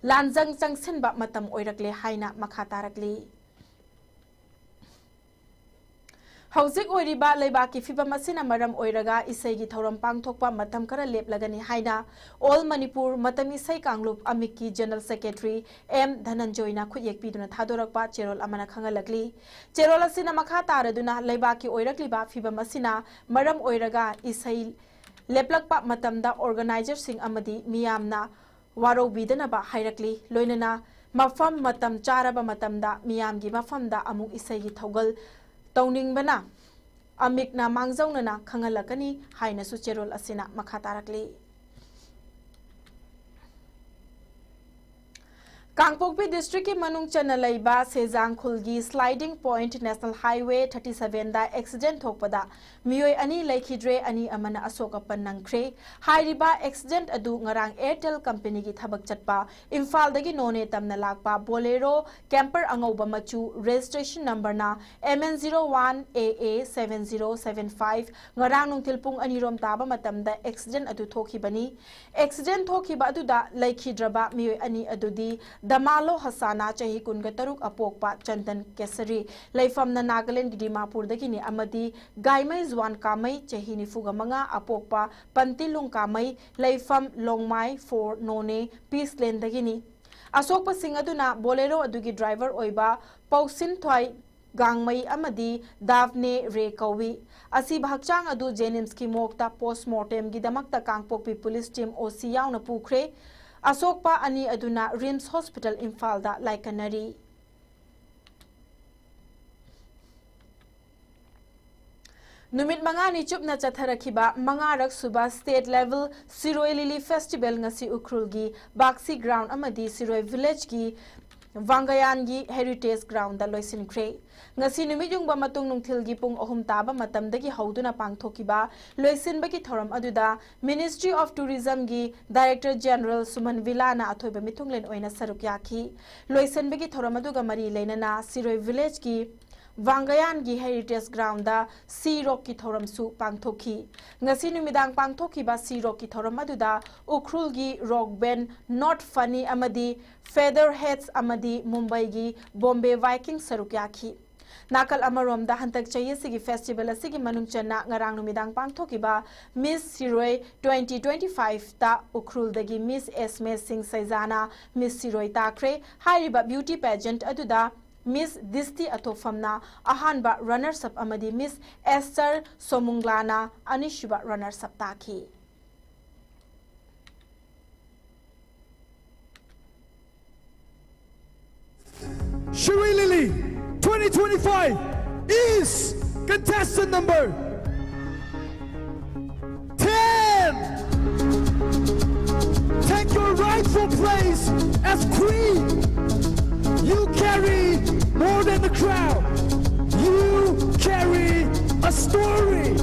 ꯂꯥꯟꯖꯪ ꯆꯪꯁꯤꯟꯕ ꯃꯇꯝ ꯑꯣꯏꯔꯛꯂꯦ ꯍꯥꯏꯅ ꯃꯈꯥ ꯇꯥꯔꯛꯂꯤ꯫ ꯍꯧꯖꯤꯛ ꯑꯣꯏꯔꯤꯕ ꯂꯩꯕꯥꯛꯀꯤ ꯐꯤꯕꯝ ꯑꯁꯤꯅ ꯃꯔꯝ ꯑꯣꯏꯔꯒ ꯏꯁꯩꯒꯤ ꯊꯧꯔꯝ ꯄꯥꯡꯊꯣꯛꯄ ꯃꯇꯝ ꯈꯔ ꯂꯦꯞꯂꯒꯅꯤ ꯍꯥꯏꯅ ꯑꯣꯜ ꯃꯅꯤꯄꯨꯔ ꯃꯇꯝ ꯏꯁꯩ ꯀꯥꯡꯂꯨꯞ ꯑꯃꯤꯛꯀꯤ ꯖꯦꯅꯔꯦꯜ ꯁꯦꯀ꯭ꯔꯦꯇꯔꯤ ꯑꯦꯝ ꯙꯅꯟꯖꯣꯏꯅ ꯈꯨꯠꯌꯦꯛ ꯄꯤꯗꯨꯅ ꯊꯥꯗꯣꯔꯛꯄ ꯆꯦꯔꯣꯜ ꯑꯃꯅ ꯈꯪꯍꯜꯂꯛꯂꯤ꯫ ꯆꯦꯔꯣꯜ ꯑꯁꯤꯅ ꯃꯈꯥ ꯇꯥꯔꯗꯨꯅ ꯂꯩꯕꯥꯛꯀꯤ ꯑꯣꯏꯔꯛꯂꯤꯕ ꯐꯤꯕꯝ ꯑꯁꯤꯅ ꯃꯔꯝ ꯑꯣꯏꯔꯒ ꯏꯁꯩ ꯂꯦꯞꯂꯛꯄ ꯃꯇꯝꯗ ꯑꯣꯔꯒꯅꯥꯏꯖꯔꯁꯤꯡ ꯑꯃꯗꯤ ꯃꯤꯌꯥꯝꯅ ꯋꯥꯔꯧꯕꯤꯗꯅꯕ ꯍꯥꯏꯔꯛꯂꯤ꯫ ꯂꯣꯏꯅꯅ ꯃꯐꯝ ꯃꯇꯝ ꯆꯥꯔꯕ ꯃꯇꯝꯗ ꯃꯤꯌꯥꯝꯒꯤ ꯃꯐꯝꯗ ꯑꯃꯨꯛ ꯏꯁꯩꯒꯤ ꯊꯧꯒꯜ ꯇꯧꯅꯤꯡꯕꯅ ꯑꯃꯤꯛꯅ ꯃꯥꯡꯖꯧꯅꯅ ꯈꯪꯍꯜꯂꯛꯀꯅꯤ ꯍꯥꯏꯅꯁꯨ ꯆꯦꯔꯣꯜ ꯑꯁꯤꯅ ꯃꯈꯥ ꯇꯥꯔꯛꯂꯤ꯫ ꯀꯥꯡꯄꯣꯛꯄꯤ ꯗꯤꯁꯇ꯭ꯔꯤꯛꯀꯤ ꯃꯅꯨꯡ ꯆꯟꯅ ꯂꯩꯕ ꯁꯦꯖꯥꯡ ꯈꯨꯜꯒꯤ sliding point national highway thirty ꯁꯚꯦꯟꯗ ꯑꯦꯛꯁꯤꯗꯦꯟꯠ ꯊꯣꯛꯄꯗ ꯃꯤꯑꯣꯏ ꯑꯅꯤ ꯂꯩꯈꯤꯗ꯭ꯔꯦ, ꯑꯅꯤ ꯑꯃꯅ ꯑꯁꯣꯛ ꯑꯄꯟ ꯅꯪꯈ꯭ꯔꯦ꯫ ꯍꯥꯏꯔꯤꯕ ꯑꯦꯛꯁꯤꯗꯦꯟꯠ ꯑꯗꯨ ꯉꯔꯥꯡ ꯑꯦꯌꯔꯇꯦꯜ ꯀꯝꯄꯦꯅꯤꯒꯤ ꯊꯕꯛ ꯆꯠꯄ ꯏꯝꯐꯥꯜꯗꯒꯤ ꯅꯣꯅꯦ ꯇꯝꯅ ꯂꯥꯛꯄ ꯕꯣꯂꯦꯔꯣ ꯀꯦꯝꯄꯔ ꯑꯉꯧꯕ ꯃꯆꯨ, ꯔꯦꯖꯤꯁꯇ꯭ꯔꯦꯁꯟ ꯅꯝꯕꯔꯅ M N zero one A A seven zero seven five, ꯉꯔꯥꯡ ꯅꯨꯡꯊꯤꯜ ꯄꯨꯡ ꯑꯅꯤ ꯔꯣꯝ ꯇꯥꯕ ꯃꯇꯝꯗ ꯑꯦꯛꯁꯤꯗꯦꯟꯠ ꯑꯗꯨ ꯊꯣꯛꯈꯤꯕꯅꯤ꯫ ꯑꯦꯛꯁꯤꯗꯦꯟꯠ ꯊꯣꯛꯈꯤꯕ ꯑꯗꯨꯗ ꯂꯩꯈꯤꯗ꯭ꯔꯕ ꯃꯤꯑꯣꯏ ꯑꯅꯤ ꯑꯗꯨꯗꯤ ꯗꯃꯥꯂꯣ ꯍꯁꯥꯅꯥ, ꯆꯍꯤ ꯀꯨꯟꯒ ꯇꯔꯨꯛ, ꯑꯄꯣꯛꯄ ꯆꯟꯗꯟ ꯀꯦꯁꯔꯤ, ꯂꯩꯐꯝꯅ ꯅꯥꯒꯥꯂꯦꯟꯒꯤ ꯗꯤꯃꯥꯄꯨꯔꯗꯒꯤꯅꯤ, ꯑꯃꯗꯤ ꯒꯥꯏꯃꯩ ꯖꯨꯋꯥꯟ ꯀꯥꯃꯩ, ꯆꯍꯤ ꯅꯤꯐꯨꯒ ꯃꯉꯥ, ꯑꯄꯣꯛꯄ ꯄꯟꯇꯤꯂꯨꯡ ꯀꯥꯃꯩ, ꯂꯩꯐꯝ ꯂꯣꯡꯃꯥꯏ ꯐꯣꯔ, ꯅꯣꯅꯦ ꯄꯤꯁꯂꯦꯟꯗꯒꯤꯅꯤ꯫ ꯑꯁꯣꯛꯄꯁꯤꯡ ꯑꯗꯨꯅ ꯕꯣꯂꯦꯔꯣ ꯑꯗꯨꯒꯤ ꯗ꯭ꯔꯥꯏꯚꯔ ꯑꯣꯏꯕ ꯄꯧꯁꯤꯟꯊ꯭ꯋꯥꯏ ꯒꯥꯡꯃꯩ ꯑꯃꯗꯤ ꯗꯥꯚꯅꯦ ꯔꯦ ꯀꯧꯏ꯫ ꯑꯁꯤꯕ ꯍꯛꯆꯥꯡ ꯑꯗꯨ ꯖꯦꯅꯤꯝꯁꯀꯤ ꯃꯣꯔꯒꯇ ꯄꯣꯁꯃꯣꯔꯇꯦꯝꯒꯤꯗꯃꯛꯇ ꯀꯥꯡꯄꯣꯛꯄꯤ ꯄꯨꯂꯤꯁ ꯇꯤꯝ ꯑꯣ ꯁꯤ ꯌꯥꯎꯅ ꯄꯨꯈ꯭ꯔꯦ꯫ ꯑꯁꯣꯛꯄ ꯑꯅꯤ ꯑꯗꯨꯅ ꯔꯤꯝꯁ ꯍꯣꯁꯄꯤꯇꯥꯜ ꯏꯝꯐꯥꯜꯗ ꯂꯥꯏꯀꯠꯅꯔꯤ꯫ ꯅꯨꯃꯤꯠ ꯃꯉꯥꯅꯤ ꯆꯨꯞꯅ ꯆꯠꯊꯔꯛꯈꯤꯕ ꯃꯉꯥꯔꯛ ꯁꯨꯕ ꯁ꯭ꯇꯦꯠ ꯂꯦꯚꯦꯜ ꯁꯤꯔꯣꯏ ꯂꯤꯂꯤ ꯐꯦꯁꯇꯤꯚꯦꯜ ꯉꯁꯤ ꯎꯈ꯭ꯔꯨꯜꯒꯤ ꯕꯥꯛꯁꯤ ꯒ꯭ꯔꯥꯎꯟ ꯑꯃꯗꯤ ꯁꯤꯔꯣꯏ ꯚꯤꯂꯦꯖꯀꯤ ꯋꯥꯡꯒꯌꯥꯟꯒꯤ ꯍꯦꯔꯤꯇꯦꯖ ꯒ꯭ꯔꯥꯎꯟꯗ ꯂꯣꯏꯁꯤꯟꯈ꯭ꯔꯦ꯫ ꯉꯁꯤ ꯅꯨꯃꯤꯠ ꯌꯨꯡꯕ ꯃꯇꯨꯡ ꯅꯨꯡꯊꯤꯜꯒꯤ ꯄꯨꯡ ꯑꯍꯨꯝ ꯇꯥꯕ ꯃꯇꯝꯗꯒꯤ ꯍꯧꯗꯨꯅ ꯄꯥꯡꯊꯣꯛꯈꯤꯕ ꯂꯣꯏꯁꯤꯟꯕꯒꯤ ꯊꯧꯔꯝ ꯑꯗꯨꯗ Ministry of Tourismꯒꯤ Director General ꯁꯨꯃꯟ ꯚꯤꯂꯥꯅ ꯑꯊꯣꯏꯕ ꯃꯤꯊꯨꯡꯂꯦꯟ ꯑꯣꯏꯅ ꯁꯔꯨꯛ ꯌꯥꯈꯤ꯫ ꯂꯣꯏꯁꯤꯟꯕꯒꯤ ꯊꯧꯔꯝ ꯑꯗꯨꯒ ꯃꯔꯤ ꯂꯩꯅꯅ ꯁꯤꯔꯣꯏ ꯚꯤꯂꯦꯖꯀꯤ ꯋꯥꯡꯒꯌꯥꯟꯒꯤ ꯍꯦꯔꯤꯇꯦꯖ ꯒ꯭ꯔꯥꯎꯟꯗ ꯁꯤ ꯔꯣꯛꯀꯤ ꯊꯧꯔꯝꯁꯨ ꯄꯥꯡꯊꯣꯛꯈꯤ꯫ ꯉꯁꯤ ꯅꯨꯃꯤꯗꯥꯡ ꯄꯥꯡꯊꯣꯛꯈꯤꯕ ꯁꯤ ꯔꯣꯛꯀꯤ ꯊꯧꯔꯝ ꯑꯗꯨꯗ ꯎꯈ꯭ꯔꯨꯜꯒꯤ ꯔꯣꯛ ꯕꯦꯟ ꯅꯣꯠ ꯐꯅꯤ ꯑꯃꯗꯤ ꯐꯦꯗꯔ ꯍꯦꯠꯁ ꯑꯃꯗꯤ ꯃꯨꯝꯕꯩꯒꯤ ꯕꯣꯝꯕꯦ ꯚꯥꯏꯀꯤꯡ ꯁꯔꯨꯛ ꯌꯥꯈꯤ꯫ ꯅꯥꯀꯜ ꯑꯃꯔꯣꯝꯗ, ꯍꯟꯗꯛ ꯆꯍꯤ ꯑꯁꯤꯒꯤ ꯐꯦꯁꯇꯤꯚꯦꯜ ꯑꯁꯤꯒꯤ ꯃꯅꯨꯡ ꯆꯟꯅ ꯉꯔꯥꯡ ꯅꯨꯃꯤꯗꯥꯡ ꯄꯥꯡꯊꯣꯛꯈꯤꯕ ꯃꯤꯁ ꯁꯤꯔꯣꯏ ꯇ꯭ꯋꯦꯟꯇꯤ ꯇ꯭ꯋꯦꯟꯇꯤ ꯐꯥꯏꯚꯇ ꯎꯈ꯭ꯔꯨꯜꯗꯒꯤ ꯃꯤꯁ ꯑꯦꯁꯃꯦ ꯁꯤꯡ ꯁꯩꯖꯥꯅ ꯃꯤꯁ ꯁꯤꯔꯣꯏ ꯇꯥꯈ꯭ꯔꯦ꯫ ꯍꯥꯏꯔꯤꯕ ꯕ꯭ꯌꯨꯇꯤ ꯄꯦꯖꯦꯟꯠ ꯑꯗꯨꯗ ꯃꯤꯁ ꯗꯤꯁꯇꯤ ꯑꯊꯣꯛꯐꯝꯅ ꯑꯍꯥꯟꯕ ꯔꯟꯅꯔꯁ ꯑꯞ ꯑꯃꯗꯤ ꯃꯤꯁ ꯑꯦꯁꯇꯔ ꯁꯣꯃꯨꯡꯒ꯭ꯂꯥꯅ ꯑꯅꯤꯁꯨꯕ ꯔꯟꯅꯔꯁ ꯑꯞ ꯇꯥꯈꯤ꯫ Shirui Lily twenty twenty-five is contestant number ten. Take your rightful place as queen. You carry more than the crowd. You carry a story.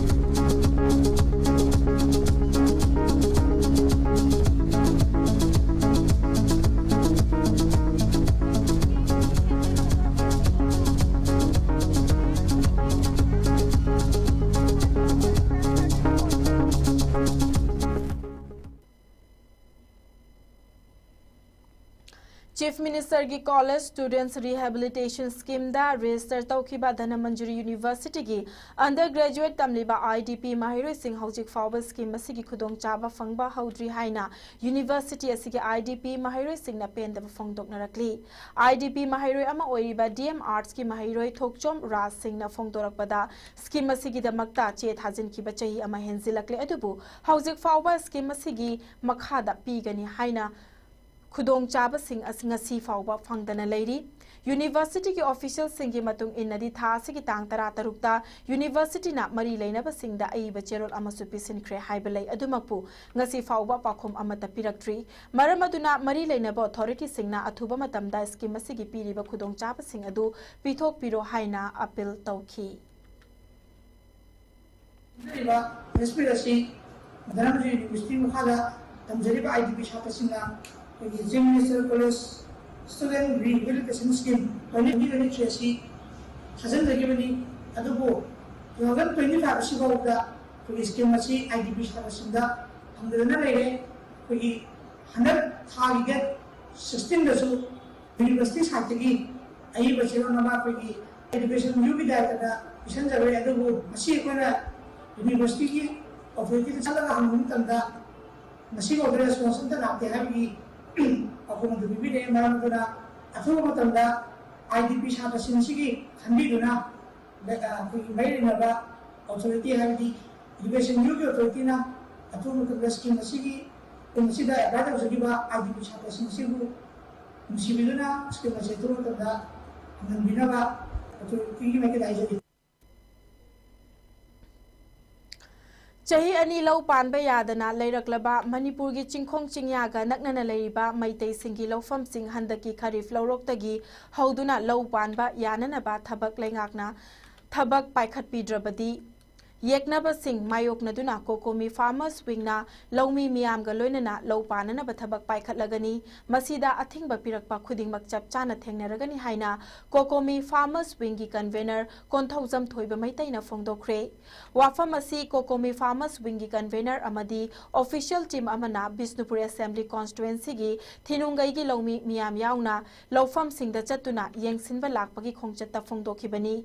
Chief Ministerꯒꯤ College Students Rehabilitation Schemeꯗ register ꯇꯧꯈꯤꯕ ꯙꯅꯃꯟꯖꯨꯔꯤ Universityꯒꯤ undergraduate ꯇꯝꯂꯤꯕ IDP ꯃꯍꯩꯔꯣꯏꯁꯤꯡ ꯍꯧꯖꯤꯛ ꯐꯥꯎꯕ scheme ꯑꯁꯤꯒꯤ ꯈꯨꯗꯣꯡꯆꯥꯕ ꯐꯪꯕ ꯍꯧꯗ꯭ꯔꯤ ꯍꯥꯏꯅ university ꯑꯁꯤꯒꯤ IDP ꯃꯍꯩꯔꯣꯏꯁꯤꯡꯅ ꯄꯦꯟꯗꯕ ꯐꯣꯡꯗꯣꯛꯅꯔꯛꯂꯤ꯫ IDP ꯃꯍꯩꯔꯣꯏ ꯑꯃ ꯑꯣꯏꯔꯤꯕ DM Artsꯀꯤ ꯃꯍꯩꯔꯣꯏ ꯊꯣꯛꯆꯣꯝ ꯔꯥꯖ ꯁꯤꯡꯅ ꯐꯣꯡꯗꯣꯔꯛꯄꯗ, scheme ꯑꯁꯤꯒꯤꯗꯃꯛꯇ ꯆꯦ ꯊꯥꯖꯤꯟꯈꯤꯕ ꯆꯍꯤ ꯑꯃ ꯍꯦꯟꯖꯤꯜꯂꯛꯂꯦ, ꯑꯗꯨꯕꯨ ꯍꯧꯖꯤꯛ ꯐꯥꯎꯕ scheme ꯑꯁꯤꯒꯤ ꯃꯈꯥꯗ ꯄꯤꯒꯅꯤ ꯍꯥꯏꯅ ꯈꯨꯗꯣꯡꯆꯥꯕꯁꯤꯡ ꯑꯁꯤ ꯉꯁꯤ ꯐꯥꯎꯕ ꯐꯪꯗꯅ ꯂꯩꯔꯤ꯫ ꯌꯨꯅꯤꯚꯔꯁꯤꯇꯤꯒꯤ ꯑꯣꯐꯤꯁꯤꯌꯦꯜꯁꯤꯡꯒꯤ ꯃꯇꯨꯡ ꯏꯟꯅꯗꯤ, ꯊꯥ ꯑꯁꯤꯒꯤ ꯇꯥꯡ ꯇꯔꯥꯇꯔꯨꯛꯇ ꯌꯨꯅꯤꯚꯔꯁꯤꯇꯤꯅ ꯃꯔꯤ ꯂꯩꯅꯕꯁꯤꯡꯗ ꯑꯏꯕ ꯆꯦꯔꯣꯜ ꯑꯃꯁꯨ ꯄꯤꯁꯤꯟꯈ꯭ꯔꯦ ꯍꯥꯏꯕ ꯂꯩ꯫ ꯑꯗꯨꯃꯛꯄꯨ ꯉꯁꯤ ꯐꯥꯎꯕ ꯄꯥꯎꯈꯨꯝ ꯑꯃꯠꯇ ꯄꯤꯔꯛꯇ꯭ꯔꯤ꯫ ꯃꯔꯝ ꯑꯗꯨꯅ ꯃꯔꯤ ꯂꯩꯅꯕ ꯑꯣꯊꯣꯔꯤꯇꯤꯁꯤꯡꯅ ꯑꯊꯨꯕ ꯃꯇꯝꯗ ꯁ꯭ꯀꯤꯝ ꯑꯁꯤꯒꯤ ꯄꯤꯔꯤꯕ ꯈꯨꯗꯣꯡꯆꯥꯕꯁꯤꯡ ꯑꯗꯨ ꯄꯤꯊꯣꯛꯄꯤꯔꯣ ꯍꯥꯏꯅ ꯑꯄꯤꯜ ꯇꯧꯈꯤ꯫ ꯍꯥꯏꯔꯤꯕ ꯐꯦꯁꯇꯤꯚꯦꯜ ꯑꯁꯤ ꯙꯔꯃꯖꯤ ꯌꯨꯅꯤꯚꯔꯁꯤꯇꯤ ꯃꯈꯥꯗ ꯇꯝꯖꯔꯤꯕ ꯑꯥꯏ ꯗꯤ ꯄꯤ ꯁꯥꯇ꯭ꯔꯁꯤꯡꯅ ꯑꯩꯈꯣꯏꯒꯤ chief minister college student rehabilitation scheme twenty twenty three ꯑꯁꯤ ꯊꯥꯖꯤꯟꯖꯈꯤꯕꯅꯤ꯫ ꯑꯗꯨꯕꯨ ꯇꯨ ꯊꯥꯎꯖꯟ ꯇ꯭ꯋꯦꯟꯇꯤ ꯐꯥꯏꯚ ꯑꯁꯤꯐꯥꯎꯕꯗ ꯑꯩꯈꯣꯏꯒꯤ ꯁ꯭ꯀꯤꯝ ꯑꯁꯤ ꯑꯥꯏ ꯗꯤ ꯄꯤ ꯁꯥꯇ꯭ꯔꯁꯤꯡꯗ ꯐꯪꯗꯗꯅ ꯂꯩꯔꯦ꯫ ꯑꯩꯈꯣꯏꯒꯤ ꯍꯟꯗꯛ ꯊꯥꯒꯤ ꯗꯦꯠ ꯁꯤꯛꯁꯇꯤꯟꯗꯁꯨ ꯌꯨꯅꯤꯚꯔꯁꯤꯇꯤ ꯁꯥꯏꯠꯇꯒꯤ ꯑꯏꯕ ꯆꯦꯔꯣꯜ ꯑꯃ ꯑꯩꯈꯣꯏꯒꯤ ꯑꯦꯗꯨꯀꯦꯁꯟ ꯌꯨꯒꯤ ꯗꯥꯏꯔꯦꯛꯇꯔꯗ ꯄꯤꯁꯤꯟꯖꯈ꯭ꯔꯦ꯫ ꯑꯗꯨꯕꯨ ꯃꯁꯤ ꯑꯩꯈꯣꯏꯅ ꯌꯨꯅꯤꯚꯔꯁꯤꯇꯤꯒꯤ ꯑꯣꯊꯣꯔꯤꯇꯤꯗ ꯆꯠꯂꯒ ꯍꯪꯕ ꯃꯇꯝꯗ ꯃꯁꯤꯐꯥꯎꯗ ꯔꯦꯁꯄꯣꯟꯁ ꯑꯝꯇ ꯂꯥꯛꯇꯦ ꯍꯥꯏꯕꯒꯤ ꯄꯥꯎꯈꯨꯝ ꯑꯗꯨ ꯄꯤꯕꯤꯔꯛꯑꯦ꯫ ꯃꯔꯝ ꯑꯗꯨꯅ ꯑꯊꯨꯕ ꯃꯇꯝꯗ ꯑꯥꯏ ꯗꯤ ꯄꯤ ꯁꯥꯇ꯭ꯔꯁꯤꯡꯁꯤꯒꯤ ꯈꯟꯕꯤꯗꯨꯅ ꯑꯩꯈꯣꯏꯒꯤ ꯃꯔꯤ ꯂꯩꯅꯕ ꯑꯣꯊꯣꯔꯤꯇꯤ, ꯍꯥꯏꯕꯗꯤ ꯏꯗꯨꯀꯦꯁꯟ ꯌꯨꯒꯤ ꯑꯣꯊꯣꯔꯤꯇꯤꯅ ꯑꯊꯨꯕ ꯃꯇꯝꯗ ꯁ꯭ꯀꯤꯝ ꯑꯁꯤꯒꯤ, ꯁ꯭ꯀꯤꯝ ꯑꯁꯤꯗ ꯑꯦꯄ꯭ꯂꯥꯏ ꯇꯧꯖꯈꯤꯕ ꯑꯥꯏ ꯗꯤ ꯄꯤ ꯁꯥꯇ꯭ꯔꯁꯤꯡ ꯑꯁꯤꯕꯨ ꯅꯨꯡꯁꯤꯕꯤꯗꯨꯅ ꯁ꯭ꯀꯤꯝ ꯑꯁꯤ ꯑꯊꯨꯕ ꯃꯇꯝꯗ ꯐꯪꯍꯟꯕꯤꯅꯕ ꯑꯣꯊꯣꯔꯤꯇꯤꯒꯤ ꯃꯥꯏꯀꯩꯗ ꯍꯥꯏꯖꯔꯤ꯫ ꯆꯍꯤ ꯑꯅꯤ ꯂꯧ ꯄꯥꯟꯕ ꯌꯥꯗꯅ ꯂꯩꯔꯛꯂꯕ ꯃꯅꯤꯄꯨꯔꯒꯤ ꯆꯤꯡꯈꯣꯡ ꯆꯤꯡꯌꯥꯒ ꯅꯛꯅꯅ ꯂꯩꯔꯤꯕ ꯃꯩꯇꯩꯁꯤꯡꯒꯤ ꯂꯧꯐꯝꯁꯤꯡ ꯍꯟꯗꯛꯀꯤ ꯈꯔꯤꯐ ꯂꯧꯔꯣꯛꯇꯒꯤ ꯍꯧꯗꯨꯅ ꯂꯧ ꯄꯥꯟꯕ ꯌꯥꯅꯅꯕ ꯊꯕꯛ ꯂꯩꯉꯥꯛꯅ ꯊꯕꯛ ꯄꯥꯏꯈꯠꯄꯤꯗ꯭ꯔꯕꯗꯤ, ꯌꯦꯛꯅꯕꯁꯤꯡ ꯃꯥꯌꯣꯛꯅꯗꯨꯅ ꯀꯣꯀꯣꯃꯤ ꯐꯥꯔꯃꯔꯁ ꯋꯤꯡꯅ ꯂꯧꯃꯤ ꯃꯤꯌꯥꯝꯒ ꯂꯣꯏꯅꯅ ꯂꯧ ꯄꯥꯟꯅꯅꯕ ꯊꯕꯛ ꯄꯥꯏꯈꯠꯂꯒꯅꯤ꯫ ꯃꯁꯤꯗ ꯑꯊꯤꯡꯕ ꯄꯤꯔꯛꯄ ꯈꯨꯗꯤꯡꯃꯛ ꯆꯞ ꯆꯥꯅ ꯊꯦꯡꯅꯔꯒꯅꯤ ꯍꯥꯏꯅ ꯀꯣꯀꯣꯃꯤ ꯐꯥꯔꯃꯔꯁ ꯋꯤꯡꯒꯤ ꯀꯟꯚꯦꯅꯔ ꯀꯣꯟꯊꯧꯖꯝ ꯊꯣꯏꯕ ꯃꯩꯇꯩꯅ ꯐꯣꯡꯗꯣꯛꯈ꯭ꯔꯦ꯫ ꯋꯥꯐꯝ ꯑꯁꯤ ꯀꯣꯀꯣꯃꯤ ꯐꯥꯔꯃꯔꯁ ꯋꯤꯡꯒꯤ ꯀꯟꯚꯦꯅꯔ ꯑꯃꯗꯤ ꯑꯣꯐꯤꯁꯤꯌꯦꯜ ꯇꯤꯝ ꯑꯃꯅ ꯕꯤꯁꯅꯨꯄꯨꯔ ꯑꯦꯁꯦꯝꯕ꯭ꯂꯤ ꯀꯣꯟꯁꯇꯤꯇ꯭ꯋꯦꯟꯁꯤꯒꯤ ꯊꯤꯅꯨꯡꯒꯩꯒꯤ ꯂꯧꯃꯤ ꯃꯤꯌꯥꯝ ꯌꯥꯎꯅ ꯂꯧꯐꯝꯁꯤꯡꯗ ꯆꯠꯇꯨꯅ ꯌꯦꯡꯁꯤꯟꯕ ꯂꯥꯛꯄꯒꯤ ꯈꯣꯡꯆꯠꯇ ꯐꯣꯡꯗꯣꯛꯈꯤꯕꯅꯤ꯫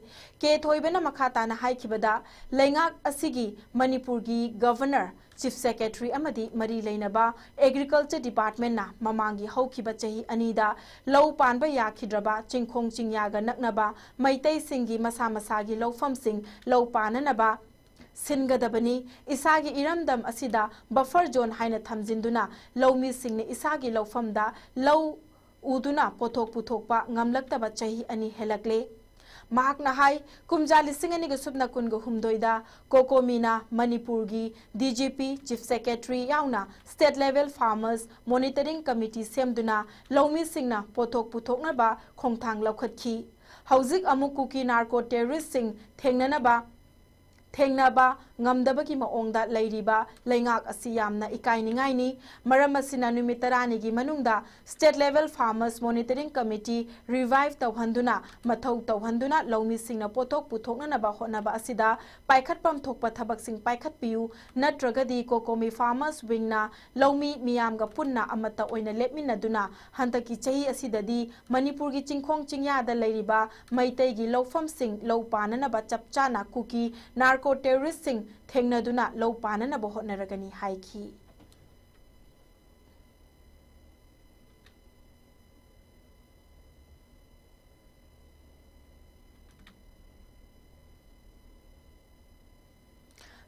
ꯀꯦ ꯊꯣꯏꯕꯅ ꯃꯈꯥ ꯇꯥꯅ ꯍꯥꯏꯈꯤꯕꯗ, ꯂꯩꯉꯥꯛ ꯑꯁꯤꯒꯤ ꯃꯅꯤꯄꯨꯔꯒꯤ ꯒꯚꯔꯅꯔ, ꯆꯤꯐ ꯁꯦꯀ꯭ꯔꯦꯇꯔꯤ ꯑꯃꯗꯤ ꯃꯔꯤ ꯂꯩꯅꯕ ꯑꯦꯒ꯭ꯔꯤꯀꯜꯆꯔ ꯗꯤꯄꯥꯔꯠꯃꯦꯟꯅ ꯃꯃꯥꯡꯒꯤ ꯍꯧꯈꯤꯕ ꯆꯍꯤ ꯑꯅꯤꯗ ꯂꯧ ꯄꯥꯟꯕ ꯌꯥꯈꯤꯗ꯭ꯔꯕ ꯆꯤꯡꯈꯣꯡ ꯆꯤꯡꯌꯥꯒ ꯅꯛꯅꯕ ꯃꯩꯇꯩꯁꯤꯡꯒꯤ ꯃꯁꯥ ꯃꯁꯥꯒꯤ ꯂꯧꯐꯝꯁꯤꯡ ꯂꯧ ꯄꯥꯟꯅꯅꯕ ꯁꯤꯟꯒꯗꯕꯅꯤ꯫ ꯏꯁꯥꯒꯤ ꯏꯔꯝꯗꯝ ꯑꯁꯤꯗ buffer zone ꯍꯥꯏꯅ ꯊꯝꯖꯤꯟꯗꯨꯅ ꯂꯧꯃꯤꯁꯤꯡꯅ ꯏꯁꯥꯒꯤ ꯂꯧꯐꯝꯗ ꯂꯧ ꯎꯗꯨꯅ ꯄꯣꯠꯊꯣꯛ ꯄꯨꯊꯣꯛꯄ ꯉꯝꯂꯛꯇꯕ ꯆꯍꯤ ꯑꯅꯤ ꯍꯦꯜꯂꯛꯂꯦ꯫ ꯃꯍꯥꯛꯅ ꯍꯥꯏ, ꯀꯨꯝꯖꯥ ꯂꯤꯁꯤꯡ ꯑꯅꯤꯒ ꯁꯨꯞꯅ ꯀꯨꯟꯒ ꯍꯨꯝꯗꯣꯏꯗ ꯀꯣꯀꯣꯃꯤꯅ ꯃꯅꯤꯄꯨꯔꯒꯤ D G P, Chief Secretary ꯌꯥꯎꯅ State Level Farmers Monitoring Committee ꯁꯦꯝꯗꯨꯅ ꯂꯧꯃꯤꯁꯤꯡꯅ ꯄꯣꯠꯊꯣꯛ ꯄꯨꯊꯣꯛꯅꯕ ꯈꯣꯡꯊꯥꯡ ꯂꯧꯈꯠꯈꯤ꯫ ꯍꯧꯖꯤꯛ ꯑꯃꯨꯛ ꯀꯨꯀꯤ narco terroristꯁꯤꯡ ꯊꯦꯡꯅꯅꯕ ꯊꯦꯡꯅꯕ ꯉꯝꯗꯕꯒꯤ ꯃꯑꯣꯡꯗ ꯂꯩꯔꯤꯕ ꯂꯩꯉꯥꯛ ꯑꯁꯤ ꯌꯥꯝꯅ ꯏꯀꯥꯏꯅꯤꯡꯉꯥꯏꯅꯤ꯫ ꯃꯔꯝ ꯑꯁꯤꯅ ꯅꯨꯃꯤꯠ ꯇꯔꯥꯅꯤꯒꯤ ꯃꯅꯨꯡꯗ State Level Farmers Monitoring Committee revive ꯇꯧꯍꯟꯗꯨꯅ, ꯃꯊꯧ ꯇꯧꯍꯟꯗꯨꯅ ꯂꯧꯃꯤꯁꯤꯡꯅ ꯄꯣꯠꯊꯣꯛ ꯄꯨꯊꯣꯛꯅꯅꯕ ꯍꯣꯠꯅꯕ ꯑꯁꯤꯗ ꯄꯥꯏꯈꯠꯐꯝ ꯊꯣꯛꯄ ꯊꯕꯛꯁꯤꯡ ꯄꯥꯏꯈꯠꯄꯤꯌꯨ, ꯅꯠꯇ꯭ꯔꯒꯗꯤ ꯀꯣꯀꯣꯃꯤ Farmers Wingꯅ ꯂꯧꯃꯤ ꯃꯤꯌꯥꯝꯒ ꯄꯨꯟꯅ ꯑꯃꯠꯇ ꯑꯣꯏꯅ ꯂꯦꯞꯃꯤꯟꯅꯗꯨꯅ ꯍꯟꯗꯛꯀꯤ ꯆꯍꯤ ꯑꯁꯤꯗꯗꯤ ꯃꯅꯤꯄꯨꯔꯒꯤ ꯆꯤꯡꯈꯣꯡ ꯆꯤꯡꯌꯥꯗ ꯂꯩꯔꯤꯕ ꯃꯩꯇꯩꯒꯤ ꯂꯧꯐꯝꯁꯤꯡ ꯂꯧ ꯄꯥꯟꯅꯅꯕ ꯆꯞ ꯆꯥꯅ ꯀꯨꯀꯤ narco terroristꯁꯤꯡ ꯊꯦꯡꯅꯗꯨꯅ ꯂꯧ ꯄꯥꯟꯅꯅꯕ ꯍꯣꯠꯅꯔꯒꯅꯤ ꯍꯥꯏꯈꯤ꯫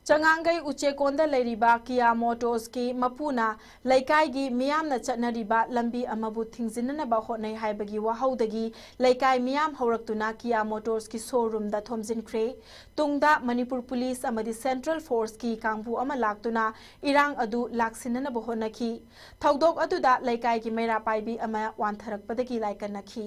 ꯆꯉꯥꯡꯒꯩ ꯎꯆꯦꯛꯀꯣꯟꯗ ꯂꯩꯔꯤꯕ Kia Motorsꯀꯤ ꯃꯄꯨꯅ ꯂꯩꯀꯥꯏꯒꯤ ꯃꯤꯌꯥꯝꯅ ꯆꯠꯅꯔꯤꯕ ꯂꯝꯕꯤ ꯑꯃꯕꯨ ꯊꯤꯡꯖꯤꯟꯅꯅꯕ ꯍꯣꯠꯅꯩ ꯍꯥꯏꯕꯒꯤ ꯋꯥꯍꯧꯗꯒꯤ ꯂꯩꯀꯥꯏ ꯃꯤꯌꯥꯝ ꯍꯧꯔꯛꯇꯨꯅ Kia Motorsꯀꯤ showroomꯗ ꯊꯣꯝꯖꯤꯟꯈ꯭ꯔꯦ꯫ ꯇꯨꯡꯗ ꯃꯅꯤꯄꯨꯔ police ꯑꯃꯗꯤ Central Forceꯀꯤ ꯀꯥꯡꯕꯨ ꯑꯃ ꯂꯥꯛꯇꯨꯅ ꯏꯔꯥꯡ ꯑꯗꯨ ꯂꯥꯛꯁꯤꯟꯅꯅꯕ ꯍꯣꯠꯅꯈꯤ꯫ ꯊꯧꯗꯣꯛ ꯑꯗꯨꯗ ꯂꯩꯀꯥꯏꯒꯤ ꯃꯩꯔꯥ ꯄꯥꯏꯕꯤ ꯑꯃ ꯋꯥꯟꯊꯔꯛꯄꯗꯒꯤ ꯂꯥꯏꯀꯠꯅꯈꯤ꯫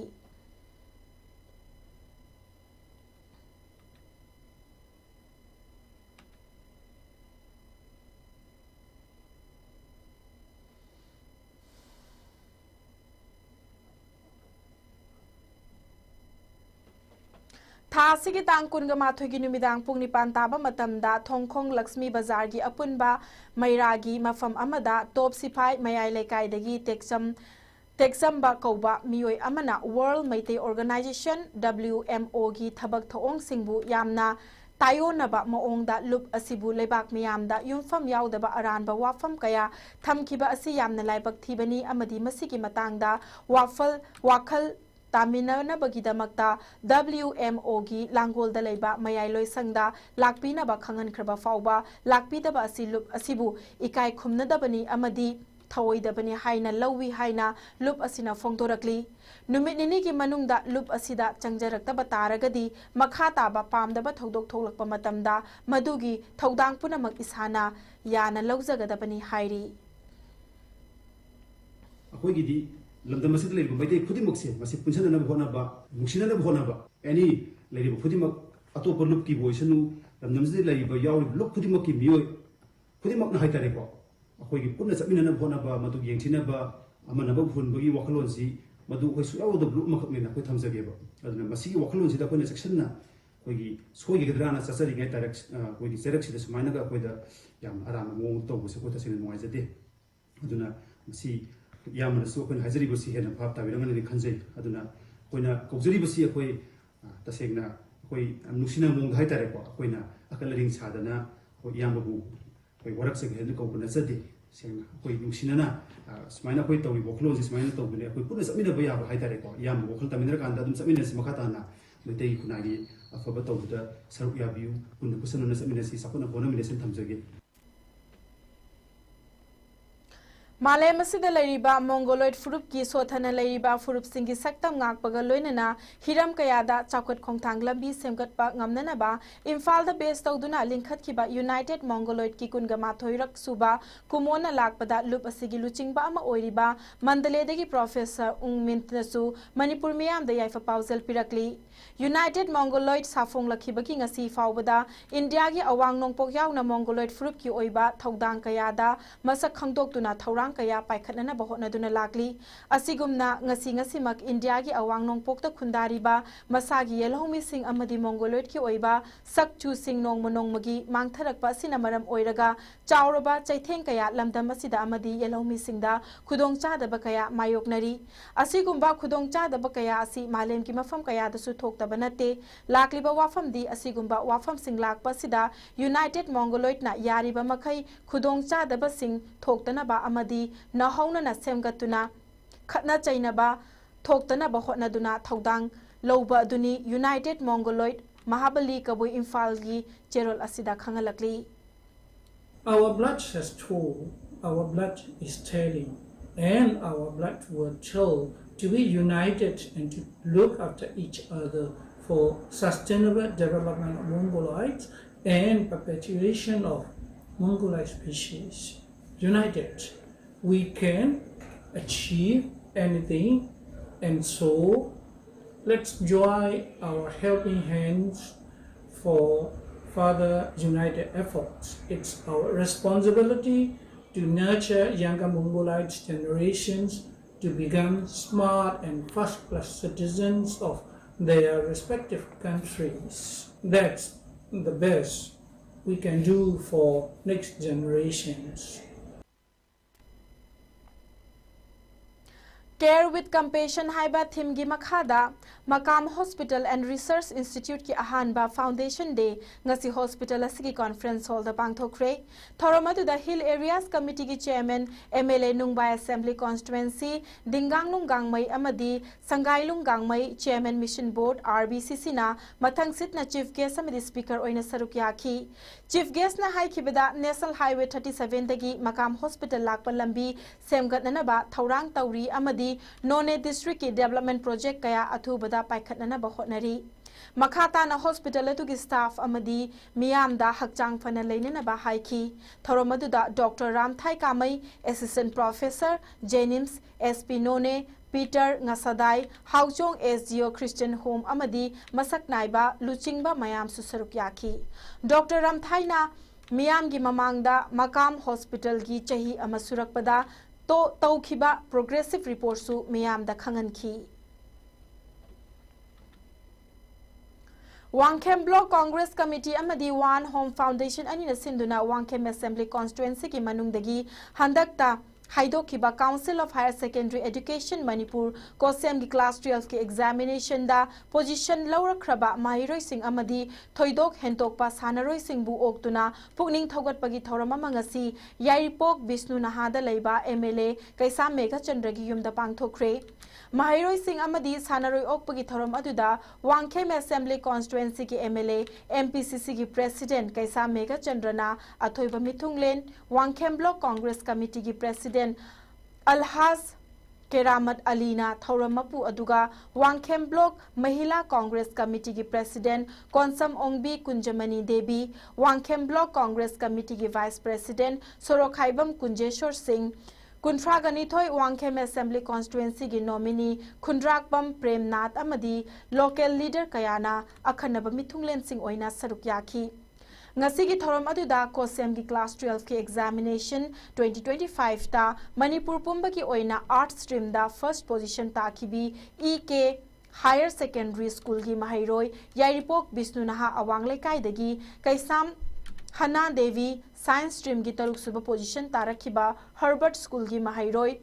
ꯊꯥ ꯑꯁꯤꯒꯤ ꯇꯥꯡ ꯀꯨꯟꯒ ꯃꯥꯊꯣꯏꯒꯤ ꯅꯨꯃꯤꯗꯥꯡ ꯄꯨꯡ ꯅꯤꯄꯥꯟ ꯇꯥꯕ ꯃꯇꯝꯗ ꯊꯣꯡꯈꯣꯡ ꯂꯛꯁꯃꯤ ꯕꯖꯥꯔꯒꯤ ꯑꯄꯨꯟꯕ ꯃꯩꯔꯥꯒꯤ ꯃꯐꯝ ꯑꯃꯗ ꯇꯣꯞ ꯁꯤꯐꯥꯏ ꯃꯌꯥꯏ ꯂꯩꯀꯥꯏꯗꯒꯤ ꯇꯦꯛꯆꯝ ꯇꯦꯛꯆꯝꯕ ꯀꯧꯕ ꯃꯤꯑꯣꯏ ꯑꯃꯅ World Meitei Organization, W M Oꯒꯤ ꯊꯕꯛ ꯊꯧꯑꯣꯡꯁꯤꯡꯕꯨ ꯌꯥꯝꯅ ꯇꯥꯏꯑꯣꯟꯅꯕ ꯃꯑꯣꯡꯗ ꯂꯨꯞ ꯑꯁꯤꯕꯨ ꯂꯩꯕꯥꯛ ꯃꯤꯌꯥꯝꯗ ꯌꯨꯝꯐꯝ ꯌꯥꯎꯗꯕ ꯑꯔꯥꯟꯕ ꯋꯥꯐꯝ ꯀꯌꯥ ꯊꯝꯈꯤꯕ ꯑꯁꯤ ꯌꯥꯝꯅ ꯂꯥꯏꯕꯛ ꯊꯤꯕꯅꯤ ꯑꯃꯗꯤ ꯃꯁꯤꯒꯤ ꯃꯇꯥꯡꯗ ꯋꯥꯐꯜ, ꯋꯥꯈꯜ ꯇꯥꯃꯤꯟꯅꯅꯕꯒꯤꯗꯃꯛꯇ W M O ꯒꯤ ꯂꯥꯡꯒꯣꯜꯗ ꯂꯩꯕ ꯃꯌꯥꯏꯂꯣꯏꯁꯪꯗ ꯂꯥꯛꯄꯤꯅꯕ ꯈꯪꯍꯟꯈ꯭ꯔꯕ ꯐꯥꯎꯕ ꯂꯥꯛꯄꯤꯗꯕ ꯑꯁꯤ ꯂꯨꯞ ꯑꯁꯤꯕꯨ ꯏꯀꯥꯏ ꯈꯨꯝꯅꯗꯕꯅꯤ ꯑꯃꯗꯤ ꯊꯧꯑꯣꯏꯗꯕꯅꯤ ꯍꯥꯏꯅ ꯂꯧꯏ ꯍꯥꯏꯅ ꯂꯨꯞ ꯑꯁꯤꯅ ꯐꯣꯡꯗꯣꯔꯛꯂꯤ꯫ ꯅꯨꯃꯤꯠ ꯅꯤꯅꯤꯒꯤ ꯃꯅꯨꯡꯗ ꯂꯨꯞ ꯑꯁꯤꯗ ꯆꯪꯖꯔꯛꯇꯕ ꯇꯥꯔꯒꯗꯤ ꯃꯈꯥ ꯇꯥꯕ ꯄꯥꯝꯗꯕ ꯊꯧꯗꯣꯛ ꯊꯣꯛꯂꯛꯄ ꯃꯇꯝꯗ ꯃꯗꯨꯒꯤ ꯊꯧꯗꯥꯡ ꯄꯨꯝꯅꯃꯛ ꯏꯁꯥꯅ ꯌꯥꯅ ꯂꯧꯖꯒꯗꯕꯅꯤ ꯍꯥꯏꯔꯤ꯫ ꯑꯩꯈꯣꯏꯒꯤꯗꯤ ꯂꯝꯗꯝ ꯑꯁꯤꯗ ꯂꯩꯔꯤꯕ ꯃꯩꯇꯩ ꯈꯨꯗꯤꯡꯃꯛꯁꯦ ꯃꯁꯤ ꯄꯨꯟꯁꯤꯟꯅꯅꯕ ꯍꯣꯠꯅꯕ, ꯅꯨꯡꯁꯤꯅꯅꯕ ꯍꯣꯠꯅꯕ, ꯑꯦꯅꯤ ꯂꯩꯔꯤꯕ ꯈꯨꯗꯤꯡꯃꯛ, ꯑꯇꯣꯞꯄ ꯂꯨꯞꯀꯤꯕꯨ ꯑꯣꯏꯁꯅꯨ, ꯂꯝꯗꯝꯁꯤꯗ ꯂꯩꯔꯤꯕ ꯌꯥꯎꯔꯤꯕ ꯂꯨꯞ ꯈꯨꯗꯤꯡꯃꯛꯀꯤ ꯃꯤꯑꯣꯏ ꯈꯨꯗꯤꯡꯃꯛꯅ ꯍꯥꯏꯇꯥꯔꯦꯀꯣ, ꯑꯩꯈꯣꯏꯒꯤ ꯄꯨꯟꯅ ꯆꯠꯃꯤꯟꯅꯅꯕ ꯍꯣꯠꯅꯕ, ꯃꯗꯨ ꯌꯦꯡꯊꯤꯅꯕ, ꯑꯃꯅꯕ ꯍꯨꯟꯕꯒꯤ ꯋꯥꯈꯜꯂꯣꯟꯁꯤ ꯃꯗꯨ ꯑꯩꯈꯣꯏ ꯁꯨꯡꯌꯥꯎ ꯌꯥꯎꯗꯕ ꯂꯨꯞ ꯑꯃꯈꯛꯅꯦꯅ ꯑꯩꯈꯣꯏ ꯊꯝꯖꯒꯦꯕ꯫ ꯑꯗꯨꯅ ꯃꯁꯤꯒꯤ ꯋꯥꯈꯜꯂꯣꯟꯁꯤꯗ ꯑꯩꯈꯣꯏꯅ ꯆꯦꯛꯁꯤꯟꯅ ꯑꯩꯈꯣꯏꯒꯤ ꯁꯣꯏꯒꯗ꯭ꯔꯥꯅ ꯆꯠꯆꯔꯤꯉꯩ ꯇꯥꯔꯛ-, ꯑ, ꯑꯩꯈꯣꯏꯒꯤ ꯆꯩꯔꯛꯁꯤꯗ ꯁꯨꯃꯥꯏꯅꯒ ꯑꯩꯈꯣꯏꯗ ꯌꯥꯝ ꯑꯔꯥꯟꯕ ꯃꯑꯣꯡ ꯇꯧꯕꯁꯦ ꯑꯩꯈꯣꯏ ꯇꯁꯦꯡꯅ ꯅꯨꯡꯉꯥꯏꯖꯗꯦ꯫ ꯑꯗꯨꯅ ꯃꯁꯤ ꯏꯌꯥꯝꯕꯅꯁꯨ ꯑꯩꯈꯣꯏꯅ ꯍꯥꯏꯖꯔꯤꯕꯁꯤ ꯍꯦꯟꯅ ꯚꯥꯞ ꯇꯥꯕꯤꯔꯝꯒꯅꯤꯅ ꯈꯟꯖꯩ꯫ ꯑꯗꯨꯅ ꯑꯩꯈꯣꯏꯅ ꯀꯧꯖꯔꯤꯕꯁꯤ ꯑꯩꯈꯣꯏ, ꯑ, ꯇꯁꯦꯡꯅ ꯑꯩꯈꯣꯏ ꯌꯥꯝ ꯅꯨꯡꯁꯤꯅ ꯃꯑꯣꯡꯗ ꯍꯥꯏꯇꯥꯔꯦꯀꯣ, ꯑꯩꯈꯣꯏꯅ ꯑꯀꯜ ꯑꯔꯤꯡ ꯁꯥꯗꯅ ꯑꯩꯈꯣꯏ ꯏꯌꯥꯝꯕꯕꯨ ꯑꯩꯈꯣꯏ ꯋꯥꯔꯛꯆꯒꯦ ꯍꯥꯏꯗꯨꯅ ꯀꯧꯕ ꯅꯠꯆꯗꯦ꯫ ꯁꯦꯡꯅ ꯑꯩꯈꯣꯏ ꯅꯨꯡꯁꯤꯅꯅ, ꯑ, ꯁꯨꯃꯥꯏꯅ ꯑꯩꯈꯣꯏ ꯇꯧꯔꯤꯕ ꯋꯥꯈꯜꯂꯣꯟꯁꯤ ꯁꯨꯃꯥꯏꯅ ꯇꯧꯕꯅꯦ, ꯑꯩꯈꯣꯏ ꯄꯨꯟꯅ ꯆꯠꯃꯤꯟꯅꯕ ꯌꯥꯕ ꯍꯥꯏꯇꯥꯔꯦꯀꯣ, ꯏꯌꯥꯝꯕ ꯋꯥꯈꯜ ꯇꯥꯃꯤꯟꯅꯔꯀꯥꯟꯗ ꯑꯗꯨꯝ ꯆꯠꯃꯤꯟꯅꯁꯤ, ꯃꯈꯥ ꯇꯥꯅ ꯃꯩꯇꯩ ꯈꯨꯟꯅꯥꯏꯒꯤ ꯑꯐꯕ ꯇꯧꯕꯗ ꯁꯔꯨꯛ ꯌꯥꯕꯤꯌꯨ, ꯄꯨꯟꯅ ꯈꯨꯠꯁꯝꯅꯅ ꯆꯠꯃꯤꯟꯅꯁꯤ, ꯆꯥꯎꯈꯠꯅ ꯍꯣꯠꯅꯃꯤꯟꯅꯁꯤꯅ ꯊꯝꯖꯒꯦ꯫ ꯃꯥꯂꯦꯝ ꯑꯁꯤꯗ ꯂꯩꯔꯤꯕ ꯃꯣꯡꯒꯣꯂꯣꯏꯗ ꯐꯨꯔꯨꯞꯀꯤ ꯁꯣꯠꯊꯅ ꯂꯩꯔꯤꯕ ꯐꯨꯔꯨꯞꯁꯤꯡꯒꯤ ꯁꯛꯇꯝ ꯉꯥꯛꯄꯒ ꯂꯣꯏꯅꯅ ꯍꯤꯔꯝ ꯀꯌꯥꯗ ꯆꯥꯎꯈꯠ ꯈꯣꯡꯊꯥꯡ ꯂꯝꯕꯤ ꯁꯦꯝꯒꯠꯄ ꯉꯝꯅꯅꯕ ꯏꯝꯐꯥꯜꯗ ꯕꯦꯁ ꯇꯧꯗꯨꯅ ꯂꯤꯡꯈꯠꯈꯤꯕ ꯌꯨꯅꯥꯏꯇꯦꯗ ꯃꯣꯡꯒꯣꯂꯣꯏꯗꯀꯤ ꯀꯨꯟꯒ ꯃꯥꯊꯣꯏꯔꯛ ꯁꯨꯕ ꯀꯨꯃꯣꯟꯅ ꯂꯥꯛꯄꯗ ꯂꯨꯞ ꯑꯁꯤꯒꯤ ꯂꯨꯆꯤꯡꯕ ꯑꯃ ꯑꯣꯏꯔꯤꯕ ꯃꯟꯗꯂꯦꯗꯒꯤ ꯄ꯭ꯔꯣꯐꯦꯁꯔ ꯎꯪ ꯃꯤꯟꯠꯅꯁꯨ ꯃꯅꯤꯄꯨꯔ ꯃꯤꯌꯥꯝꯗ ꯌꯥꯏꯐ ꯄꯥꯎꯖꯦꯜ ꯄꯤꯔꯛꯂꯤ꯫ ꯌꯨꯅꯥꯏꯇꯦꯗ ꯃꯣꯡꯒꯣꯂꯣꯏꯗ ꯁꯥꯐꯣꯡꯂꯛꯈꯤꯕꯒꯤ ꯉꯁꯤ ꯐꯥꯎꯕꯗ ꯏꯟꯗꯤꯌꯥꯒꯤ ꯑꯋꯥꯡ ꯅꯣꯡꯄꯣꯛ ꯌꯥꯎꯅ ꯃꯣꯡꯒꯣꯂꯣꯏꯗ ꯐꯨꯔꯨꯞꯀꯤ ꯑꯣꯏꯕ ꯊꯧꯗꯥꯡ ꯀꯌꯥꯗ ꯃꯁꯛ ꯈꯪꯗꯣꯛꯇꯨꯅ ꯊꯧꯔꯥꯡ ꯀꯌꯥ ꯄꯥꯏꯈꯠꯅꯅꯕ ꯍꯣꯠꯅꯗꯨꯅ ꯂꯥꯛꯂꯤ꯫ ꯑꯁꯤꯒꯨꯝꯅ ꯉꯁꯤ ꯉꯁꯤꯃꯛ ꯏꯟꯗꯤꯌꯥꯒꯤ ꯑꯋꯥꯡ ꯅꯣꯡꯄꯣꯛꯇ ꯈꯨꯟꯗꯥꯔꯤꯕ ꯃꯁꯥꯒꯤ ꯌꯦꯜꯍꯧꯃꯤꯁꯤꯡ ꯑꯃꯗꯤ ꯃꯣꯡꯒꯣꯂꯣꯏꯗꯀꯤ ꯑꯣꯏꯕ ꯁꯛ ꯆꯨꯁꯤꯡ ꯅꯣꯡꯃ ꯅꯣꯡꯃꯒꯤ ꯃꯥꯡꯊꯔꯛꯄ ꯑꯁꯤꯅ ꯃꯔꯝ ꯑꯣꯏꯔꯒ ꯆꯥꯎꯔꯕ ꯆꯩꯊꯦꯡ ꯀꯌꯥ ꯂꯝꯗꯝ ꯑꯁꯤꯗ ꯑꯃꯗꯤ ꯌꯦꯜꯍꯧꯃꯤꯁꯤꯡꯗ ꯈꯨꯗꯣꯡꯆꯥꯗꯕ ꯀꯌꯥ ꯃꯥꯌꯣꯛꯅꯔꯤ꯫ ꯑꯁꯤꯒꯨꯝꯕ ꯈꯨꯗꯣꯡꯆꯥꯗꯕ ꯀꯌꯥ ꯑꯁꯤ ꯃꯥꯂꯦꯝꯒꯤ ꯃꯐꯝ ꯀꯌꯥꯗꯁꯨ ꯊꯣꯛꯇꯕ ꯅꯠꯇꯦ꯫ ꯂꯥꯛꯂꯤꯕ ꯋꯥꯐꯝꯗꯤ ꯑꯁꯤꯒꯨꯝꯕ ꯋꯥꯐꯝꯁꯤꯡ ꯂꯥꯛꯄ ꯑꯁꯤꯗ ꯌꯨꯅꯥꯏꯇꯦꯗ ꯃꯣꯡꯒꯣꯂꯣꯏꯗꯅ ꯌꯥꯔꯤꯕ ꯃꯈꯩ ꯈꯨꯗꯣꯡꯆꯥꯗꯕꯁꯤꯡ ꯊꯣꯛꯇꯅꯕ ꯑꯃꯗꯤ ꯅꯧꯍꯧꯅꯅ ꯁꯦꯝꯒꯠꯇꯨꯅ ꯈꯠꯅ ꯆꯩꯅꯕ ꯊꯣꯛꯇꯅꯕ ꯍꯣꯠꯅꯗꯨꯅ ꯊꯧꯗꯥꯡ ꯂꯧꯕ ꯑꯗꯨꯅꯤ United Mongoloid Mahabali Kabui ꯏꯝꯐꯥꯜꯒꯤ ꯆꯦꯔꯣꯜ ꯑꯁꯤꯗ ꯈꯪꯍꯜꯂꯛꯂꯤ꯫ Our blood has told, our blood is telling, and our blood will tell to be united and to look after each other for sustainable development of Mongoloids and perpetuation of Mongoloid species. United, we can achieve anything, and so let's join our helping hands for further united efforts. It's our responsibility to nurture younger Mongoloid generations to become smart and first-class citizens of their respective countries. That's the best we can do for next generations. Care with Compassion ꯍꯥꯏꯕ theme ꯒꯤ ꯃꯈꯥꯗ Makam Hospital and Research Institute ꯀꯤ ꯑꯍꯥꯟꯕ Foundation Day ꯉꯁꯤ hospital ꯑꯁꯤꯒꯤ conference hall ꯗ ꯄꯥꯡꯊꯣꯛꯈ꯭ꯔꯦ꯫ ꯊꯧꯔꯝ ꯑꯗꯨꯗ Hill Areas Committee ꯒꯤ chairman, M L A ꯅꯨꯡꯕꯥꯏ Assembly Constituency, ꯗꯤꯡꯒꯥꯡꯂꯨꯡ ꯒꯥꯡꯃꯩ ꯑꯃꯗꯤ ꯁꯪꯒꯥꯏꯂꯨꯡ ꯒꯥꯡꯃꯩ, chairman Mission Board, R B C C ꯅ ꯃꯊꯪꯁꯤꯠꯅ chief guest ꯑꯃꯗꯤ speaker ꯑꯣꯏꯅ ꯁꯔꯨꯛ ꯌꯥꯈꯤ꯫ Chief guest ꯅ ꯍꯥꯏꯈꯤꯕꯗ, National Highway thirty seven ꯗꯒꯤ Makam Hospital ꯂꯥꯛꯄ ꯂꯝꯕꯤ ꯁꯦꯝꯒꯠꯅꯅꯕ ꯊꯧꯔꯥꯡ ꯇꯧꯔꯤ ꯑꯃꯗꯤ Noney district ꯀꯤ development project ꯀꯌꯥ ꯑꯊꯨꯕꯗ ꯄꯥꯏꯈꯠꯅꯅꯕ ꯍꯣꯠꯅꯔꯤ꯫ ꯃꯈꯥ ꯇꯥꯅ hospital ꯑꯗꯨꯒꯤ staff ꯑꯃꯗꯤ ꯃꯤꯌꯥꯝꯗ ꯍꯛꯆꯥꯡ ꯐꯅ ꯂꯩꯅꯅꯕ ꯍꯥꯏꯈꯤ꯫ ꯊꯧꯔꯝ ꯑꯗꯨꯗ Doctor ꯔꯥꯝꯊꯥꯏ ꯀꯥꯃꯩ, Assistant Professor, JNIMS, S P Noney, Peter ꯉꯁꯥꯗꯥꯏ, ꯍꯥꯎꯆꯣꯡ S D O Christian Home ꯑꯃꯗꯤ ꯃꯁꯛ ꯅꯥꯏꯕ ꯂꯨꯆꯤꯡꯕ ꯃꯌꯥꯝꯁꯨ ꯁꯔꯨꯛ ꯌꯥꯈꯤ꯫ Doctor ꯔꯥꯝꯊꯥꯏꯅ ꯃꯤꯌꯥꯝꯒꯤ ꯃꯃꯥꯡꯗ Makam Hospital ꯒꯤ ꯆꯍꯤ ꯑꯃ ꯁꯨꯔꯛꯄꯗ ꯇꯣ-, ꯇꯧꯈꯤꯕ progressive report ꯁꯨ ꯃꯤꯌꯥꯝꯗ ꯈꯪꯍꯟꯈꯤ꯫ ꯋꯥꯡꯈꯦꯝ Block Congress Committee ꯑꯃꯗꯤ One Home Foundation ꯑꯅꯤꯅ ꯁꯤꯟꯗꯨꯅ ꯋꯥꯡꯈꯦꯝ Assembly Constituency ꯒꯤ ꯃꯅꯨꯡꯗꯒꯤ ꯍꯟꯗꯛꯇ ꯍꯥꯏꯗꯣꯛꯈꯤꯕ Council of Higher Secondary Education Manipur COHSEMꯒꯤ class twelveꯀꯤ examinationꯗ position ꯂꯧꯔꯛꯈ꯭ꯔꯕ ꯃꯍꯩꯔꯣꯏꯁꯤꯡ ꯑꯃꯗꯤ ꯊꯣꯏꯗꯣꯛ ꯍꯦꯟꯗꯣꯛꯄ ꯁꯥꯟꯅꯔꯣꯏꯁꯤꯡꯕꯨ ꯑꯣꯛꯇꯨꯅ ꯄꯨꯛꯅꯤꯡ ꯊꯧꯒꯠꯄꯒꯤ ꯊꯧꯔꯝ ꯑꯃ ꯉꯁꯤ ꯌꯥꯏꯔꯤꯄꯣꯛ ꯕꯤꯁꯅꯨ ꯅꯍꯥꯗ ꯂꯩꯕ MLA ꯀꯩꯁꯥꯝ ꯃꯦꯘꯆꯟꯗ꯭ꯔꯒꯤ ꯌꯨꯝꯗ ꯄꯥꯡꯊꯣꯛꯈ꯭ꯔꯦ꯫ ꯃꯍꯩꯔꯣꯏꯁꯤꯡ ꯑꯃꯗꯤ ꯁꯥꯟꯅꯔꯣꯏ ꯑꯣꯛꯄꯒꯤ ꯊꯧꯔꯝ ꯑꯗꯨꯗ ꯋꯥꯡꯈꯦꯝ Assembly Constituencyꯒꯤ MLA, MPCCꯒꯤ President ꯀꯩꯁꯥꯝ ꯃꯦꯘꯆꯟꯗ꯭ꯔꯅ ꯑꯊꯣꯏꯕ ꯃꯤꯊꯨꯡꯂꯦꯟ, ꯋꯥꯡꯈꯦꯝ Block Congress Committeeꯒꯤ President ꯑꯜꯍꯥꯖ ꯀꯦꯔꯥꯃꯠ ꯑꯂꯤꯅ ꯊꯧꯔꯝ ꯃꯄꯨ ꯑꯗꯨꯒ Wangkhem Block Mahila Congress Committeeꯒꯤ President Konsam ꯑꯣꯡꯕꯤ ꯀꯨꯟꯖꯃꯅꯤ Devi, Wangkhem Block Congress Committeeꯒꯤ Vice President ꯁꯣꯔꯣꯛꯈꯥꯏꯕꯝ ꯀꯨꯟꯖꯦꯁꯣꯔ ꯁꯤꯡ, ꯀꯨꯟꯊ꯭ꯔꯥꯒ ꯅꯤꯊꯣꯏ ꯋꯥꯡꯈꯦꯝ Assembly Constituencyꯒꯤ nominee ꯈꯨꯟꯗ꯭ꯔꯥꯛꯄꯝ ꯄ꯭ꯔꯦꯝꯅꯥꯊ ꯑꯃꯗꯤ local leader ꯀꯌꯥꯅ ꯑꯈꯟꯅꯕ ꯃꯤꯊꯨꯡꯂꯦꯟꯁꯤꯡ ꯑꯣꯏꯅ ꯁꯔꯨꯛ ꯌꯥꯈꯤ꯫ ꯉꯁꯤꯒꯤ ꯊꯧꯔꯝ ꯑꯗꯨꯗ COHSEMꯒꯤ class twelveꯀꯤ examination twenty twenty-fiveꯇ ꯃꯅꯤꯄꯨꯔ ꯄꯨꯝꯕꯒꯤ ꯑꯣꯏꯅ Arts streamꯗ first position ꯇꯥꯈꯤꯕꯤ EK Higher Secondary Schoolꯒꯤ ꯃꯍꯩꯔꯣꯏ ꯌꯥꯏꯔꯤꯄꯣꯛ ꯕꯤꯁꯅꯨ ꯅꯍꯥ ꯑꯋꯥꯡ ꯂꯩꯀꯥꯏꯗꯒꯤ ꯀꯩꯁꯥꯝ ꯍꯅꯥ ꯗꯦꯕꯤ, Science streamꯒꯤ ꯇꯔꯨꯛꯁꯨꯕ position ꯇꯥꯔꯛꯈꯤꯕ Herbert Schoolꯒꯤ ꯃꯍꯩꯔꯣꯏ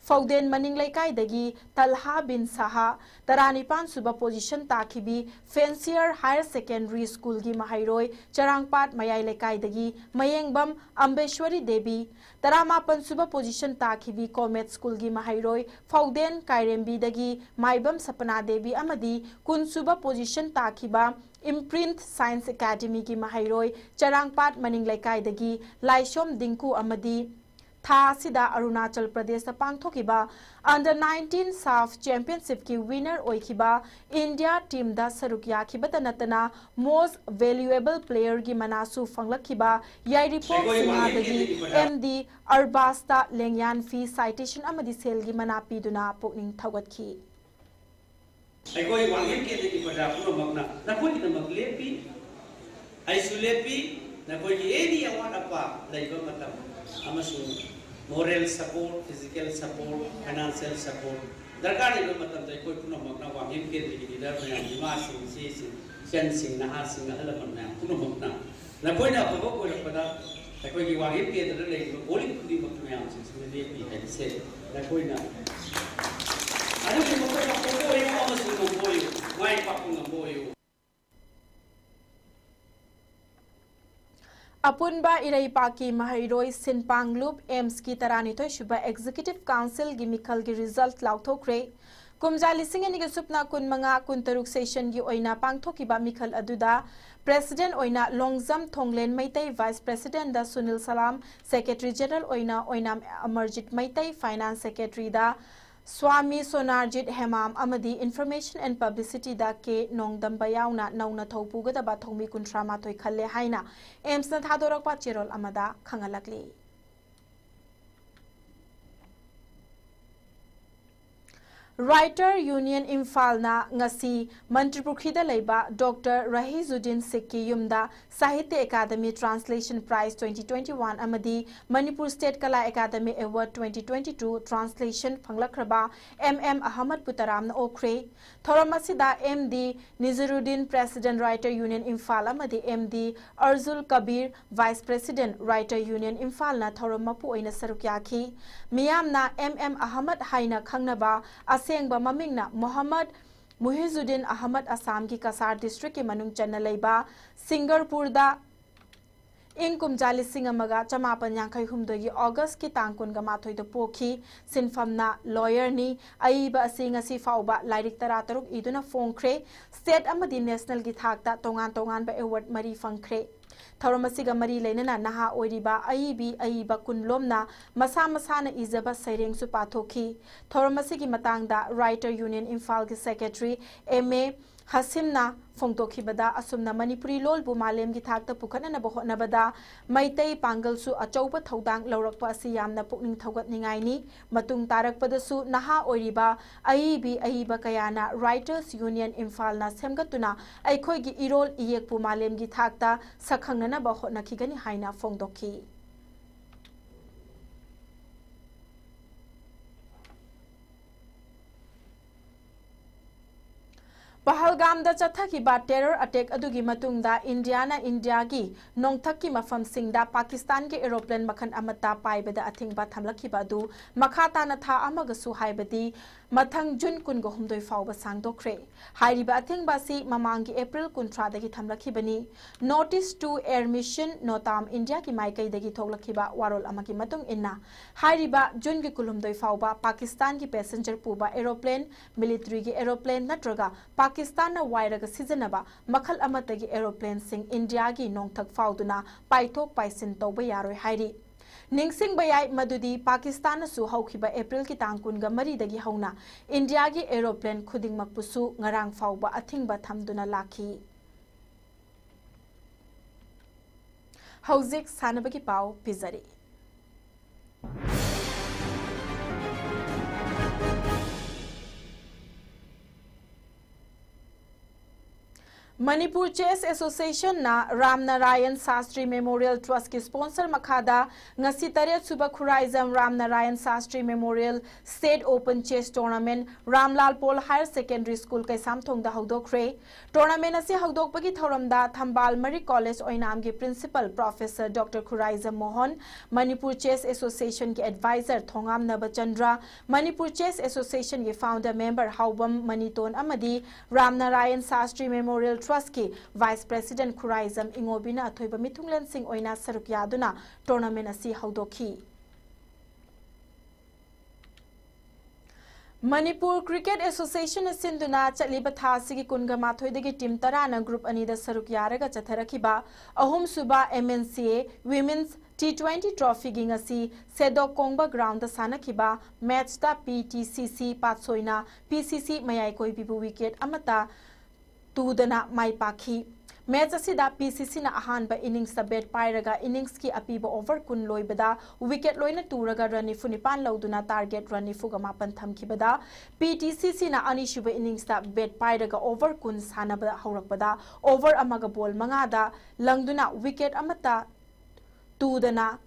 ꯐꯧꯗꯦꯟ ꯃꯅꯤꯡ ꯂꯩꯀꯥꯏꯗꯒꯤ ꯇꯜꯍꯥ ꯕꯤꯟ ꯁꯍꯥ, ꯇꯔꯥꯅꯤꯄꯥꯟ ꯁꯨꯕ position ꯇꯥꯈꯤꯕꯤ Fancier Higher Secondary Schoolꯒꯤ ꯃꯍꯩꯔꯣꯏ ꯆꯔꯥꯡꯄꯥꯠ ꯃꯌꯥꯏ ꯂꯩꯀꯥꯏꯗꯒꯤ ꯃꯌꯦꯡꯕꯝ ꯑꯝꯕꯦꯁ꯭ꯋꯔꯤ ꯗꯦꯕꯤ, ꯇꯔꯥꯃꯥꯄꯟ ꯁꯨꯕ position ꯇꯥꯈꯤꯕꯤ Comet Schoolꯒꯤ ꯃꯍꯩꯔꯣꯏ ꯐꯧꯗꯦꯟ ꯀꯥꯏꯔꯦꯝꯕꯤꯗꯒꯤ ꯃꯥꯏꯕꯝ ꯁꯄꯅꯥ ꯗꯦꯕꯤ ꯑꯃꯗꯤ ꯀꯨꯟ ꯁꯨꯕ position ꯇꯥꯈꯤꯕ Imprint Science Academyꯒꯤ ꯃꯍꯩꯔꯣꯏ ꯆꯔꯥꯡꯄꯥꯠ ꯃꯅꯤꯡ ꯂꯩꯀꯥꯏꯗꯒꯤ ꯂꯥꯏꯁꯣꯝ ꯗꯤꯡꯀꯨ ꯑꯃꯗꯤ ꯊꯥ ꯑꯁꯤꯗ ꯑꯔꯨꯅꯥꯆꯜ ꯄ꯭ꯔꯗꯦꯁꯇ ꯄꯥꯡꯊꯣꯛꯈꯤꯕ Under nineteen SAFF Championshipꯀꯤ winner ꯑꯣꯏꯈꯤꯕ India teamꯗ ꯁꯔꯨꯛ ꯌꯥꯈꯤꯕꯇ ꯅꯠꯇꯅ Most Valuable Playerꯒꯤ ꯃꯅꯥꯁꯨ ꯐꯪꯂꯛꯈꯤꯕ ꯌꯥꯏꯔꯤꯄꯣꯛ ꯁꯤꯡꯍꯥꯗꯒꯤ MD ꯑꯔꯕꯥꯁꯇ ꯂꯦꯡꯌꯥꯟ fee, citation ꯑꯃꯗꯤ ꯁꯦꯜꯒꯤ ꯃꯅꯥ ꯄꯤꯗꯨꯅ ꯄꯨꯛꯅꯤꯡ ꯊꯧꯒꯠꯈꯤ꯫ ꯑꯩꯈꯣꯏ ꯋꯥꯡꯈꯦꯝ ꯀꯦꯟꯗ꯭ꯔꯒꯤ ꯄ꯭ꯔꯖꯥ ꯄꯨꯝꯅꯃꯛꯅ ꯅꯈꯣꯏꯒꯤꯗꯃꯛ ꯂꯦꯞꯄꯤ, ꯑꯩꯁꯨ ꯂꯦꯞꯄꯤ꯫ ꯅꯈꯣꯏꯒꯤ any ꯑꯋꯥꯠ ꯑꯄꯥ ꯂꯩꯕ ꯃꯇꯝ ꯑꯃꯁꯨꯡ moral support, physical support, financial support ꯗꯔꯀꯥꯔ ꯂꯩꯕ ꯃꯇꯝꯗ ꯑꯩꯈꯣꯏ ꯄꯨꯝꯅꯃꯛꯅ ꯋꯥꯡꯈꯦꯝ ꯀꯦꯟꯗ꯭ꯔꯒꯤ leader ꯃꯌꯥꯝ, ꯏꯃꯥꯁꯤꯡ, ꯏꯆꯦꯁꯤꯡ, ꯏꯆꯟꯁꯤꯡ, ꯅꯍꯥꯁꯤꯡ, ꯑꯍꯜ ꯂꯃꯟ ꯃꯌꯥꯝ ꯄꯨꯝꯅꯃꯛꯅ ꯅꯈꯣꯏꯅ ꯑꯐꯕ ꯑꯣꯏꯔꯛꯄꯗ ꯑꯩꯈꯣꯏꯒꯤ ꯋꯥꯡꯈꯦꯝ ꯀꯦꯟꯗ꯭ꯔꯗ ꯂꯩꯔꯤꯕ ꯕꯣꯔꯤꯡ ꯈꯨꯗꯤꯡꯃꯛ ꯃꯌꯥꯝꯁꯦ ꯂꯦꯞꯄꯤ ꯍꯥꯏꯕꯁꯦ ꯅꯈꯣꯏꯅ ꯑꯗꯨꯒꯤ ꯃꯈꯣꯏꯅ ꯐꯣꯡꯗꯣꯛꯑꯣ ꯑꯃꯁꯨꯡ ꯉꯝꯕ ꯑꯣꯏꯌꯨ, ꯃꯥꯏ ꯄꯥꯛꯄ ꯉꯝꯕ ꯑꯣꯏꯌꯨ꯫ ꯑꯄꯨꯟꯕ ꯏꯔꯩꯄꯥꯛꯀꯤ ꯃꯍꯩꯔꯣꯏ ꯁꯤꯟꯄꯥꯡꯂꯨꯞ ꯑꯦꯝꯁꯀꯤ ꯇꯔꯥꯅꯤꯊꯣꯏ ꯁꯨꯕ ꯑꯦꯛꯖꯤꯀ꯭ꯌꯨꯇꯤꯚ ꯀꯥꯎꯟꯁꯤꯜꯒꯤ ꯃꯤꯈꯜꯒꯤ ꯔꯤꯖꯜꯠ ꯂꯥꯎꯊꯣꯛꯈ꯭ꯔꯦ꯫ ꯀꯨꯝꯖꯥ ꯂꯤꯁꯤꯡ ꯑꯅꯤꯒ ꯁꯨꯞꯅ ꯀꯨꯟꯃꯉꯥ ꯀꯨꯟꯇꯔꯨꯛ ꯁꯦꯁꯟꯒꯤ ꯑꯣꯏꯅ ꯄꯥꯡꯊꯣꯛꯈꯤꯕ ꯃꯤꯈꯜ ꯑꯗꯨꯗ ꯄ꯭ꯔꯦꯁꯤꯗꯦꯟꯠ ꯑꯣꯏꯅ ꯂꯣꯡꯖꯝ ꯊꯣꯡꯂꯦꯟ ꯃꯩꯇꯩ, ꯚꯥꯏꯁ ꯄ꯭ꯔꯦꯁꯤꯗꯦꯟꯠꯗ ꯁꯨꯅꯤꯜ ꯁꯂꯥꯝ, ꯁꯦꯀ꯭ꯔꯦꯇꯔꯤ ꯖꯦꯅꯔꯦꯜ ꯑꯣꯏꯅ ꯑꯣꯏꯅꯥꯝ ꯑꯃꯔꯖꯤꯠ ꯃꯩꯇꯩ, ꯐꯥꯏꯅꯥꯟꯁ ꯁꯦꯀ꯭ꯔꯦꯇꯔꯤꯗ ꯁ꯭ꯋꯥꯃꯤ ꯁꯣꯅꯥꯔꯖꯤꯠ ꯍꯦꯃꯥꯝ ꯑꯃꯗꯤ ꯏꯟꯐꯣꯔꯃꯦꯁꯟ ꯑꯦꯟ ꯄꯕ꯭ꯂꯤꯁꯤꯇꯤꯗ ꯀꯦ ꯅꯣꯡꯗꯝꯕ ꯌꯥꯎꯅ ꯅꯧꯅ ꯊꯧ ꯄꯨꯒꯗꯕ ꯊꯧꯃꯤ ꯀꯨꯟꯊ꯭ꯔꯥ ꯃꯥꯊꯣꯏ ꯈꯜꯂꯦ ꯍꯥꯏꯅ ꯑꯦꯝꯁꯅ ꯊꯥꯗꯣꯔꯛꯄ ꯆꯦꯔꯣꯜ ꯑꯃꯗ ꯈꯪꯍꯜꯂꯛꯂꯤ꯫ ꯔꯥꯏꯇꯔ ꯌꯨꯅꯤꯌꯟ ꯏꯝꯐꯥꯜꯅ ꯉꯁꯤ ꯃꯟꯇ꯭ꯔꯤꯄꯨꯈ꯭ꯔꯤꯗ ꯂꯩꯕ ꯗꯣꯛꯇꯔ ꯔꯍꯤꯖꯨꯗꯤꯟ ꯁꯤꯛꯀꯤ ꯌꯨꯝꯗ Sahitya Akademi translation prize twenty twenty one ꯑꯃꯗꯤ Manipur state Kala Akademi award twenty twenty two translation ꯐꯪꯂꯛꯈ꯭ꯔꯕ ꯑꯦꯝ ꯑꯦꯝ ꯑꯍꯃꯗꯄꯨ ꯇꯔꯥꯝꯅ ꯑꯣꯛꯈ꯭ꯔꯦ꯫ ꯊꯧꯔꯝ ꯑꯁꯤꯗ M D Nizaruddin, president, writer union Imphal, ꯑꯃꯗꯤ M D Arjul Kabir, vice president, writer union ꯏꯝꯐꯥꯜꯅ ꯊꯧꯔꯝ ꯃꯄꯨ ꯑꯣꯏꯅ ꯁꯔꯨꯛ ꯌꯥꯈꯤ꯫ ꯃꯤꯌꯥꯝꯅ ꯑꯦꯝ ꯑꯦꯝ ꯑꯍꯃꯗ ꯍꯥꯏꯅ ꯈꯪꯅꯕ ꯑꯁꯦꯡꯕ ꯃꯃꯤꯡꯅ ꯃꯣꯍꯝꯃꯗ ꯃꯨꯍꯤꯖꯨꯗꯤꯟ ꯑꯍꯃꯗ, ꯑꯁꯥꯝꯒꯤ ꯀꯁꯥꯔ ꯗꯤꯁꯇ꯭ꯔꯤꯛꯀꯤ ꯃꯅꯨꯡ ꯆꯟꯅ ꯂꯩꯕ ꯁꯤꯡꯒꯔꯄꯨꯔꯗ ꯏꯪ ꯀꯨꯝꯖꯥ ꯂꯤꯁꯤꯡ ꯑꯃꯒ ꯆꯃꯥꯄꯟ ꯌꯥꯡꯈꯩ ꯍꯨꯝꯗꯣꯏꯒꯤ ꯑꯣꯒꯁꯀꯤ ꯇꯥꯡ ꯀꯨꯟꯒ ꯃꯥꯊꯣꯏꯗ ꯄꯣꯛꯈꯤ꯫ ꯁꯤꯟꯐꯝꯅ ꯂꯣꯌꯔꯅꯤ꯫ ꯑꯏꯕ ꯑꯁꯤ ꯉꯁꯤ ꯐꯥꯎꯕ ꯂꯥꯏꯔꯤꯛ ꯇꯔꯥꯇꯔꯨꯛ ꯏꯗꯨꯅ ꯐꯣꯡꯈ꯭ꯔꯦ꯫ ꯁ꯭ꯇꯦꯠ ꯑꯃꯗꯤ ꯅꯦꯁꯅꯦꯜꯒꯤ ꯊꯥꯛꯇ ꯇꯣꯉꯥꯟ ꯇꯣꯉꯥꯟꯕ ꯑꯦꯋꯥꯔꯗ ꯃꯔꯤ ꯐꯪꯈ꯭ꯔꯦ꯫ ꯊꯧꯔꯝ ꯑꯁꯤꯒ ꯃꯔꯤ ꯂꯩꯅꯅ ꯅꯍꯥ ꯑꯣꯏꯔꯤꯕ ꯑꯏꯕꯤ ꯑꯏꯕ ꯀꯨꯟ ꯂꯣꯝꯅ ꯃꯁꯥ ꯃꯁꯥꯅ ꯏꯖꯕ ꯁꯩꯔꯦꯡꯁꯨ ꯄꯥꯊꯣꯛꯈꯤ꯫ ꯊꯧꯔꯝ ꯑꯁꯤꯒꯤ ꯃꯇꯥꯡꯗ ꯔꯥꯏꯇꯔ ꯌꯨꯅꯤꯌꯟ ꯏꯝꯐꯥꯜꯒꯤ ꯁꯦꯀ꯭ꯔꯦꯇꯔꯤ ꯑꯦꯝ ꯑꯦ ꯍꯥꯁꯤꯝꯅ ꯐꯣꯡꯗꯣꯛꯈꯤꯕꯗ, ꯑꯁꯨꯝꯅ ꯃꯅꯤꯄꯨꯔꯤ ꯂꯣꯜꯕꯨ ꯃꯥꯂꯦꯝꯒꯤ ꯊꯥꯛꯇ ꯄꯨꯈꯠꯅꯅꯕ ꯍꯣꯠꯅꯕꯗ ꯃꯩꯇꯩ ꯄꯥꯡꯒꯜꯁꯨ ꯑꯆꯧꯕ ꯊꯧꯗꯥꯡ ꯂꯧꯔꯛꯄ ꯑꯁꯤ ꯌꯥꯝꯅ ꯄꯨꯛꯅꯤꯡ ꯊꯧꯒꯠꯅꯤꯡꯉꯥꯏꯅꯤ꯫ ꯃꯇꯨꯡ ꯇꯥꯔꯛꯄꯗꯁꯨ ꯅꯍꯥ ꯑꯣꯏꯔꯤꯕ ꯑꯏꯕꯤ ꯑꯏꯕ ꯀꯌꯥꯅ ꯔꯥꯏꯇꯔꯁ ꯌꯨꯅꯤꯌꯟ ꯏꯝꯐꯥꯜꯅ ꯁꯦꯝꯒꯠꯇꯨꯅ ꯑꯩꯈꯣꯏꯒꯤ ꯏꯔꯣꯜ ꯏꯌꯦꯛꯄꯨ ꯃꯥꯂꯦꯝꯒꯤ ꯊꯥꯛꯇ ꯁꯛꯈꯪꯅꯅꯕ ꯍꯣꯠꯅꯈꯤꯒꯅꯤ ꯍꯥꯏꯅ ꯐꯣꯡꯗꯣꯛꯈꯤ꯫ ꯄꯍꯜꯒꯥꯝꯗ ꯆꯠꯊꯈꯤꯕ terror attack ꯑꯗꯨꯒꯤ ꯃꯇꯨꯡꯗ ꯏꯟꯗꯤꯌꯥꯅ ꯏꯟꯗꯤꯌꯥꯒꯤ ꯅꯣꯡꯊꯛꯀꯤ ꯃꯐꯝꯁꯤꯡꯗ ꯄꯥꯀꯤꯁꯇꯥꯟꯒꯤ aeroplane ꯃꯈꯜ ꯑꯃꯠꯇ ꯄꯥꯏꯕꯗ ꯑꯊꯤꯡꯕ ꯊꯝꯂꯛꯈꯤꯕ ꯑꯗꯨ ꯃꯈꯥ ꯇꯥꯅ ꯊꯥ ꯑꯃꯒꯁꯨ, ꯍꯥꯏꯕꯗꯤ ꯃꯊꯪ ꯖꯨꯟ ꯀꯨꯟꯒ ꯍꯨꯝꯗꯣꯏ ꯐꯥꯎꯕ ꯁꯥꯡꯗꯣꯛꯈ꯭ꯔꯦ꯫ ꯍꯥꯏꯔꯤꯕ ꯑꯊꯤꯡꯕ ꯑꯁꯤ ꯃꯃꯥꯡꯒꯤ April ꯀꯨꯟꯊ꯭ꯔꯥꯗꯒꯤ ꯊꯝꯂꯛꯈꯤꯕꯅꯤ꯫ Notice to Air Mission, NOTAM, ꯏꯟꯗꯤꯌꯥꯒꯤ ꯃꯥꯏꯀꯩꯗꯒꯤ ꯊꯣꯛꯂꯛꯈꯤꯕ ꯋꯥꯔꯣꯜ ꯑꯃꯒꯤ ꯃꯇꯨꯡ ꯏꯟꯅ, ꯍꯥꯏꯔꯤꯕ ꯖꯨꯟꯒꯤ ꯀꯨꯟꯍꯨꯝꯗꯣꯏ ꯐꯥꯎꯕ ꯄꯥꯀꯤꯁꯇꯥꯟꯒꯤ passenger ꯄꯨꯕ aeroplane, militaryꯒꯤ aeroplane ꯅꯠꯇ꯭ꯔꯒ ꯄꯥꯀꯤꯁꯇꯥꯟꯅ ꯋꯥꯏꯔꯒ ꯁꯤꯖꯤꯟꯅꯕ ꯃꯈꯜ ꯑꯃꯠꯇꯒꯤ aeroplaneꯁꯤꯡ ꯏꯟꯗꯤꯌꯥꯒꯤ ꯅꯣꯡꯊꯛ ꯐꯥꯎꯗꯨꯅ ꯄꯥꯏꯊꯣꯛ ꯄꯥꯏꯁꯤꯟ ꯇꯧꯕ ꯌꯥꯔꯣꯏ ꯍꯥꯏꯔꯤ꯫ ꯅꯤꯡꯁꯤꯡꯕ ꯌꯥꯏ ꯃꯗꯨꯗꯤ ꯄꯥꯀꯤꯁꯇꯥꯟꯅꯁꯨ ꯍꯧꯈꯤꯕ ꯑꯦꯄ꯭ꯔꯤꯜꯒꯤ ꯇꯥꯡ ꯀꯨꯟꯒ ꯃꯔꯤꯗꯒꯤ ꯍꯧꯅ ꯏꯟꯗꯤꯌꯥꯒꯤ aeroplane ꯈꯨꯗꯤꯡꯃꯛꯄꯨꯁꯨ ꯉꯔꯥꯡ ꯐꯥꯎꯕ ꯑꯊꯤꯡꯕ ꯊꯝꯗꯨꯅ ꯂꯥꯛꯈꯤ꯫ ꯍꯧꯖꯤꯛ ꯁꯥꯟꯅꯕꯒꯤ ꯄꯥꯎ ꯄꯤꯖꯔꯤ꯫ Manipur Chess Associationꯅ ꯔꯥꯝꯅꯥꯔꯥꯌꯟ Shastri Memorial Trustꯀꯤ sponsor ꯃꯈꯥꯗ ꯉꯁꯤ ꯇꯔꯦꯠ ꯁꯨꯕ Khuraijam Ramnarayan Shastri Memorial State Open Chess Tournament Ramlal Paul Higher Secondary School ꯀꯩꯁꯥꯝꯊꯣꯡꯗ ꯍꯧꯗꯣꯛꯈ꯭ꯔꯦ꯫ Tournament ꯑꯁꯤ ꯍꯧꯗꯣꯛꯄꯒꯤ ꯊꯧꯔꯝꯗ ꯊꯝꯕꯥꯜ ꯃꯔꯤ College ꯑꯣꯏꯅꯥꯝꯒꯤ Principal Professor Doctor Khuraijam Mohan, Manipur Chess Associationꯒꯤ Advisor ꯊꯣꯉꯥꯝ ꯅꯕꯆꯟꯗ꯭ꯔ, ꯃꯅꯤꯄꯨꯔ Chess Associationꯒꯤ founder member ꯍꯥꯎꯕꯝ ꯃꯅꯤꯇꯣꯟ ꯑꯃꯗꯤ ꯔꯥꯝꯅꯥꯔꯥꯌꯟ Shastri Memorial Trustꯀꯤ Vice President Khuraijam ꯏꯉꯣꯕꯤꯅ ꯑꯊꯣꯏꯕ ꯃꯤꯊꯨꯡꯂꯦꯟꯁꯤꯡ ꯑꯣꯏꯅ ꯁꯔꯨꯛ ꯌꯥꯗꯨꯅ tournament ꯑꯁꯤ ꯍꯧꯗꯣꯛꯈꯤ꯫ ꯃꯅꯤꯄꯨꯔ Cricket Associationꯅ ꯁꯤꯟꯗꯨꯅ ꯆꯠꯂꯤꯕ ꯊꯥ ꯑꯁꯤꯒꯤ ꯀꯨꯟꯒ ꯃꯥꯊꯣꯏꯗꯒꯤ team ꯇꯔꯥꯅ group ꯑꯅꯤꯗ ꯁꯔꯨꯛ ꯌꯥꯔꯒ ꯆꯠꯊꯔꯛꯈꯤꯕ ꯑꯍꯨꯝꯁꯨꯕ MNCA Women's T twenty Trophyꯒꯤ ꯉꯁꯤ ꯁꯦꯗꯣꯛ ꯀꯣꯡꯕ groundꯗ ꯁꯥꯟꯅꯈꯤꯕ matchꯇ PTCC ꯄꯥꯠꯁꯣꯏꯅ PCC ꯃꯌꯥꯏ ꯀꯣꯏꯕꯤꯕꯨ wicket ꯑꯃꯠꯇ ꯇꯨꯗꯅ ꯃꯥꯏ ꯄꯥꯛꯈꯤ꯫ Match ꯑꯁꯤꯗ PCCꯅ ꯑꯍꯥꯟꯕ inningsꯇ bat ꯄꯥꯏꯔꯒ inningsꯀꯤ ꯑꯄꯤꯕ over ꯀꯨꯟ ꯂꯣꯏꯕꯗ wicket ꯂꯣꯏꯅ ꯇꯨꯔꯒ run ꯅꯤꯐꯨ ꯅꯤꯄꯥꯟ ꯂꯧꯗꯨꯅ target run ꯅꯤꯐꯨꯒ ꯃꯥꯄꯟ ꯊꯝꯈꯤꯕꯗ, PTCCꯅ ꯑꯅꯤꯁꯨꯕ inningsꯇ bat ꯄꯥꯏꯔꯒ over ꯀꯨꯟ ꯁꯥꯟꯅꯕ ꯍꯧꯔꯛꯄꯗ over ꯑꯃꯒ ball ꯃꯉꯥꯗ ꯂꯪꯗꯨꯅ wicket ꯑꯃꯠꯇ ꯇꯨꯗꯅ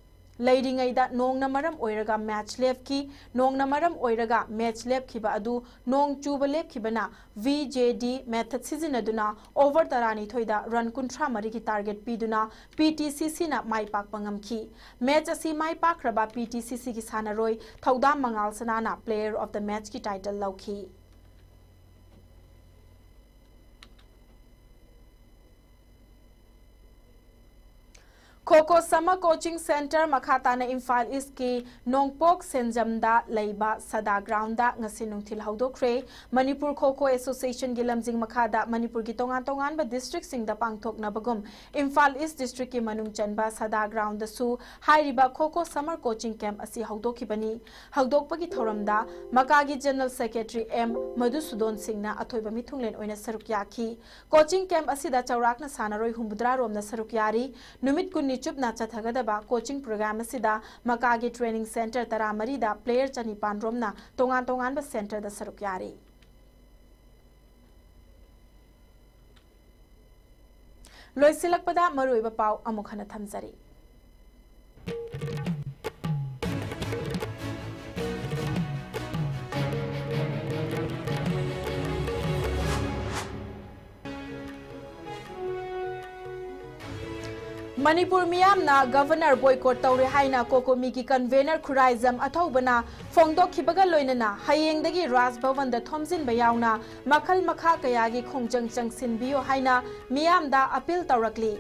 ꯂꯩꯔꯤꯉꯩꯗ ꯅꯣꯡꯅ ꯃꯔꯝ ꯑꯣꯏꯔꯒ ꯃꯦꯆ ꯂꯦꯞꯈꯤ꯫ ꯅꯣꯡꯅ ꯃꯔꯝ ꯑꯣꯏꯔꯒ ꯃꯦꯆ ꯂꯦꯞꯈꯤꯕ ꯑꯗꯨ ꯅꯣꯡ ꯆꯨꯕ ꯂꯦꯞꯈꯤꯕꯅ V J D method ꯁꯤꯖꯤꯟꯅꯗꯨꯅ over ꯇꯔꯥꯅꯤꯊꯣꯏꯗ run ꯀꯨꯟꯊ꯭ꯔꯥ ꯃꯔꯤꯒꯤ target ꯄꯤꯗꯨꯅ P T C C ꯅ ꯃꯥꯏ ꯄꯥꯛꯄ ꯉꯝꯈꯤ꯫ ꯃꯦꯆ ꯑꯁꯤ ꯃꯥꯏ ꯄꯥꯛꯈ꯭ꯔꯕ P T C C ꯒꯤ ꯁꯥꯟꯅꯔꯣꯏ ꯊꯧꯗꯥꯝ ꯃꯉꯥꯜ ꯁꯅꯥꯅ player of the match ꯀꯤ title ꯂꯧꯈꯤ꯫ ꯈꯣ ꯈꯣ Summer Coaching Centre ꯃꯈꯥ ꯇꯥꯅ ꯏꯝꯐꯥꯜ ꯏꯁꯀꯤ ꯅꯣꯡꯄꯣꯛ ꯁꯦꯟꯖꯝꯗ ꯂꯩꯕ ꯁꯗꯥ ground ꯗ ꯉꯁꯤ ꯅꯨꯡꯊꯤꯜ ꯍꯧꯗꯣꯛꯈ꯭ꯔꯦ꯫ ꯃꯅꯤꯄꯨꯔ ꯈꯣ ꯈꯣ Association ꯒꯤ ꯂꯝꯖꯤꯡ ꯃꯈꯥꯗ ꯃꯅꯤꯄꯨꯔꯒꯤ ꯇꯣꯉꯥꯟ ꯇꯣꯉꯥꯟꯕ district ꯁꯤꯡꯗ ꯄꯥꯡꯊꯣꯛꯅꯕꯒꯨꯝ ꯏꯝꯐꯥꯜ ꯏꯁ district ꯀꯤ ꯃꯅꯨꯡ ꯆꯟꯕ ꯁꯗꯥ ground ꯗꯁꯨ ꯍꯥꯏꯔꯤꯕ ꯈꯣ ꯈꯣ Summer Coaching Camp ꯑꯁꯤ ꯍꯧꯗꯣꯛꯈꯤꯕꯅꯤ꯫ ꯍꯧꯗꯣꯛꯄꯒꯤ ꯊꯧꯔꯝꯗ ꯃꯀꯥꯒꯤ General Secretary M ꯃꯙꯨꯁꯨꯗꯣꯟ ꯁꯤꯡꯅ ꯑꯊꯣꯏꯕ ꯃꯤꯊꯨꯡꯂꯦꯟ ꯑꯣꯏꯅ ꯁꯔꯨꯛ ꯌꯥꯈꯤ꯫ Coaching camp ꯑꯁꯤꯗ ꯆꯥꯎꯔꯥꯛꯅ ꯁꯥꯟꯅꯔꯣꯏ ꯍꯨꯝꯐꯨꯇꯔꯥ ꯔꯣꯝꯅ ꯁꯔꯨꯛ ꯌꯥꯔꯤ꯫ ꯅꯨꯃꯤꯠ ꯀꯨꯟꯅꯤ ꯆꯨꯞꯅ ꯆꯠꯊꯒꯗꯕ coaching program ꯑꯁꯤꯗ ꯃꯀꯥꯒꯤ training centre ꯇꯔꯥꯃꯔꯤꯗ player ꯆꯅꯤꯄꯥꯟ ꯔꯣꯝꯅ ꯇꯣꯉꯥꯟ ꯇꯣꯉꯥꯟꯕ centre ꯗ ꯁꯔꯨꯛ ꯌꯥꯔꯤ꯫ ꯂꯣꯏꯁꯤꯜꯂꯛꯄꯗ ꯃꯔꯨꯑꯣꯏꯕ ꯄꯥꯎ ꯑꯃꯨꯛ ꯍꯟꯅ ꯊꯝꯖꯔꯤ꯫ ꯃꯅꯤꯄꯨꯔ ꯃꯤꯌꯥꯝꯅ Governor boycott ꯇꯧꯔꯦ ꯍꯥꯏꯅ ꯀꯣꯀꯣꯃꯤꯒꯤ convener ꯈꯨꯔꯥꯏꯖꯝ ꯑꯊꯧꯕꯅ ꯐꯣꯡꯗꯣꯛꯈꯤꯕꯒ ꯂꯣꯏꯅꯅ ꯍꯌꯦꯡꯗꯒꯤ ꯔꯥꯖ ꯚꯕꯟꯗ ꯊꯣꯝꯖꯤꯟꯕ ꯌꯥꯎꯅ ꯃꯈꯜ ꯃꯈꯥ ꯀꯌꯥꯒꯤ ꯈꯣꯡꯖꯪ ꯆꯪꯁꯤꯟꯕꯤꯌꯨ ꯍꯥꯏꯅ ꯃꯤꯌꯥꯝꯗ appeal ꯇꯧꯔꯛꯂꯤ꯫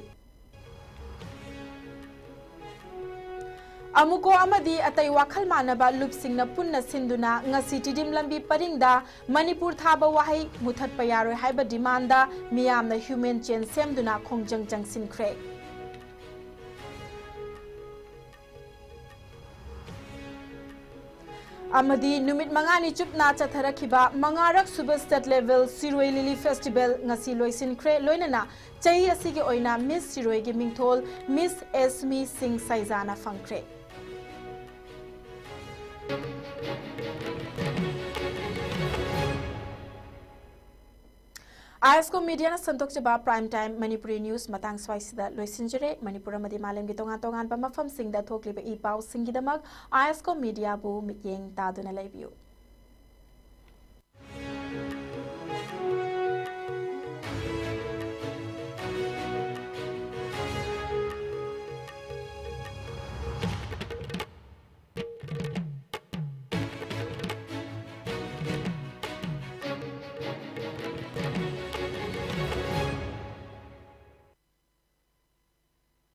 ꯑꯃꯨꯀꯣ ꯑꯃꯗꯤ ꯑꯇꯩ ꯋꯥꯈꯜ ꯃꯥꯟꯅꯕ ꯂꯨꯞꯁꯤꯡꯅ ꯄꯨꯟꯅ ꯁꯤꯟꯗꯨꯅ ꯉꯁꯤ ꯇꯤꯗꯤꯝ ꯂꯝꯕꯤ ꯄꯔꯤꯡꯗ ꯃꯅꯤꯄꯨꯔ ꯊꯥꯕ ꯋꯥꯍꯩ ꯃꯨꯊꯠꯄ ꯌꯥꯔꯣꯏ ꯍꯥꯏꯕ demand ꯗ ꯃꯤꯌꯥꯝꯅ human chain ꯁꯦꯝꯗꯨꯅ ꯈꯣꯡꯖꯪ ꯆꯪꯁꯤꯟꯈ꯭ꯔꯦ꯫ ꯑꯃꯗꯤ ꯅꯨꯃꯤꯠ ꯃꯉꯥꯅꯤ ꯆꯨꯞꯅ ꯆꯠꯊꯔꯛꯈꯤꯕ ꯃꯉꯥꯔꯛ ꯁꯨꯕ state level ꯁꯤꯔꯣꯏ ꯂꯤꯂꯤ festival ꯉꯁꯤ ꯂꯣꯏꯁꯤꯟꯈ꯭ꯔꯦ꯫ ꯂꯣꯏꯅꯅ ꯆꯍꯤ ꯑꯁꯤꯒꯤ ꯑꯣꯏꯅ Miss ꯁꯤꯔꯣꯏꯒꯤ ꯃꯤꯡꯊꯣꯜ Miss ꯑꯦꯁꯃꯤ ꯁꯤꯡ ꯁꯩꯖꯥꯅ ꯐꯪꯈ꯭ꯔꯦ꯫ ꯑꯥꯏ ꯑꯦꯁ ꯀꯣꯝ ꯃꯤꯗꯤꯌꯥꯅ ꯁꯟꯗꯣꯛꯆꯕ Prime Time ꯃꯅꯤꯄꯨꯔꯤ ꯅ꯭ꯌꯨꯁ ꯃꯇꯥꯡ ꯁ꯭ꯋꯥꯏꯁꯤꯗ ꯂꯣꯏꯁꯤꯟꯖꯔꯦ꯫ ꯃꯅꯤꯄꯨꯔ ꯑꯃꯗꯤ ꯃꯥꯂꯦꯝꯒꯤ ꯇꯣꯉꯥꯟ ꯇꯣꯉꯥꯟꯕ ꯃꯐꯝꯁꯤꯡꯗ ꯊꯣꯛꯂꯤꯕ ꯏ ꯄꯥꯎꯁꯤꯡꯒꯤꯗꯃꯛ ꯑꯥꯏ ꯑꯦꯁ ꯀꯣꯝ ꯃꯤꯗꯤꯌꯥꯕꯨ ꯃꯤꯠꯌꯦꯡ ꯇꯥꯗꯨꯅ ꯂꯩꯕꯤꯌꯨ꯫